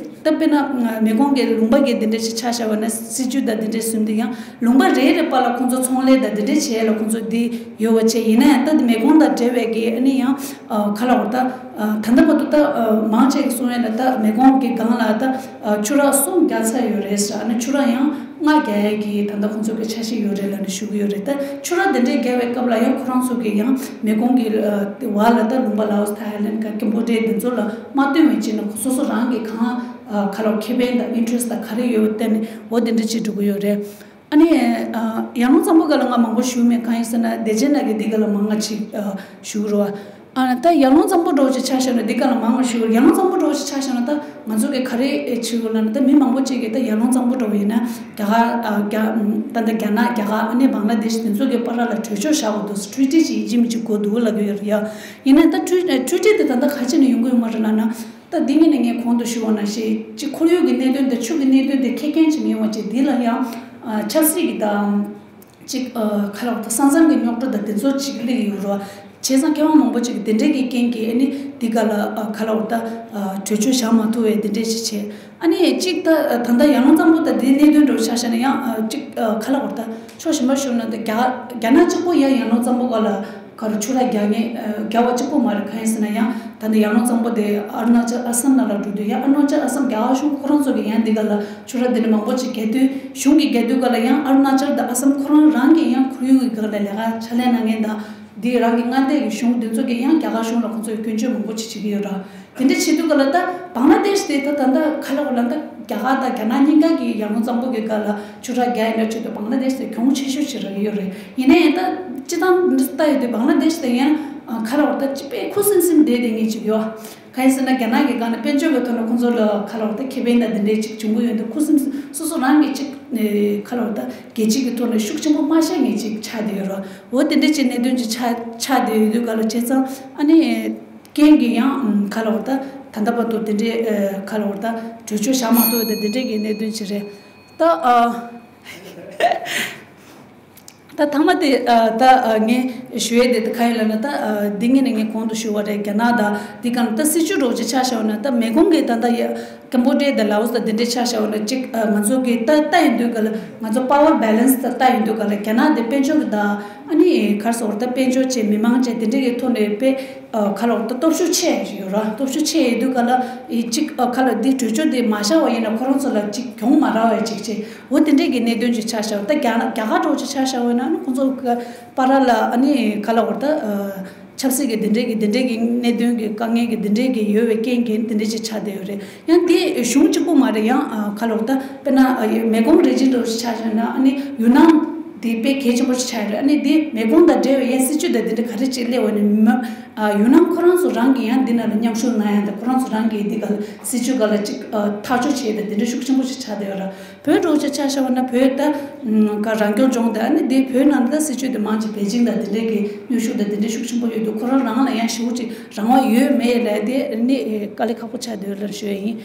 ད་དཔེར་ན་མེ་གོང་གི་ལུང་པ་གི་འདི་འདྲ་ཞིག་ཆ་བཞག་པ་ན་སྲིད་ཇུས་དང་འདི་འདྲ་བཟུང་དུས་ཡང་ལུང་པ་རེ་རེ་བར་ལ་ཁོང་ཚོ་ཚོང་ལས་དང་འདི་འདྲ་བྱས་ལ་ཁོང་ཚོ་འདི་ཡོད་པ་བྱས། ཡིན་ན་ཡང་ད་འདི་མེ་གོང་དང་འབྲེལ་བའི་གི་ཨ་ནི་ཡང་ཨ་ག་ལ་བར་ད་ཨ་ད་ལྟ་བར་དུ་ད་ཨ་མང་ཆེ་གི་གསུང་ཡ་ལ་ད་མེ་གོང་གི་སྒང་ལ་ད་ཨ་ཆུ་རགས་གསུམ་བརྒྱབ་ཚར་ཡོད་རེད་ཟེར། ཨ་ནི་ཆུ་རགས་ཡང་ལྔ་བརྒྱབ་ཡ་གི་ད་ལྟ་ཁོང་ཚོ་གི་འཆར་གཞི་ཡོད་རེད་ལབ་ནས་ཞུ་གི་ཡོད་རེད། ད་ཆུ་རགས་འདི་འདྲའི་བརྒྱབ་པའི་སྐབས་ལ་ཡང་ཁོ་རང་ཚོ་གི་ཡང་མེ་གོང་གི་ཨ་བར་ལ་ད་ལུང་པ་ལའོ་སི་ཐའི་ལེན་ཌི་ཀ་ཀེམ་བོ་ཌི་ཡ་འདི་ཚོ་ལ་མ་བཏོན་པའི་ཆེད་ནས་སོ་སོ་རང་གི་གང་ཨ་ག་ལ་ཁེ་ཕན་དང་ཨིན་ཊི་རེ་སི་ཊི་དང་ག་རེ་ཡོད་པ་བལྟས་ནས་འོ་དེ་འདྲ་བྱེད་འགྲོ་གི་ཡོད་རེད། ཨ་ནི་ཨ་ཡར་ཀླུང་གཙང་པོ་སྒང་ལ་ང་མང་པོ་ཞུ་མེད། གང་ཡིན་ཟེར་ན་བདེ་ཆེན་ནང་གི་འདི་སྒང་ལ་མང་ང་ཅིག་ཨ་ཞུ་གི་རེད་བ། ཨ་ད་ཡར་ཀླུང་གཙང་པོ་འདྲ་བོ་ཅིག་ཆ་བཞག་ན་འདི་སྒང་ལ་མང་ང་ཞུ་གི་རེད། ཡར་ཀླུང་གཙང་པོ་འདྲ་བོ་ཅིག་ཆ་བཞག་ན་ད་ང་ཚོ་གི་ག་རེ་བྱེད་དགོས་ལབ་ན། ད་མི་མང་པོ་ཅིག་གིས་ད་ཡར་ཀླུང་གཙང་པོ་འདྲ་བོ་ཡིན་ན་རྒྱ་གར་ཨ་རྒྱ་ད་ལྟ་རྒྱ་ནག་རྒྱ་གར་ཨ་ནི་བང་ལ་དེ་ཤི་དེ་ཚོ་གི་བར་ལ་གྲོས་ཆོད་བཞག་དགོས་འདུག་ཊི་རི་ཊི་ཅིག་ཡིན་གཅིག་མིན་གཅིག་དགོས་འདུག་ལབ་ཀྱི་ཡོད་རེད་ཡ། ཡིན་ན་ད་ཊི་ཊི་རི་ཊི་དེ་ད་ལྟ་ག་ཅི་ནས་ཡོང་གི་ཡོད་མ་རེད་ལབ་ན། ད་འདི་ངས་ནས་ངས་གོང་དུ་ཞུ་བ་ནང་བཞིན་གཅིག་ཁོར་ཡུག་གི་གནད་དོན་དང་ཆུ་གི་གནད་དོན་དེ་ཁེ་མཁན་ཅིག་མིན་པ་ཅིག་འདི་ལ་ཡང་ཨ་ཆབ་སྲིད་ཀྱི་དང་། གཅིག་ཨ་ག་ལ་བར་ད་ས་མཚམས་ཀྱི་རྙོག་དྲ་དང་དེ་ཚོ་ཅིག་སླེབས་ཡོད་རེད། བྱས་ཙང་མཁས་དབང་མང་པོ་ཅིག་གིས་དེ་འདྲས་ཀྱི་རྐྱེན་གྱིས་ཨ་ནི་འདི་ག་ལ་ཨ་ག་ལ་བར་ད་ཨ་གྲོས་ཆོད་བཞག་མ་ཐུབ་པའི་དེ་འདྲས་ཞིག་བྱས། ཨ་ནི་གཅིག་ད་ད་ལྟ་ཡར་ཀླུང་གཙང་པོ་དང་དེའི་གནད་དོན་འདྲ་བོ་ཆ་བཞག་ན་ཡང་ཨ་གཅིག་ཨ་ག་ལ་བར་ད་ཕྱོགས་གཞན་པ་ཞུགས་ན་ད་རྒྱ་རྒྱ་ནག་གཅིག་པོ་ཡང་ཡར་ཀླུང་གཙང་པོ་ག་ལ་ག་རུ་ཆུ་རགས་རྒྱག་མཁན་ཨ་རྒྱག་པ་གཅིག་པོ་མ་རེད། གང་ཡིན་ཟེར་ན་ཡང་ད་ནི་ཡར་ཀླུང་གཙང་པོ་དེ་ཨ་རུ་ན་ཅལ་ཨ་སམ་ནང་ལ་འགྲོ་དུས་ཡང་ཨ་རུ་ན་ཅལ་ཨ་སམ་རྒྱ་གར་གཞུང་ཁོ་རང་ཚོ་གིས་ཡང་འདི་ག་ལ་ཆུ་རགས་འདི་ནི་མང་པོ་ཅིག་རྒྱག་དུས་གཞུང་གིས་རྒྱག་དུས་ག་ལ་ཡང་ཨ་རུ་ན་ཅལ་དང་ཨ་སམ་ཁོ་རང་རང་གིས་ཡང་ཁོར་ཡུག་གི་སྒང་ལ་ལས་ཀ་ཕྱག་ལས་གནང་མཁན་དང་འདི་རང་གི་མངའ་སྡེ་གི་གཞུང་འདི་ཚོ་གིས་ཡང་རྒྱ་གར་གཞུང་ལ་ཁོ་ཚོས་སྐྱོན་བརྗོད་མང་པོ་ཅིག་བྱེད་ཀྱི་ཡོད་ར། དེ་འདྲ་བྱེད་དུས་ག་ལ་ད་བང་ལ་དེཤ་དེ་ད་ད་ལྟ་ག་ལ་ག་ལ་ད་རྒྱ་གར་དང་རྒྱ་ནག་གཉིས་ཀ་གི་ཡར་ཀླུང་གཙང་པོ་གི་སྒང་ལ་ཆུ་རགས་རྒྱག་ཡིན་ན་ཆེད་དུ་བང་ལ་དེཤ་དེ་གྱོང་ཆེ་ཤོས་ཅིག་རག་གི་ཡོད་རེད། ཡིན་ན་ཡང་ད་སྤྱི་བཏང་འདི་ལྟ་ཡོད་དུས་བང་ལ་དེཤ་དེ་ཡང་ག་ལ་བར་ད་ཅི་དཔེ་ཁུ་སིམ་སིམ་བསྡད་བསྡད་མཁན་ཅིག་ཡོད། གང་ཡིན་ཟེར་ན་རྒྱ་ནག་གི་སྒང་ནས་དཔལ་འབྱོར་གྱི་ཐོག་ནས་ཁོང་ཚོ་ལ་ག་ལ་བར་ད་ཁེ་ཕན་དང་འདི་འདྲའི་ཅིག་བྱུང་གི་ཡོད་འདུག་ཁུ་སིམ་སོ་སོ་རང་གི་ཅིག་ག་ལ་བར་ད་རྒྱལ་སྤྱི་གི་ཐོག་ནས་ཤུགས་ཆེན་པོ་མ་བཞག་མཁན་ཅིག་ཆགས་བསྡད་ཡོད་རེད། འོ་དེ་འདྲ་ཅིག་གནད་དོན་ཅིག་ཆགས་ཆགས་བསྡད་ཡོད་དུས་ག་ལ་བྱས་ཙང་ཨ་ནི། རྐྱེན་གྱིས་ཡང་ཨམ་ག་ལ་བར་ད་ད་ལྟ་བར་དུ་དེ་འདྲའི་ཨ་ག་ལ་བར་ད་གྲོས་ཆོད་བཞག་མ་ཐུབ་པའི་དེ་འདྲའི་གི་གནད་དོན་ཅིག་རེད། ད་ཨ་ད་མཐའ་མ་དེ་ཨ་ད་ཨ་ངས་ཞུ་ཡས་དེ་ད་ག་ཡིན་ལབ་ན། ད་ཨ་འདི་ངས་ནས་ངས་གོང་དུ་ཞུ་བ་རེད། རྒྱ་ནག་དང་འདི་ག་ལ་ད་སྲིད་ཇུས་འདྲ་བོ་ཅིག་ཆ་བཞག་ན། ད་མེ་གོང་གི་ད་ལྟ་ཡ་ཀམ་བོ་ཌི་ཡ་དང་ལའོ་སི་དང་འདི་འདྲའི་ཆ་བཞག་ན་ཅིག་ཨ་ང་ཚོ་གི་ད་ལྟ་ཡིན་དུས་ག་ལ་ང་ཚོ་པ་ཝར་བྷེ་ལེན་སི་ད་ལྟ་ཡིན་དུས་ག་ལ་རྒྱ་ནག་དེ་དཔལ་འབྱོར་གི་ད་ཨ་ནི་ག་རེ་ཟེར་བ་ད་དཔལ་འབྱོར་བཅས་མི་མང་བཅས་དེ་འདྲའི་གི་ཐོག་ནས་དཔེ། ཨ་ག་ལ་བར་ད་སྟོབས་ཤུགས་ཆེ་ཡོད་ར། སྟོབས་ཤུགས་ཆེ་ཡོད་དུས་ག་ལ་ཨི་གཅིག་ཨ་ག་ལ་འདི་གྲོས་ཆོད་འདི་མ་བཞག་པ་ཡིན་ན་ཁོ་རང་ཚོ་ལ་གཅིག་གྱོང་མ་རག་པའི་གཅིག་བྱས། འོ་དེ་འདྲས་ཀྱི་གནད་དོན་ཅིག་ཆགས་ཤག་ད་རྒྱ་ནག་རྒྱ་གར་འདྲ་བོ་ཅིག་ཆགས་ཤག་པ་ཡིན་ན་ཨ་ནི་ཁོང་ཚོ་གི་བར་ལ་ཨ་ནི་ག་ལ་བར་ད་ཨ་ཆབ་སྲིད་ཀྱི་འདི་འདྲས་ཀྱི་འདི་འདྲས་ཀྱི་གནད་དོན་གྱི་དཀའ་ངལ་གྱི་འདི་འདྲས་ཀྱི་ཡོད་པའི་རྐྱེན་གྱིས་འདི་འདྲས་ཅིག་ཆགས་བསྡད་ཡོད་རེད། ཡང་དེ་གཞུང་གཅིག་པུ་མ་རེད། ཡང་ཨ་ག་ལ་བར་ད་དཔེར་ན་ཨ་མེ་གོང་རི་ཇན་འདྲ་བོ་ཅིག་ཆགས་ཤག་ན་ཨ་ནི་ཡུན་ནན་དེ་དཔེ་གལ་ཆེན་པོ་ཞིག་ཆགས་ཡོད་རེད། ཨ་ནི་འདི་མེ་གོང་དང་འབྲེལ་བའི་ཡང་སྲིད་ཇུས་དང་འདི་འདྲ་ག་རེ་ཅིག་སླེབས་པ་ནི་མ། ཨ་ཡུན་ནན་ཁོ་རང་ཚོ་རང་གིས་ཡང་འདི་ནང་ལ་མཉམ་ཞུགས་གནང་ཡ་དང་ཁོ་རང་ཚོ་རང་གིས་འདི་ག་ལ་སྲིད་ཇུས་ག་ལ་ཅིག་ཨ་ཐག་གཅོད་བྱས་དང་འདི་འདྲ་ཤུགས་ཆེན་པོ་ཞིག་ཆགས་བསྡད་ཡོད་རེད། བོད་འདྲ་བོ་ཅིག་ཆ་བཞག་པ་ན་བོད་ད་ག་རང་སྐྱོང་ལྗོངས་དང་ཨ་ནི་འདི་བོད་ནང་ད་སྲིད་ཇུས་དེ་མང་ཆེ་པེ་ཅིང་དང་འདི་འདྲའི་གི་གནོན་ཤུགས་དང་འདི་འདྲའི་ཤུགས་ཆེན་པོ་ཡོད་འདུག་ཁོ་རང་རང་ལ་ཡང་ཞེ་པོ་ཅིག་རང་དབང་ཡོད་མེད་ལབ་དེ་ཨ་ནི་དཀའ་ལས་ཁག་པོ་ཆགས་བསྡད་ཡོད་རེད་ཞུ་ཡ་ཡིན།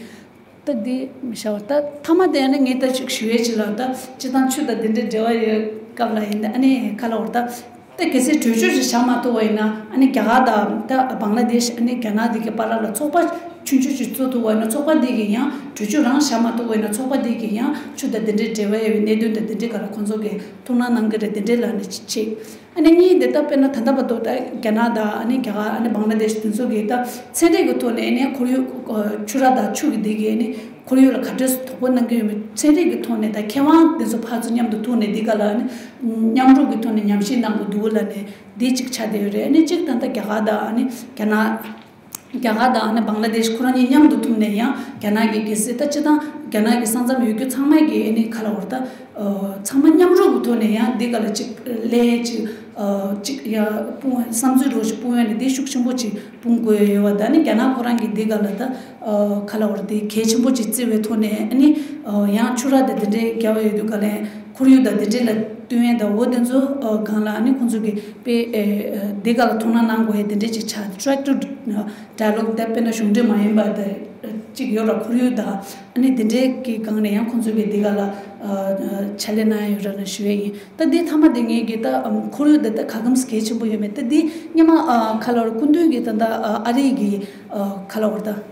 ད་འདི་མི་ཤ་བ་ད་མཐའ་མ་དེ་ནི་ངས་ད་ཅིག་ཞུ་ཡས་ཅིག་ལ་ད་སྤྱི་བཏང་ཆུ་དང་འདི་འདྲའི་འབྲེལ་བ་ཡོད་སྐབས་ལ་ཡིན་ད་ཨ་ནི་ག་ལ་བར་ད་ད་གལ་སྲིད་གྲོས་ཆོད་ཅིག་བཞག་མ་ཐུབ་པ་ཡིན་ན་ཨ་ནི་རྒྱ་གར་དང་ད་བང་ལ་དེཤ་ཨ་ནི་རྒྱ་ནག་འདི་གི་བར་ལ་ཚོགས་པ་ ཆུང་ཆུང་ཅིག་བཙུགས་ཐུབ་པ་ཡིན་ན་ཚོགས་པ་འདི་གིས་ཡང་གྲོས་ཆོད་རང་བཞག་མ་ཐུབ་པ་ཡིན་ན་ཚོགས་པ་འདི་གིས་ཡང་ཆུ་དང་དེ་འདྲའི་འབྲེལ་བ་ཡོད་པའི་གནད་དོན་དང་དེ་འདྲའི་སྒང་ལ་ཁོང་ཚོ་གིས་ཐུགས་སྣང་གནང་གི་རེད། དེ་འདྲའི་ལ་ནི་གཅིག་ཨ་ནི་གཉིས་དེ་ད་དཔེར་ན་ད་ལྟ་བར་དུ་ད་རྒྱ་ནག་དང་ཨ་ནི་རྒྱ་གར་ཨ་ནི་བང་ལ་དེཤ་དེ་ཚོ་གིས་ད་ཚན་རིག་གི་ཐོག་ནས་ཨ་ནི་ཁོར་ཡུག་ཆུ་རགས་དང་ཆུ་གི་འདི་གིས་ཨ་ནི་ཁོར་ཡུག་ལ་ག་འདྲས་དོ་ཕོག་གནང་གི་ཡོད་མེད་ཚན་རིག་གི་ཐོག་ནས་ད་མཁས་དབང་དེ་ཚོ་ཕར་ཚུར་མཉམ་དུ་ཐུག་ནས་འདི་སྒང་ལ་ཨ་ནི་མཉམ་རུབ་གི་ཐོག་ནས་ཉམས་ཞིབ་གནང་དགོས་འདུག་ལབ་ནས་འདི་གཅིག་ཆགས་བསྡད་ཡོད་རེད། ཨ་ནི་གཅིག་ད་ལྟ་རྒྱ་གར་དང་ཨ་ནི་རྒྱ་ནག་རྒྱ་གར་དང་ཨ་ནི་བང་ལ་དེཤ་ཁོ་རང་གཉིས་མཉམ་དུ་ཐུག་ནས་ཡང་རྒྱ་ནག་གི་གལ་སྲིད་ད་སྤྱི་བཏང་རྒྱ་ནག་གི་ས་མཚམས་ཡོད་རྒྱུ་ཚང་མ་གི་ཨ་ནི་ག་ལབ་དགོས་རེད་ད། ཚང་མ་མཉམ་རུབ་ཀྱི་ཐོག་ནས་ཡང་འདི་སྒང་ལ་ཅིག་ལས་ཅིག་ཅིག་ཡ་སྤུངས་བསམ་ཚུལ་རོགས་ཅིག་སྤུངས་ཡ་ནི་འདི་ཤུགས་ཆེན་པོ་ཅིག་སྤུངས་དགོས་ཡོད་པ། ད་ནི་རྒྱ་ནག་ཁོ་རང་གི་འདི་སྒང་ལ་ད་ག་ལབ་དགོས་རེད། འདི་གལ་ཆེན་པོ་ཅིག་བརྩི་བའི་ཐོག་ནས་ཨ་ནི་ཡང་ཆུ་རགས་དང་དེ་འདྲའི་འགལ་བ་ཡོད་དུས་སྒང་ལ་ཁོར་ཡུག་དང་དེ་འདྲའི་ལ་བསྟུན་ཡ་དང་འོ་དེ་ཚོ་སྒང་ལ་ཨ་ནི་ཁོང་ཚོ་གི་དཔེ་འདི་སྒང་ལ་ཐུགས་སྣང་གནང་དགོས་ཡ་དེ་འདྲའི་ཅིག་ཆགས། ཊེག་ཊུ་ཌའི་ལོག་ད་དཔེར་ན་གཞུང་འབྲེལ་མ་ཡིན་པ་དེ་གཅིག་ཡོད་ར། ཁོར་ཡུག་དང་ཨ་ནི་དེ་འདྲའི་གི་སྒང་ནས་ཡང་ཁོང་ཚོ་གི་འདི་སྒང་ལ་ཕྱག་ལས་གནང་ཡ་ཡོད་ར་ལ་ཞུ་ཡ་ཡིན། ད་འདི་མཐའ་མ་དེ་ངས་གི་ད་ཁོར་ཡུག་འདི་ད་ག་གམ་གལ་ཆེན་པོ་ཡོད་མེད། ད་འདི་སྔོན་མ་ག་ལབ་དགོས་རེད། སྐུ་མདུན་གི་ད་ལྟ་ཨ་རི་གི་ག་ལབ་དགོས་རེད་ད།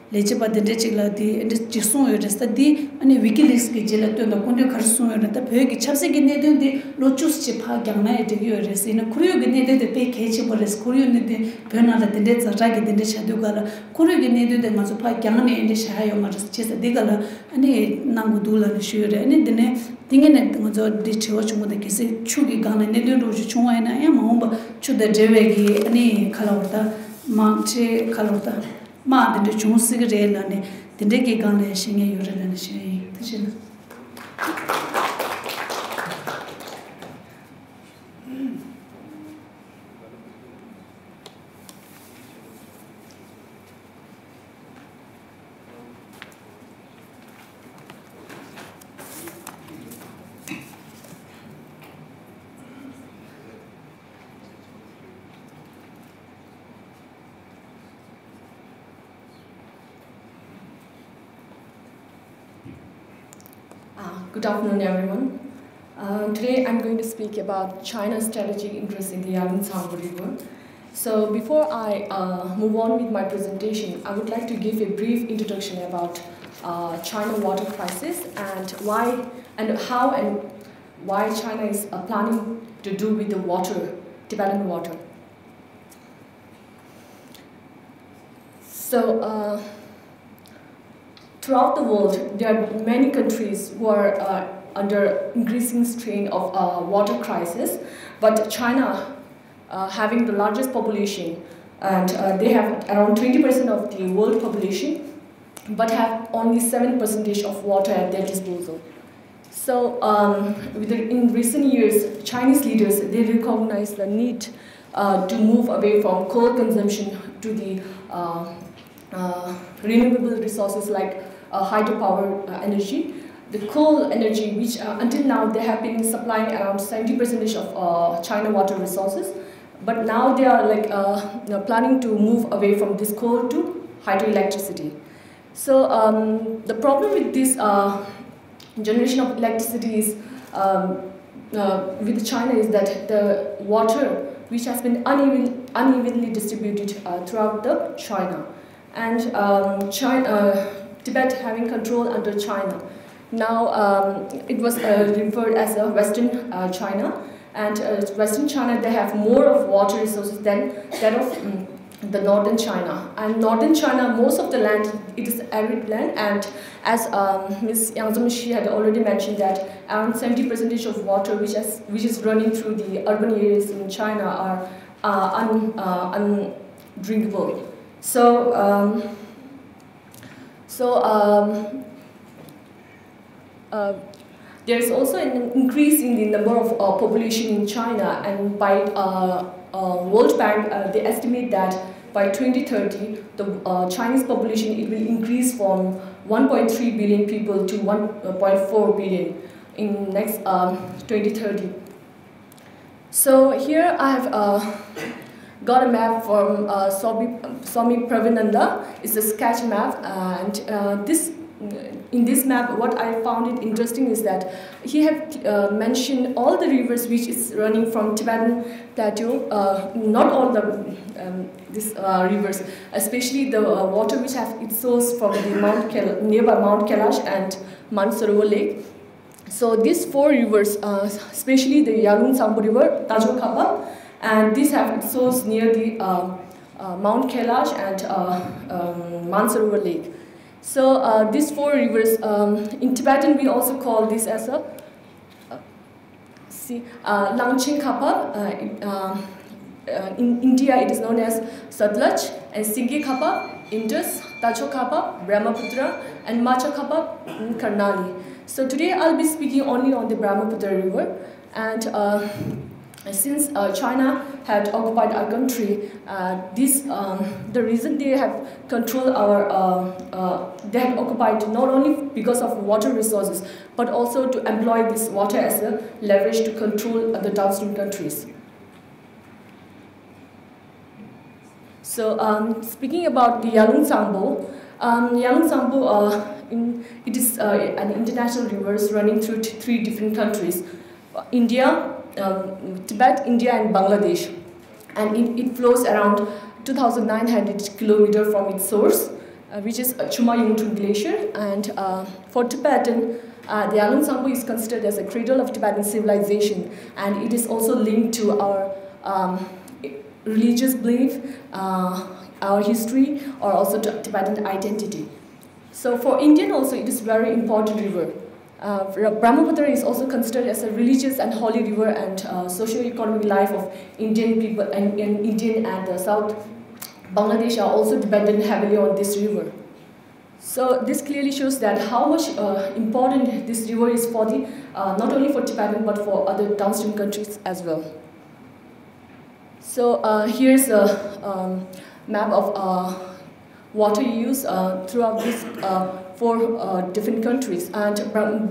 ལས་བྱེད་པ་དེ་འདྲས་ཅིག་ལ་དེ་འདྲས་ཅིག་གསུངས་ཡོད་རེད། ད་དེ་ཨ་ནི་ཝི་ཀི་ལིགས་ཀྱི་རྗེས་ལ་བཏོན་དང་སྐུ་མདུན་ག་རེ་གསུངས་ཡོད་རེད། ད་བོད་ཀྱི་ཆབ་སྲིད་ཀྱི་གནད་དོན་དེ་ལོ་བཅུ་ཙམ་ཅིག་ཕར་བརྒྱངས་ན་ཡང་འགྲིག་གི་ཡོད་རེད་ཟེར་ན། ཁོར་ཡུག་གི་གནད་དོན་དེ་དཔེ་གལ་ཆེན་པོ་རེད། ཁོར་ཡུག་གནད་དོན་བོད་ནང་ལ་དེ་འདྲས་ཛ་དྲག་གི་དེ་འདྲས་བྱ་དུས་སྒང་ལ་ཁོར་ཡུག་གི་གནད་དོན་དེ་ང་ཚོ་ཕར་བརྒྱངས་ནས་འདི་འདྲས་བྱ་ཡ་ཡོད་མ་རེད་ཟེར་བྱས་ཙང་འདི་སྒང་ལ་ཨ་ནི་གནང་དགོས་འདུག་ལབ་ནས་ཞུས་ཡོད་རེད། ཨ་ནི་དེ་ནས་དེ་སྔོན་ནས་ང་ཚོ་འདི་དྲི་བ་བྱུང་བ་དང་གལ་སྲིད་ཆུ་གི་སྒང་ལ་གནད་དོན་འདྲ་བོ་ཞིག་བྱུང་བ་ཡིན་ན་ཡང་མ་འོངས་པ་ཆུ་དང་འབྲེལ་བའི་གི་ཨ་ནི་ག་ལབ་དགོས་རེད་ད། དམག་འཁྲུག་ག་ལབ་དགོས་རེད་ད། དམག་དེ་འདྲ་བྱུང་སྲིད་ཀྱི་རེད་ལབ་ནས་དེ་འདྲའི་གི་སྒང་ལ་བཤད་མཁན་ཡོད་རེད་ལབ་ནས་བཤད་ཡིན། ཐུགས་རྗེ་གནང་། Uh, good afternoon, everyone. Uh, today I'm going to speak about China's strategic interest in the Yarlung Tsangpo River. So before I uh, move on with my presentation, I would like to give a brief introduction about uh, China water crisis and why and how and why China is uh, planning to do with the water, Tibetan water. So, uh, throughout the world, there are many countries who are uh, under increasing strain of uh, water crisis, but China, uh, having the largest population, and uh, they have around twenty percent of the world population, but have only seven percentage of water at their disposal. So, um, with the, in recent years, Chinese leaders, they recognize the need uh, to move away from coal consumption to the uh, uh, renewable resources like uh, hydropower uh, energy. The coal energy, which uh, until now they have been supplying around seventy percent of uh, China water resources, but now they are like uh, you know, planning to move away from this coal to hydroelectricity. So um, the problem with this uh, generation of electricity is um, uh, with China is that the water, which has been uneven, unevenly distributed uh, throughout the China, and um, China, uh, Tibet having control under China. Now um, it was uh, referred as a Western uh, China, and uh, Western China, they have more of water resources than that of um, the northern China. And northern China, most of the land, it is arid land, and as um, Miss Yang Zhongxi had already mentioned that around seventy percentage of water which is, which is running through the urban areas in China are uh, un, uh, undrinkable. So, um, so um, uh, there is also an increase in the number of uh, population in China, and by uh, uh, World Bank, uh, they estimate that by twenty thirty, the uh, Chinese population, it will increase from one point three billion people to one point four billion in next uh, twenty thirty. So here I have uh, got a map from uh, Swami, Swami Pravananda. It's a sketch map, and uh, this In this map, what I found it interesting is that he have uh, mentioned all the rivers which is running from Tibetan Plateau, uh, not all the, um, these uh, rivers, especially the uh, water which have its source from the Mount Kailash, nearby Mount Kailash and Mansarovar Lake. So these four rivers, uh, especially the Yarlung Tsangpo River, Tajo Khapa, and these have its source near the uh, uh, Mount Kailash and uh, um, Mansarovar Lake. So uh, these four rivers, um, in Tibetan we also call this as a, uh, see, uh, Langchen Khapa. Uh, in, uh, uh, in India it is known as Satluj, and Singi Khapa, Indus, Tacho Khapa, Brahmaputra, and Macha Khapa, mm, Karnali. So today I'll be speaking only on the Brahmaputra River. And uh, since uh, China had occupied our country, uh, this um, the reason they have controlled our uh, uh, they had occupied not only because of water resources, but also to employ this water as a leverage to control the downstream countries. So um, speaking about the Yarlung Tsangpo, um, Yarlung Tsangpo, uh, in, it is uh, an international river running through t- three different countries, India, um, Tibet, India, and Bangladesh. And it, it flows around two thousand nine hundred kilometer from its source, uh, which is uh, Chuma Yongtung Glacier. And uh, for Tibetan, uh, the Yarlung Tsangpo is considered as a cradle of Tibetan civilization, and it is also linked to our um, religious belief, uh, our history, or also Tibetan identity. So for Indian also, it is very important river. Uh, Brahmaputra is also considered as a religious and holy river, and uh, socio-economic life of Indian people and, and Indian and the South Bangladesh are also dependent heavily on this river. So this clearly shows that how much uh, important this river is for the uh, not only for Tibetan but for other downstream countries as well. So uh, here's a um, map of uh, water use uh, throughout these uh, four uh, different countries. And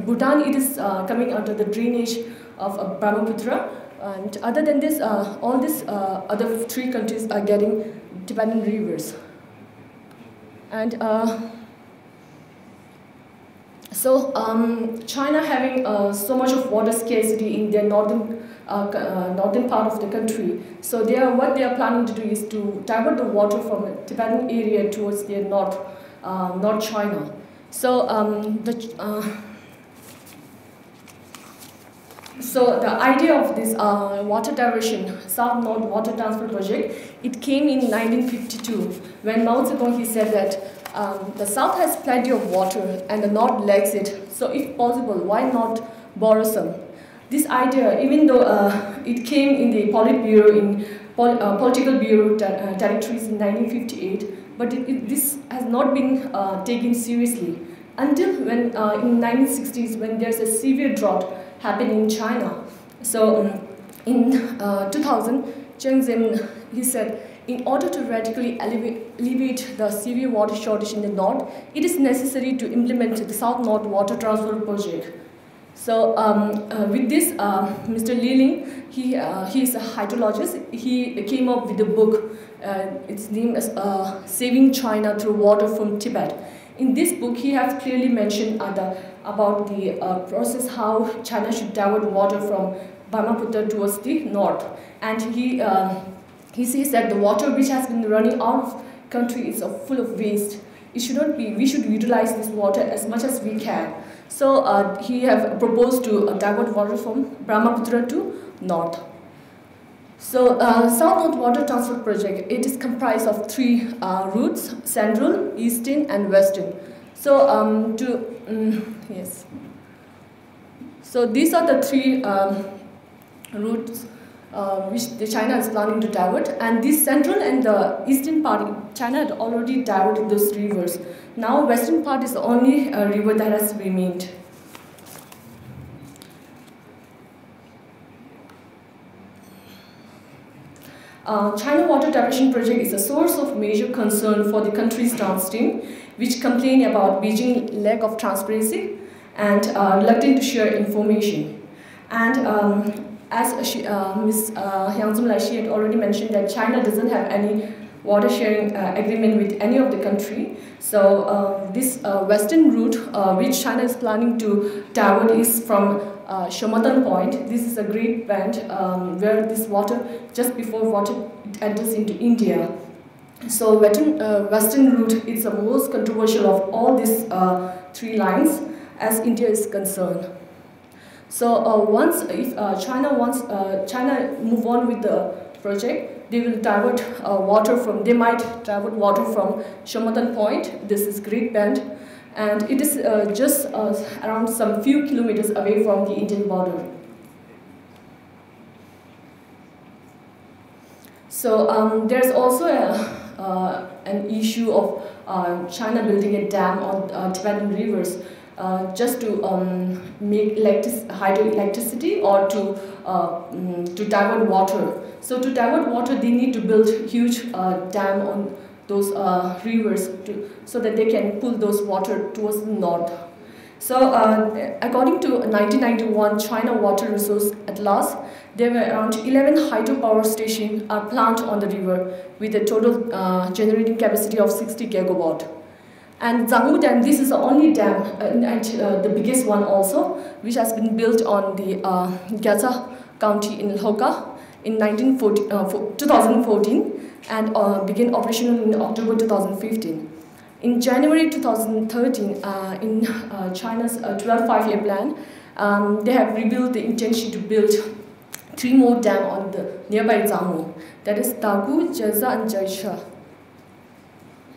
Bhutan, it is uh, coming under the drainage of uh, Brahmaputra. And other than this, uh, all these uh, other three countries are getting Tibetan rivers. And uh, so um, China having uh, so much of water scarcity in their northern uh, uh, northern part of the country. So they are what they are planning to do is to divert the water from the Tibetan area towards their north, uh, North China. So um, the uh, so the idea of this uh, water diversion, South North Water Transfer Project, it came in nineteen fifty-two when Mao Zedong he said that um, the South has plenty of water and the North lacks it. So if possible, why not borrow some? This idea, even though uh, it came in the Politburo in pol- uh, political bureau ter- uh, territories in nineteen fifty-eight, but it, it, this has not been uh, taken seriously until when uh, in nineteen sixties when there's a severe drought happened in China. So um, in uh, two thousand, Chen Zemin, he said, in order to radically alleviate the severe water shortage in the north, it is necessary to implement the South North Water Transfer Project. So um, uh, with this, uh, Mister Li Ling, he, uh, he is a hydrologist. He came up with a book. Uh, its name is uh, Saving China Through Water from Tibet. In this book, he has clearly mentioned uh, the, about the uh, process how China should divert water from Brahmaputra towards the north. And he uh, he says that the water which has been running out of country is uh, full of waste. It should not be. We should utilize this water as much as we can. So uh, he have proposed to uh, divert water from Brahmaputra to north. So uh, South North Water Transfer Project, it is comprised of three uh, routes: central, eastern, and western. So um, to um, yes. So these are the three um, routes uh, which the China is planning to divert, and this central and the eastern part, China had already diverted those rivers. Now western part is the only uh, river that has remained. Uh, China Water Diversion Project is a source of major concern for the countries downstream, which complain about Beijing lack of transparency and uh, reluctant to share information. And um, as she, uh, Miss Uh, Hyang Zumla, she had already mentioned that China doesn't have any water sharing uh, agreement with any of the country. So uh, this uh, western route, uh, which China is planning to divert, is from uh, Shomotan Point. This is a great bend um, where this water, just before water, it enters into India. So western, uh, western route is the most controversial of all these uh, three lines as India is concerned. So uh, once, if uh, China wants, uh, China move on with the project, they will divert uh, water from, they might divert water from Shomotan Point. This is Great Bend, and it is uh, just uh, around some few kilometers away from the Indian border. So um, there's also a, uh, an issue of uh, China building a dam on uh, Tibetan rivers uh, just to um, make electric- hydroelectricity or to uh, mm, to divert water. So to divert water, they need to build huge uh, dam on those uh, rivers to, so that they can pull those water towards the north. So, uh, according to nineteen ninety-one China Water Resource Atlas, there were around eleven hydropower stations are plant on the river with a total uh, generating capacity of sixty gigawatt. And Zangmu Dam, this is the only dam uh, and uh, the biggest one also, which has been built on the uh, Gyatsa County in Lhoka in nineteen fourteen, uh, fo- two thousand fourteen and uh, began operational in October two thousand fifteen. In January two thousand thirteen, uh, in uh, China's uh, twelve five-year plan, um, they have revealed the intention to build three more dams on the nearby Zangmu, that is Dagu, Jeza, and Jaisha.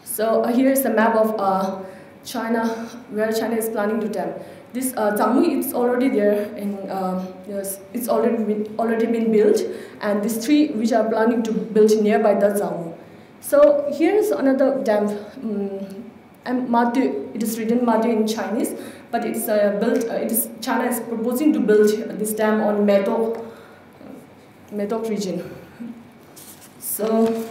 So uh, here is the map of uh, China, where China is planning to dam. This uh, Zangmu, it's already there, and uh, yes, it's already been, already been built, and these three which are planning to build nearby the Zangmu. So here is another dam. Um, and Matu, it is written Matu in Chinese, but it's uh, built. Uh, it is China is proposing to build this dam on Metok, Metok region. So,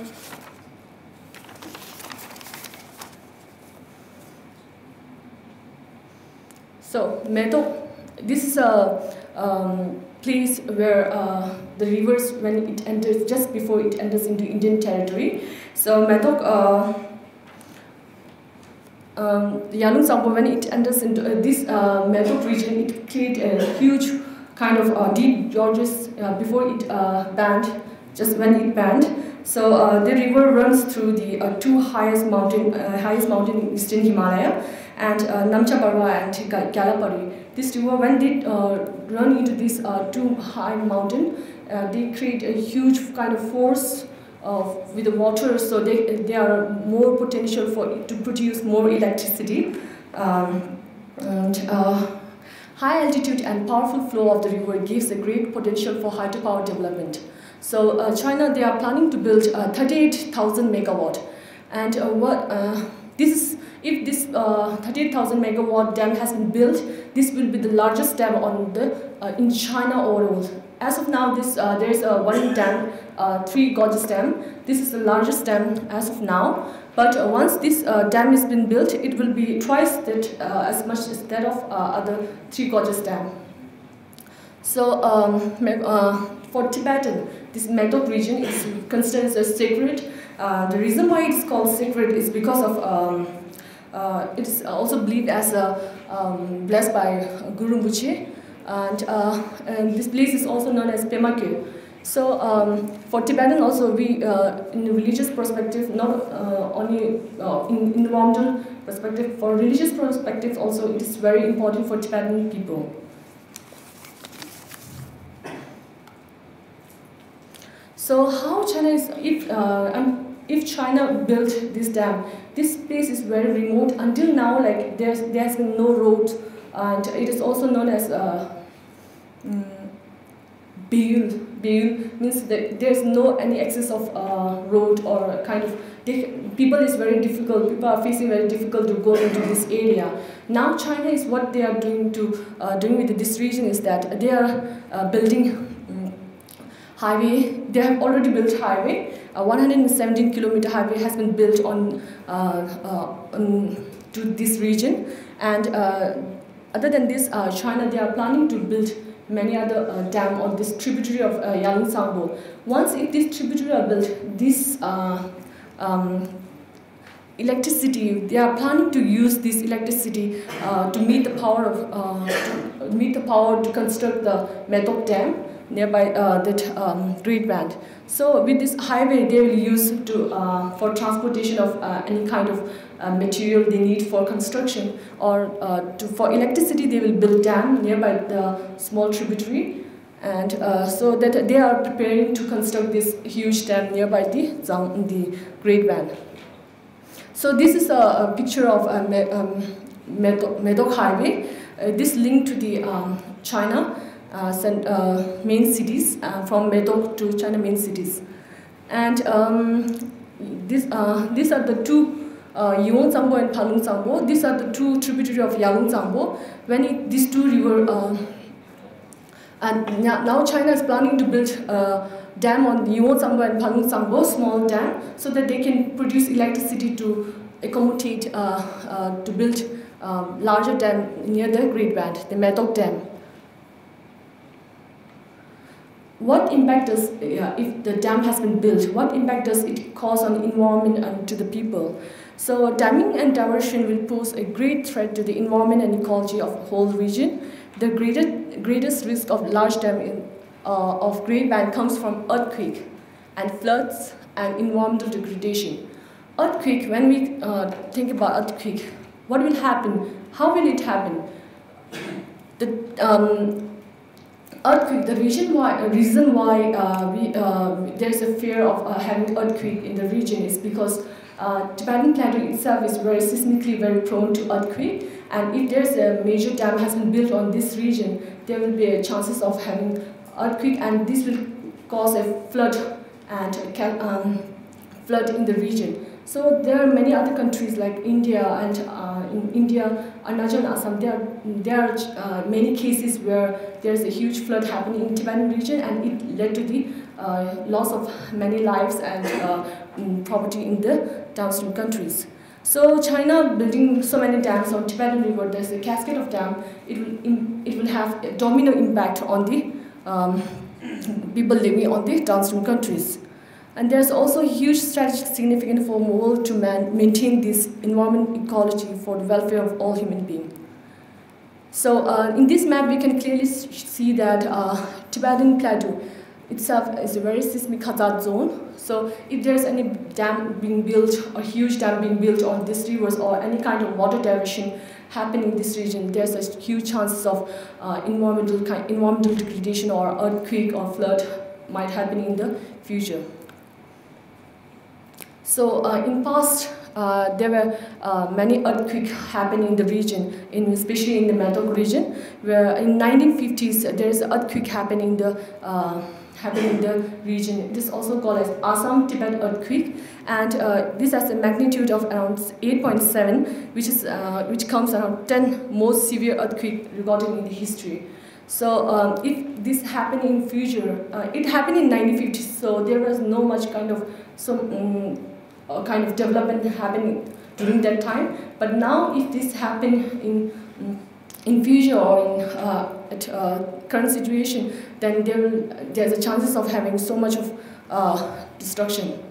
so Metok, this is a um, place where uh, the rivers, when it enters, just before it enters into Indian territory. So Metok, uh, um, Yalung Sangpo, when it enters into uh, this uh, Metok region, it creates a huge kind of uh, deep gorges uh, before it uh, banned, just when it banned. So uh, the river runs through the uh, two highest mountain, uh, highest mountain in eastern Himalaya, and uh, Namcha Parva and Ga- Galapari. This river, when they uh, run into this uh, two high mountain, uh, they create a huge kind of force uh, with the water, so they, they are more potential for to produce more electricity. Um, and uh, high altitude and powerful flow of the river gives a great potential for hydropower development. So uh, China, they are planning to build uh, thirty-eight thousand megawatt. And uh, what uh, this is, if this uh, thirty-eight thousand megawatt dam has been built, this will be the largest dam on the uh, in China overall. As of now, this uh, there is a one dam, uh, three gorges dam. This is the largest dam as of now. But uh, once this uh, dam has been built, it will be twice that uh, as much as that of uh, other three gorges dam. So um, me- uh, for Tibetan, this Metok region is considered as sacred. Uh, the reason why it's called sacred is because of um, uh, it's also believed as a um, blessed by Guru Rinpoche, and uh, and this place is also known as Pema Kyo. So um, for Tibetan also, we uh, in the religious perspective, not uh, only uh, in, in the Wangdal perspective, for religious perspective also, it is very important for Tibetan people. So how China is, if uh, um, if China built this dam, this place is very remote. Until now, like there's there's been no road, and it is also known as uh, mm, Beyul. Beyul means that there's no any access of uh, road or kind of they, people is very difficult. People are facing very difficult to go into this area. Now China is what they are doing to uh, doing with this region is that they are uh, building mm, highway. They have already built highway. A one hundred seventeen kilometer highway has been built on, uh, uh, on to this region, and uh, other than this, uh, China, they are planning to build many other uh, dam on this tributary of uh, Yalung Sangbo. Once if this tributary are built, this uh, um, electricity. They are planning to use this electricity uh, to meet the power of uh, to meet the power to construct the Metok Dam nearby uh, that um, Great Band. So with this highway, they will use to uh, for transportation of uh, any kind of uh, material they need for construction, or uh, to, for electricity, they will build dam nearby the small tributary, and uh, so that they are preparing to construct this huge dam nearby the Zang, the Great Band. So this is a, a picture of a Me- um, Medo- Medok Highway. Uh, this link to the um, China uh, cent- uh, main cities, uh, from Medok to China main cities. And um, this, uh, these are the two, uh, Yiwong Zangbo and Palung Zangbo. These are the two tributary of Yalung Zangbo. When it, these two river uh, and now China is planning to build a dam on Yiwong Zangbo and Palung Zangbo, small dam, so that they can produce electricity to accommodate, uh, uh, to build um, larger dam near the Great Band, the Metok Dam. What impact does, uh, if the dam has been built, what impact does it cause on the environment and to the people? So damming and diversion will pose a great threat to the environment and ecology of the whole region. The greatest, greatest risk of large dam in, uh, of Great Band comes from earthquake and floods and environmental degradation. Earthquake, when we uh, think about earthquake, what will happen? How will it happen? The um, earthquake, the reason why, uh, reason why uh, we, uh, there's a fear of uh, having earthquake in the region is because uh, Tibetan plateau itself is very seismically very prone to earthquake, and if there's a major dam has been built on this region, there will be a chances of having earthquake, and this will cause a flood and cal- um, flood in the region. So there are many other countries like India and uh, in India, Arunachal, Assam. There are, there are uh, many cases where there's a huge flood happening in Tibetan region, and it led to the uh, loss of many lives and uh, mm, property in the downstream countries. So China building so many dams on Tibetan River, there's a cascade of dam. It will im- it will have a domino impact on the um, people living on the downstream countries. And there's also huge strategic significance for Mongol to man- maintain this environment ecology for the welfare of all human beings. So uh, in this map, we can clearly s- see that uh, Tibetan plateau itself is a very seismic hazard zone. So if there's any dam being built, a huge dam being built on these rivers, or any kind of water diversion happening in this region, there's a huge chances of uh, environmental ki- environmental degradation or earthquake or flood might happen in the future. So uh, in past, uh, there were uh, many earthquakes happening in the region, in especially in the Metok region, where in nineteen fifties there is an earthquake happening in the uh, happening in the region. This is also called as Assam Tibet earthquake, and uh, this has a magnitude of around eight point seven, which is uh, which comes around ten most severe earthquake recorded in the history. So um, if this happened in future, uh, it happened in nineteen fifty, so there was no much kind of some um, uh, kind of development happening during that time. But now, if this happened in um, in future or in uh, at uh, current situation, then there will there's a chances of having so much of uh, destruction.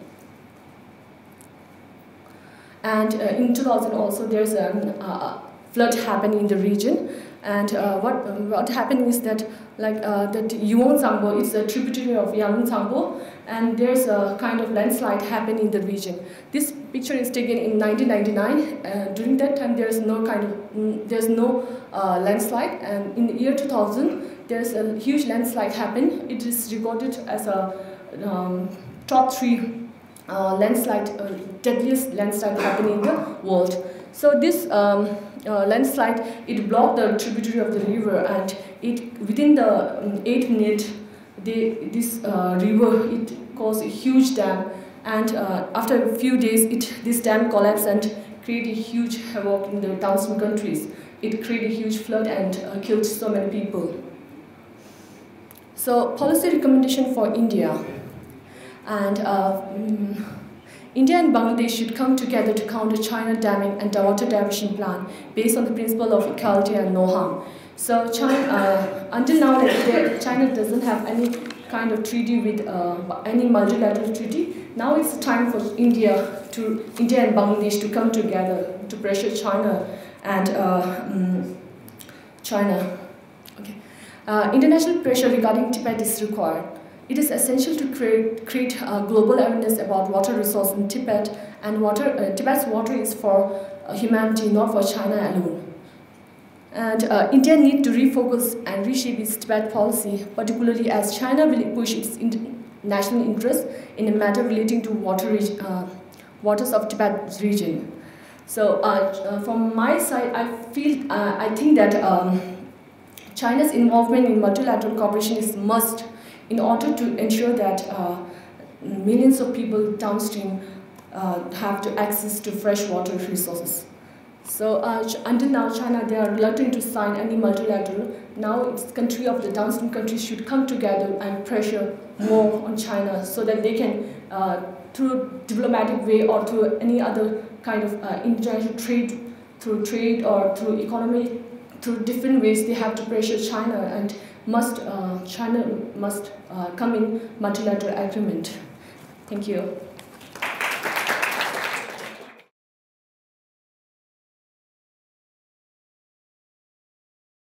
And uh, in two thousand also, there's a uh, flood happened in the region. And uh, what what happened is that, like uh, that Yuong Tsangpo, it's a tributary of Yalung Tsangpo, and there's a kind of landslide happened in the region. This picture is taken in nineteen ninety-nine. Uh, during that time, there's no kind of mm, there's no uh, landslide, and in the year two thousand, there's a huge landslide happened. It is recorded as a um, top three uh, landslide, uh, deadliest landslide happening in the world. So this um, uh, landslide, it blocked the tributary of the river, and it within the um, eight minute, they, this uh, river, it caused a huge dam, and uh, after a few days, it this dam collapsed and created a huge havoc in the downstream countries. It created a huge flood and uh, killed so many people. So, policy recommendation for India. And uh, mm, India and Bangladesh should come together to counter China damming and water diversion plan based on the principle of equality and no harm. So, China, uh, until now, like, there- China doesn't have any kind of treaty with uh, any multilateral treaty Now it's time for India to India and Bangladesh to come together to pressure China and uh, mm, China. Okay. Uh, international pressure regarding Tibet is required. It is essential to create, create uh, global awareness about water resource in Tibet, and water, uh, Tibet's water is for uh, humanity, not for China alone. And uh, India need to refocus and reshape its Tibet policy, particularly as China will push its in- national interests in a matter relating to water reg- uh, waters of Tibet region. So uh, uh, from my side, I feel uh, I think that um, China's involvement in multilateral cooperation is must in order to ensure that uh, millions of people downstream uh, have to access to fresh water resources. So uh, until now, China, they are reluctant to sign any multilateral. Now it's country of the downstream countries should come together and pressure more on China so that they can, uh, through diplomatic way or through any other kind of uh, international trade, through trade or through economy, through different ways, they have to pressure China and must uh, China must uh, come in multilateral agreement. Thank you.